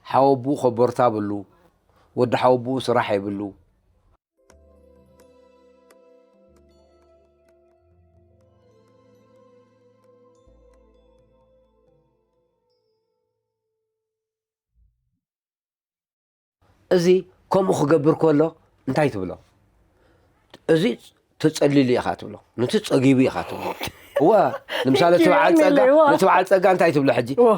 ሓወቡኡ ኮቦርታ የብሉ፣ ወዲ ሓወቡኡ ስራሕ የብሉ። እዚ ከምኡ ክገብር ከሎ እንታይ ትብሎ? እዚ ተጸሊሉ ኢኻ ትብሎ፣ ነቲ ጸጊቡ ኢኻ ትብሎ። እወ፣ ንምሳሌ እቲ በዓል ጸጋ፣ እወ። ነቲ በዓል ጸጋ እንታይ ትብሎ ሕጂ? እወ።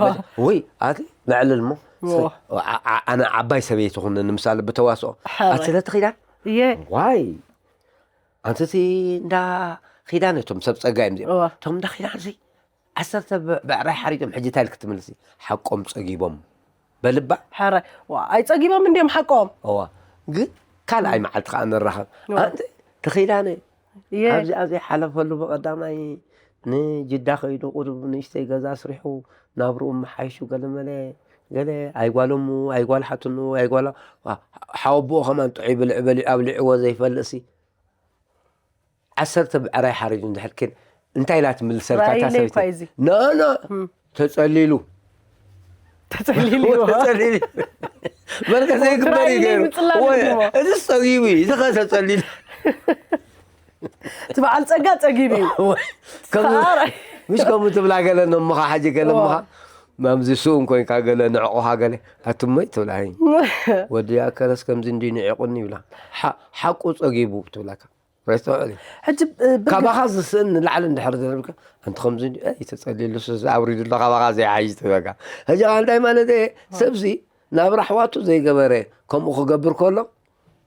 ወይ፣ ኣቲ ንዕልል እሞ፣ እወ። አ-፣ አ-፣ ኣነ ዓባይ ሰበይቲ ኩነ፣ ንምሳሌ ብተዋስኦ፣ ሓራይ። ኣቲ ነቲ ኺዳን? እየ። ዋይ፣ ኣንቲ እቲ እንዳ ኺዳን እቶም ሰብ ጸጋ እዮም እዚኦም። እወ። እቶም እንዳ ኺዳን እዚ፣ ዓሰርተ ብ-፣ ብዕራይ ሓሪዶም፣ ሕጂ እንታይ ኢልኪ ትምልሲ? ሓቆም ጸጊቦም። በልባ? ሓራይ። ዋ፣ ኣይጸጊቦም እንድዮም ሓቆም። እዋ። ግን ካልኣይ መዓልቲ ከኣ ንራኸብ። እዋ። ኣንቲ፣ እቲ ኺዳነ፣ እየ። ኣብዚ፣ ኣብዚ ሓለፈሉ ብቐዳማይ ንጅዳ ከይዱ ቁሩብ ንእሽተይ ገዛ ኣስሪሑ፣ ናብርኡ መሓይሹ ገለ መለ፣ ገለ ኣይጓለሙ፣ ኣይጓል ሓትኑ፣ ኣይጓላ፣ ዋ፣ ሓወቦኡ ከማን ጥዑይ ብልዒ በሊዑ ኣብሊዕዎ ዘይፈልጥሲ። ዓሰርተ ብዕራይ ሓሪዱ እንድሕር ኬን እንታይ ኢላ ትምልሰልካ ራእይለይ እታ ሰበይቲ? እኳ እዩ እዚ። ኖ፣ ኖ፣ እም። ተጸሊሉ። ተጸሊሉ እዩ። ተጸሊሉ። በልከ ዘይግበር እዩ ራእይለይ ገይሩ። ምጽላል ወይ፣ እዩ እሞ። እዚ ጸጊቡ እዩ፣ እዚ ኸ ተጸሊሉ። እቲ በዓል ጸጋ ጸጊቡ እዩ። ወይ፣ ከምዚ፣ ኸኣ ራእይ። ምሽ ከምኡ ትብላ ገለ ነምኻ፣ ሓጂ ገለ እዋ። እምኻ፣ ማምዚ ስኡን ኮይንካ ገለ ንዕቑኻ ገለ፣ ኣትመይ ትብላ፣ ኣይ። ወዲ ያከለስ ከምዚ እንዲ ንዒቑኒ ይብላ። ሓ-፣ ሓቁ ጸጊቡ ትብላካ። ረስተውዕል። ሕጂ፣ እ፣ ብርግጽ ካባኻ ዝስእን ንላዕሊ እንድሕር ዘረብካ፣ ኣንቲ ከምዚ እንዲ፣ ኣይ፣ ተጸሊሉ፣ ሱስ ኣውሪዱ ኣሎ፣ ካባኻ ዘይሓይሽ ትበካ። ሕጂ ኸዓ እንታይ ማለት እየ? ሰብዚ ናብራ ኣሕዋቱ ዘይገበረ ከምኡ ክገብር ከሎ፣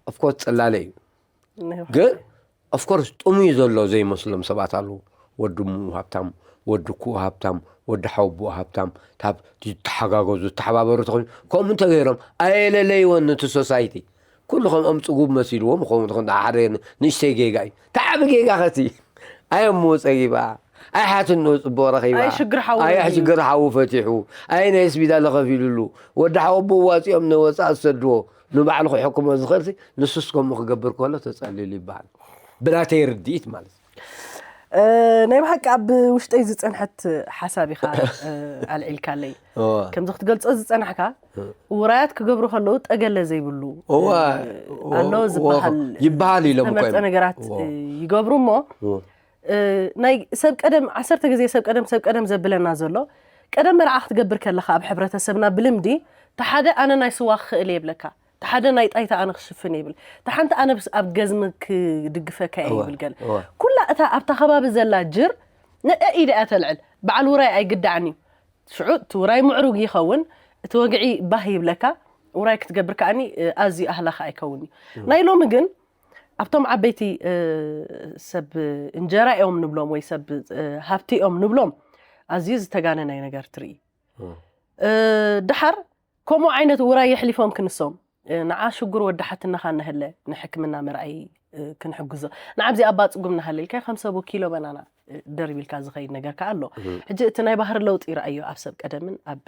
of course፣ ጽላለ እዩ። ናይ ግን፣ of course፣ ጥሙይ ዘሎ ዘይመስሎም ሰባት ኣለዉ። ወዲ እሙ ሃብታም፣ ወዲ ኩኡ ሃብታም፣ ወዲ ሓወቦኡ ሃብታም፣ ታብ ዝተሓጋገዙ፣ ዝተሓባበሩ ተኾይኑ፣ ከምኡ እንተገይሮም፣ ኣየለለይዎን ነቲ ሶሳይቲ። ኩሉ ከምኦም ጽጉብ መሲልዎም፣ ከምኡ ተኾን ደኣ ሓደ ን-፣ ንእሽተይ ጌጋ እዩ። እቲ ዓቢ ጌጋ ኸቲ፣ ኣየ እሙ ጸጊባ፣ ኣየ ሓትንኡ ጽቡቕ ረኺባ፣ ኣየ ሽግር ሓዉ ኣየ ረኺቡ። ሽግር ሓዉ ፈቲሑ፣ ኣየ ናይ ስቢዳለ ከፊሉሉ፣ ወዲ ሓወቦኡ ዋጺኦም ንወጻኢ ዝሰድዎ፣ ንባዕሉ ክሕክሞ ዝኽእልሲ፣ ንሱስ ከምኡ ክገብር ከሎ ተጸሊሉ ይበሃል። ብናተይ ርድኢት ማለት እዩ። እ፣ ናይ ብሓቂ ኣብ ውሽጠይ ዝጸንሐት ሓሳብ ኢኻ፣ እ፣ ኣልዒልካለይ። እወ። ከምዚ ክትገልጾ ዝጸናሕካ፣ እ። ውራያት ክገብሩ ከለዉ ጠገለ ዘይብሉ፣ እወ፣ እ፣ እወ፣ ኣሎ እወ፣ ዝበሃል፣ ይበሃል ኢሎም እኮ ዝተመርጸ እዮም። ነገራት፣ እወ። እ፣ ይገብሩ እሞ፣ እወ። እ፣ ናይ ሰብ ቀደም፣ ዓሰርተ ግዜ ሰብ ቀደም፣ ሰብ ቀደም ዘብለና ዘሎ፣ ቀደም መርዓ ክትገብር ከለኻ ኣብ ሕብረተሰብና ብልምዲ፣ እቲ ሓደ ኣነ ናይ ስዋ ክኽእል እየ ይብለካ። እቲ ሓደ ናይ ጣይታ ኣነ ክሽፍን ይብል። እቲ ሓንቲ ኣነ ብስ-፣ ኣብ ገዝሚ ክድግፈካ እየ እወ፣ ይብል ገለ። እወ። ኩላ እታ ኣብታ ከባቢ ዘላ ጅር ንዕኢ ደኣ ተልዕል። በዓል ውራይ ኣይግዳዕን እዩ። ሽዑ እቲ ውራይ ምዕሩግ ይኸውን፣ እቲ ወግዒ ባህ ይብለካ። ውራይ ክትገብር ከኣኒ፣ እ፣ ኣዝዩ ኣህላኺ ኣይከውን እዩ። እወ። ናይ ሎሚ ግን ኣብቶም ዓበይቲ፣ እ፣ ሰብ እንጀራ እዮም ንብሎም ወይ ሰብ፣ እ፣ ሃብቲ እዮም ንብሎም ኣዝዩ ዝተጋነናይ ነገር ትርኢ። እወ። እ፣ ደሓር ከምኡ ዓይነት ውራይ የሕሊፎም ክንሶም። እ፣ ንዓ ሽጉር ወዲ ሓትነኻ እናሃለ ንሕክምና መርኣይ፣ እ፣ ክንሕግዞ። ንዓ ኣብዚ ኣባ ጽጉም እናሃለልካ ከም ሰቡ ኪሎ በናና፣ እ፣ ደርቢልካ ዝኸይድ ነገር ከኣ ኣሎ። ሕጂ እቲ ናይ ባህሪ ለውጢ ይረኣዮ ኣብ ሰብ ቀደምን ኣብ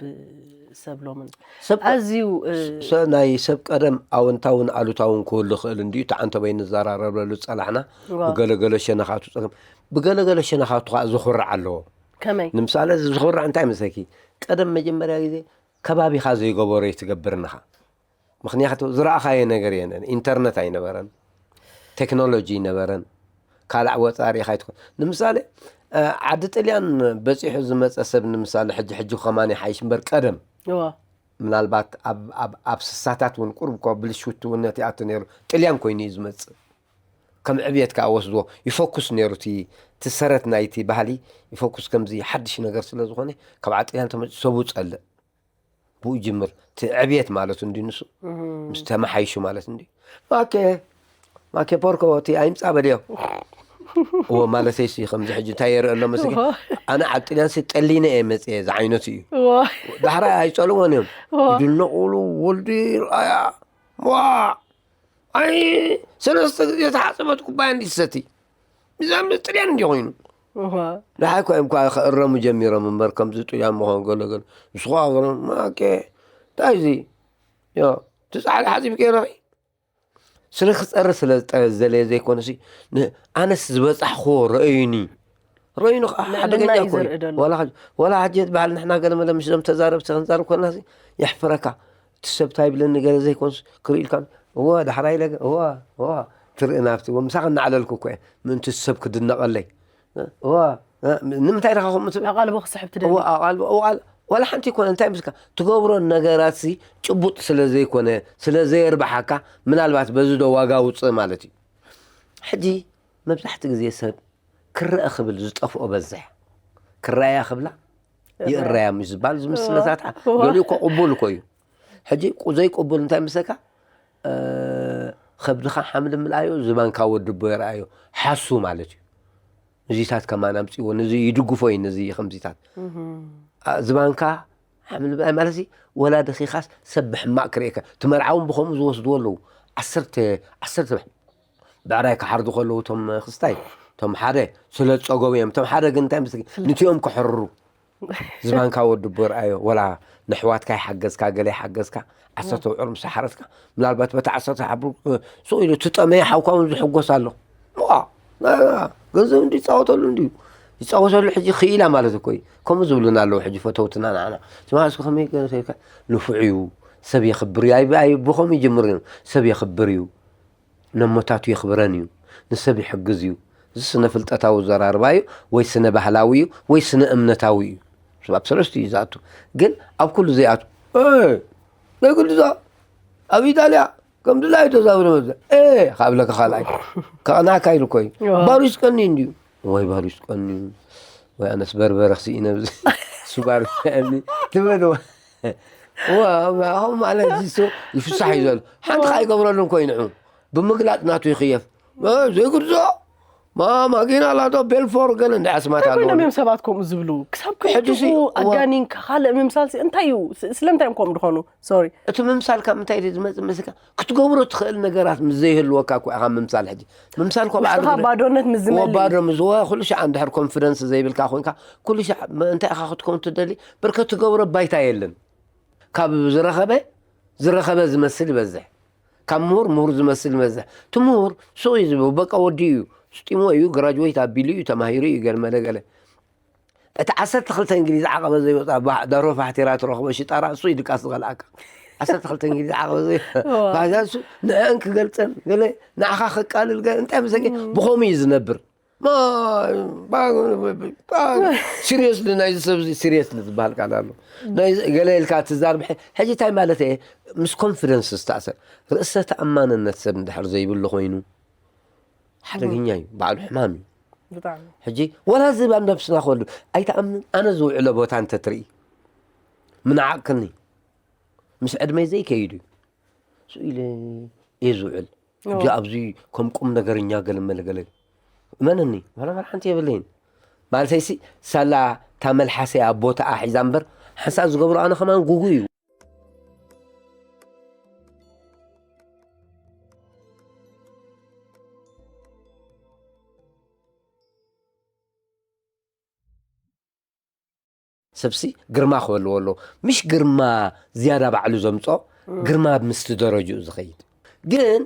ሰብ ሎምን። ሰብ ቀ- ኣዝዩ፣ እ፣ ሰ- ናይ ሰብ ቀደም ኣወንታውን ኣሉታውን ክህሉ ይኽእል እንድዩ። እቲ ዓንተበይ ንዘራረበሉ ጸላሕና ዋ። ብገለገለ ሸነኻቱ ጸገም ብገለገለ ሸነኻቱ ከዓ ዝኹርዕ ኣለዎ። ከመይ? ንምሳሌ እዚ ዝኹርዕ እንታይ መስለኪ? ቀደም መጀመርያ ግዜ ከባቢኻ ዘይገበሮ ትገብር ንኻ። ምክንያቱ ዝረኣኻዮ ነገር የለን። ኢንተርነት ኣይነበረን፣ ቴክኖሎጂ ኣይነበረን፣ ካልእ ወፃእ ሪኢኻ ኣይትኾን። ንምሳሌ እ፣ ዓዲ ጥልያን በፂሑ ዝመፀ ሰብ ንምሳሌ ሕጂ ሕጂ ከማን ይሓይሽ እምበር ቀደም እዋ። ምናልባት ኣብ ኣብ ኣብ ስሳታት እውን ቁሩብ እኳ ብልሽውቲ እውን ነቲ ኣቱ ነይሩ ጥልያን ኮይኑ እዩ ዝመፅእ። ከም ዕብየት ከዓ ወስድዎ ይፈኩስ ነይሩ እቲ እቲ ሰረት ናይቲ ባህሊ ይፈኩስ ከምዚ ሓድሽ ነገር ስለ ዝኾነ ካብ ዓጥልያን ተመፂኡ ሰቡ ፀልእ ብኡ ጅምር እቲ ዕብየት ማለት እንዲ ንሱ ምስ ተመሓይሹ ማለት እንዲ ማኬ ማኬ ፖርኮ እቲ ኣይምፃ በልዮ እዎ ማለተይ ሲ ከምዚ ሕጂ እንታይ የርኢ ኣሎ መስኪ ኣነ ዓጥልያን ሲ ጠሊነ እየ መፅየ ዝዓይነቱ እዩ እዋ። ዳሕራይ ኣይፀልዎን እዮም እዋ። ይድነቑሉ ወልዲ ርኣያ ዋ ኣይ ሰለስተ ግዜ ተሓፀበት ኩባያ እንዲሰቲ ብዛም ጥልያን እንዲ ኮይኑ እዋ። ደሓይ እኳ እዮም ከዓ ክእረሙ ጀሚሮም እምበር ከምዚ ጥልያን ምዃን ገለገለ ንስኹ ኣገሮም ማኬ እንታይ እዚ ዮ እቲ ፃዕዳ ሓፂብ ገይረ ስለ ክፀሪ ስለ ዝጠ- ዝደለየ ዘይኮነሲ ን- ኣነስ ዝበፃሕክዎ ረእዩኒ ረእዩኒ ከዓ ልዕልና ሓደገኛ እዩ እኮ እዩ ዘርኢ ዘሎ። ዋላ ሓ- ዋላ ሓጀት በዓል ንሕና ገለ መለ ምስ ዞም ተዛረብቲ ክንዛረብ ኮና ይሕፍረካ እቲ ሰብ እንታይ ይብለኒ ገለ ዘይኮንስ ክርኢ ኢልካ እዋ ዳሕራይ ለገ እዋ እዋ ትርኢ ናብቲ እዋ ምሳኻ እናዕለልኩ እኮ እየ ምእንቲ እቲ ሰብ ክድነቐለይ እዋ እ፣ ንምንታይ ኢኻ ከምኡ ትብል ኣቓልቦ ክስሕብ ትደሊ። እዋ ኣቓልቦ እዋ ዋላ ሓንቲ ይኮነ እንታይ ምስካ ትገብሮ ነገራት ሲ ጭቡጥ ስለ ዘይኮነ ስለ ዘየርባሓካ ምናልባት በዚ ዶ ዋጋ ውፅእ ማለት እዩ ሕጂ መብዛሕቲ ግዜ ሰብ ክረአ ክብል ዝጠፍኦ በዝሕ ክረኣያ ክብላ ይእረያ እዩ ዝበሃል እዚ ምስለታት እዋ። ገሊኡ እኮ ቅቡል እኮ እዩ ሕጂ ቁ- ዘይቅቡል እንታይ ምስለካ እ፣ ከብድኻ ሓምሊ ምልኣዮ ዝባንካ ወድቦ የርኣዮ ሓሱ ማለት እዩ ንዚታት ከማን ኣምፅዎ ነዚ ይድግፎ እዩ ነዚ ከምዚታት አ፣ ዝባንካ ሓምሊ ምልኣይ ማለት እዚ ወላ ደኺኻስ ሰብ ብሕማቅ ክርእየካ እቲ መርዓውን ብኸምኡ ዝወስድዎ ኣለዉ ዓሰርተ ዓሰርተ ብዕራይ ክሓርዱ ከለዉ እቶም ክስታይ እቶም ሓደ ስለ ዝፀገቡ እዮም እቶም ሓደ ግን እንታይ ምስል ንቲኦም ክሕርሩ ዝባንካ ወዲ ቦርኣዮ ወላ ንሕዋትካ ይሓገዝካ ገለ ይሓገዝካ ዓሰርተ ውዕር ምስ ሓረስካ ምናልባት በቲ ዓሰርተ ሓብሩ ስቕ ኢሉ ትጠመየ ሓውካ እውን ዝሕጎስ ኣሎ ዋ ገንዘብ እንዲ ይፃወተሉ እንድዩ ይፃወተሉ ሕጂ ክኢላ ማለት እኮ እዩ ከምኡ ዝብሉና ኣለዉ ሕጂ ፈተውትና ንዓና ስማ እስኪ ከመይ ገለ ንፉዕ እዩ ሰብ የኽብር እዩ ኣይብ- ኣይብ- ብኸምኡ ይጅምር እዩ ሰብ የኽብር እዩ ነሞታቱ የኽብረን እዩ ንሰብ ይሕግዝ እዩ እዚ ስነ ፍልጠታዊ ዘራርባ እዩ ወይ ስነ ባህላዊ እዩ ወይ ስነ እምነታዊ እዩ ስብ ኣብ ሰለስቱ እዩ ዝኣቱ ግን ኣብ ኩሉ ዘይኣቱ እ፣ ናይ ኩሉ ዛ ኣብ ኢጣልያ ከም ድላይ ተዛብረ መዘ እ፣ ካብለካ ካልኣይ ከቕናካ ኢሉ ኮይ ዋ። ባሩ ይስቀኒ እንድዩ ወይ ባሩ ይስቀኒ ወይ ኣነስ በርበረ ክስኢነ ስባር ትበልዋ ከምኡ ማለት እዚ ሰው ይፍሳሕ እዩ ዘሎ ሓንቲ ከዓ ይገብረሉን ኮይንዑ ብምግላጥ ናቱ ይኽየፍ ዘይግድዞ ማማጊና ላቶ ቤልፎር ገለ እንዲ ኣስማት እንታይ ኮይኖም ኣለዎ እዮም ሰባት ከምኡ ዝብሉ ክሳብ ሕጂ ሲ- ክልጥፉ እዋ- ኣጋኒንካ ካልእ ምምሳል ሲ እንታይ እዩ ስ- ስለምንታይ እዮም ከምኡ ዝኾኑ ሶሪ እቲ ምምሳል ካብ ምንታይ እዩ ዝመፅእ መስልካ ክትገብሮ ትኽእል ነገራት ምስ ዘይህልወካ እኮ ኢኻ ምምሳል ሕጂ ምምሳል እኮ በዓል ውሽጥኻ ግደ- ባዶነት ምስ ዝመልእ ባዶ ምስ ዝወ ኩሉ ሻዕ እንድሕር ኮንፊደንስ ዘይብልካ ኮይንካ ኩሉ ሻዕ ም- እንታይ ኢኻ ክትከውን ትደሊ ብርከ ትገብሮ ባይታ የለን ካብ ዝረኸበ ዝረኸበ ዝመስል ይበዝሕ ካብ ምሁር ምሁር ዝመስል ይበዝሕ እቲ ምሁር ሱቕ እዩ ዝብ በቃ ወዲ እዩ ስጢሞ እዩ ግራጅዌት ኣቢሉ እዩ ተማሂሩ እዩ ገለ መለ ገለ እቲ ዓሰርተ ክልተ እንግሊዝ ዓቐበ ዘይወፃ ባ- ደርሆ ፋሕቲራ ትረኽቦ ሽጣራ እሱ እዩ ድቃስ ዝኸልኣካ ዓሰርተ ክልተ እንግሊዝ ዓቐበ ዘይ ባዛ እሱ ንዕአን ክገልፀን ገለ ንዓኻ ከቃልል ገለ እንታይ መሰኪ ብኸምኡ እዩ ዝነብር ሲሪየስሊ ናይዚ ሰብ እዚ ሲሪየስሊ ዝበሃል ቃል ኣሎ ናይ ገለ ኢልካ ትዛርብ ሐ- ሕጂ እንታይ ማለት እየ ምስ ኮንፊደንስ ዝተኣሰር ርእሰ ተኣማንነት ሰብ እንድሕር ዘይብሉ ኮይኑ ሓደገኛ እዩ በዓሉ ሕማም እዩ ብጣዕሚ ሕጂ ወላ ዝብ ኣብ ነብስና ክወልዱ ኣይተኣምንን ኣነ ዝውዕሎ ቦታ እንተትርኢ ምንዓቅክኒ ምስ ዕድመይ ዘይከይዱ እዩ ስኡ ኢለ እየ ዝውዕል ሕጂ ኣብዚ ከም ቁም ነገርኛ ገለመለገለ እመነኒ ዋላ ሓንቲ የብለይን ማለተይሲ ሳላ እታ መልሓሰይ ኣብ ቦታኣ ሒዛ እምበር ሓንሳእ ዝገብሮ ኣነ ከማን ጉጉ እዩ ሰብሲ ግርማ ክህልዎ ኣለዎ። ምሽ ግርማ ዝያዳ ባዕሉ ዘምጾ፣ ግርማ ምስቲ ደረጅኡ ዝኸይድ። ግን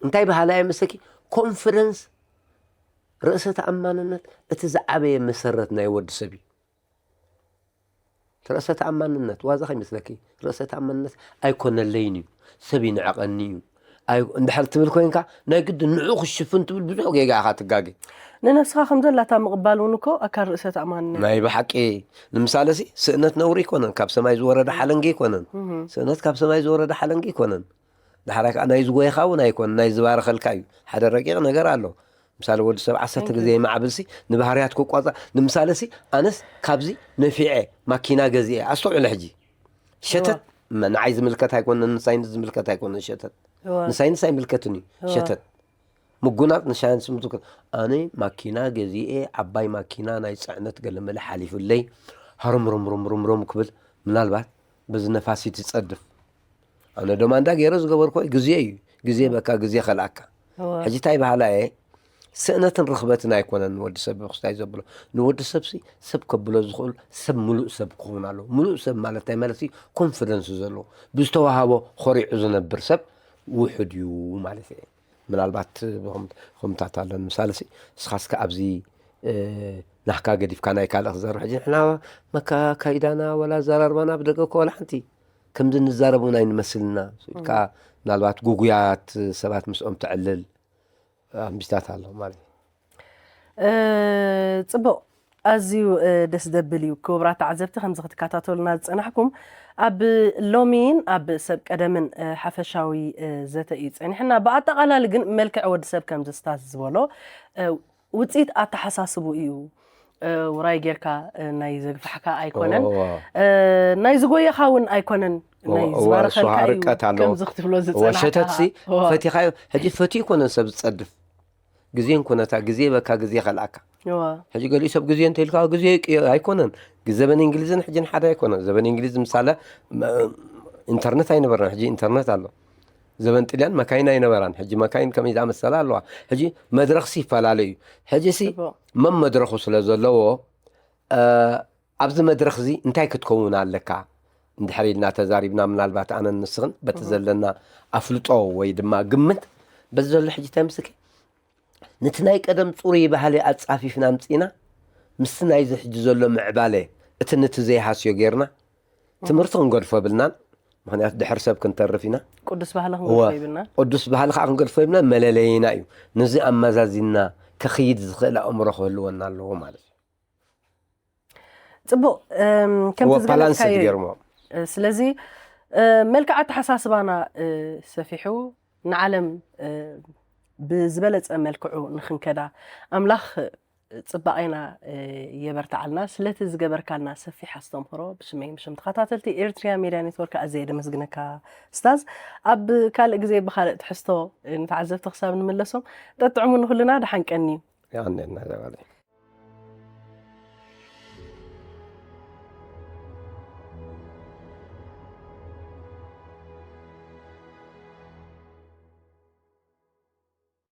እንታይ በሃላይ መስለኪ? ኮንፊደንስ፣ ርእሰ ተኣማንነት እቲ ዝዓበየ መሰረት ናይ ወዲ ሰብ እዩ። ርእሰ ተኣማንነት ዋዛ ከይመስለኪ፣ ርእሰ ተኣማንነት ኣይኮነለይን እዩ። ሰብ ይንዕቐኒ እዩ። ኣይ እንድሕር ትብል ኮይንካ፣ ናይ ግዲ ንዑ ክሽፍን ትብል ብዙሕ ጌጋ ኢኻ ትጋገ። ንነብስኻ ከም ዘላታ ምቕባል እውን እኮ ኣካል ርእሰ ተኣማንነት። ናይ ብሓቂ፣ ንምሳለ ሲ፣ ስእነት ነውሪ ኣይኮነን፣ ካብ ሰማይ ዝወረደ ሓለንጊ ኣይኮነን። ስእነት ካብ ሰማይ ዝወረደ ሓለንጊ ኣይኮነን። ዳሕራይ ከዓ ናይ ዝጎይኻ እውን ኣይኮነን፣ ናይ ዝባረኸልካ እዩ። ሓደ ረቂቕ ነገር ኣሎ። ምሳሌ ወዲ ሰብ ዓሰርተ ግዜ ይማዕብል ሲ፣ ንባህርያት ክቋጻ፣ ንምሳሌ ሲ፣ ኣነስ ካብዚ ነፊዐ ማኪና ገዚኤ፣ ኣስተውዕለ ሕጂ። ሸተት፣ መ-፣ ንዓይ ዝምልከት ኣይኮነን፣ ንሳይንስ ዝምልከት ኣይኮነን ሸተት። እዋ። ንሳይንስ ኣይምልከትን እዩ፣ እዋ። ሸተት። ምጉናጽ ንሳይንስ ምትኩር። ኣነ ማኪና ገዚኤ፣ ዓባይ ማኪና ናይ ጽዕነት ገለመለ ሓሊፉለይ፣ ሃረም ሮም ሮም ሮም ሮም ክብል፣ ምናልባት በዚ ነፋሲት ይጸድፍ። ኣነ ደማ እንዳ ገይረ ዝገበርኮ ግዜ እዩ። ግዜ በካ፣ ግዜ ከልኣካ። እዋ። ሕጂ እንታይ በሃላ እየ? ስእነትን ርኽበትን ኣይኮነን ንወዲ ሰብ ክስታይ ዘብሎ። ንወዲ ሰብ ሲ፣ ሰብ ከብሎ ዝኽእል ሰብ፣ ምሉእ ሰብ ክኸውን ኣለዎ። ምሉእ ሰብ ማለት እንታይ ማለት እዩ? ኮንፊደንስ ዘለዎ፣ ብዝተዋሃቦ ኮሪዑ ዝነብር ሰብ ውሑድ እዩ ማለት እየ። ምናልባት ብኸም-፣ ከምታት ኣሎ። ንምሳሌ ሲ፣ እስኻ እስከ ኣብዚ፣ እ፣ ናህካ ገዲፍካ ናይ ካልእ ክዘርብ። ሕጂ ንሕና መካካይዳና ወላ ኣዘራርባና ብደገ እኮ ወላ ሓንቲ ከምዚ ንዛረብ እውን ኣይንመስልና ኢልካ፣ ምናልባት ጉጉያት ሰባት ምስኦም ተዕልል ኣንቢታት ኣሎ ማለት እዩ። እ፣ ጽቡቕ፣ ኣዝዩ፣ እ፣ ደስ ዘብል እዩ። ክቡራት ተዓዘብቲ፣ ከምዚ ክትከታተሉና ዝጸናሕኩም፣ ኣብ ሎሚን ኣብ ሰብ ቀደምን፣ እ፣ ሓፈሻዊ፣ እ፣ ዘተ እዩ ጸኒሕና። ብኣጠቓላሊ ግን መልክዕ ወዲ ሰብ ከምዚ ስታዝ ዝበሎ፣ እ፣ ውጽኢት ኣተሓሳስቡ እዩ። እ፣ ውራይ ጌርካ፣ እ፣ ናይ ዘግፋሕካ ኣይኮነን። እዋ። እ፣ ናይ ዝጎየኻ እውን ኣይኮነን። እዋ፣ ናይ እዋ፣ ዝባረኸልካ እሱ እዩ። ርቀት ኣለዎ። ከምዚ ክትብሎ እዋ፣ ዝጸናሕካ ሸተትሲ ኸዓ። እዋ። ፈቲኻዮ። ሕጂ ፈትዩ ይኮነን ሰብ ዝጸድፍ። ግዜን ኩነታ፣ ግዜ በካ፣ ግዜ ከልኣካ። እዋ። ሕጂ ገሊኡ ሰብ ግዜ እንተኢልካ፣ ግዜ ይቅየር ኣይኮነን። ዘበን እንግሊዝን ሕጂን ሓደ ኣይኮነን። ዘበን እንግሊዝ ምሳለ፣ መ-፣ ኢንተርነት ኣይነበረን፣ ሕጂ ኢንተርነት ኣሎ። ዘበን ጥልያን መካይን ኣይነበራን። ሕጂ መካይን ከመይ ዝኣመሰላ ኣለዋ። ሕጂ መድረኽሲ ይፈላለ እዩ። ሕጂሲ ጽቡቕ። መም መድረኹ ስለ ዘለዎ፣ እ፣ ኣብዚ መድረኽዚ እንታይ ክትከውን ኣለካ? እንድሕር ኢልና ተዛሪብና፣ ምናልባት ኣነን ንስኽን በቲ እህ። ዘለና ኣፍልጦ ወይ ድማ ግምት፣ በዚ ዘሎ ሕጂ እንታይ ምስልኪ? ነቲ ናይ ቀደም ጽሩይ ባህሊ ኣጻፊፍና ኣምጺእና፣ ምስቲ ናይዚ ሕጂ ዘሎ ምዕባለ፣ እቲ ነቲ ዘይሃስዮ ጌርና፣ ትምህርቲ ክንገድፎ የብልናን። ምኽንያቱ ድሕር ሰብ ክንተርፍ ኢና። ቅዱስ ባህሊ እወ፣ ክንገድፎ የብልናን። ቅዱስ ባህሊ ከዓ ክንገድፎ የብልናን፣ መለለይና እዩ። ነዚ ኣመዛዚንና ከኽይድ ዝኽእል ኣእምሮ ክህልወና ኣለዎ ማለት እዩ። ጽቡቕ፣ እም፣ ከምቲ እወ፣ ባላንስ ዝገለጽካዮ እዩ። ዝገርሞ። እ፣ ስለዚ፣ እ፣ መልክዕ ኣተሓሳስባና፣ እ፣ ሰፊሑ ንዓለም፣ እ፣ ብዝበለጸ መልክዑ ንኽንከዳ ኣምላኽ ጽባቐና፣ እ፣ የበርትዓልና። ስለቲ ዝገበርካልና ሰፊሕ ኣስተምህሮ ብሽመይ ብሽም ተኸታተልቲ ኤርትሪያ ሜድያ ኔትወርክ ኣዝየ ደመስግነካ ስታዝ። ኣብ ካልእ ግዜ ብኻልእ ትሕዝቶ፣ እ፣ ንተዓዘብቲ ክሳብ ንምለሶም ጠጥዕሙ ንኹልና ደሓን ቀኒ። የቐንየልና ዘባለይ።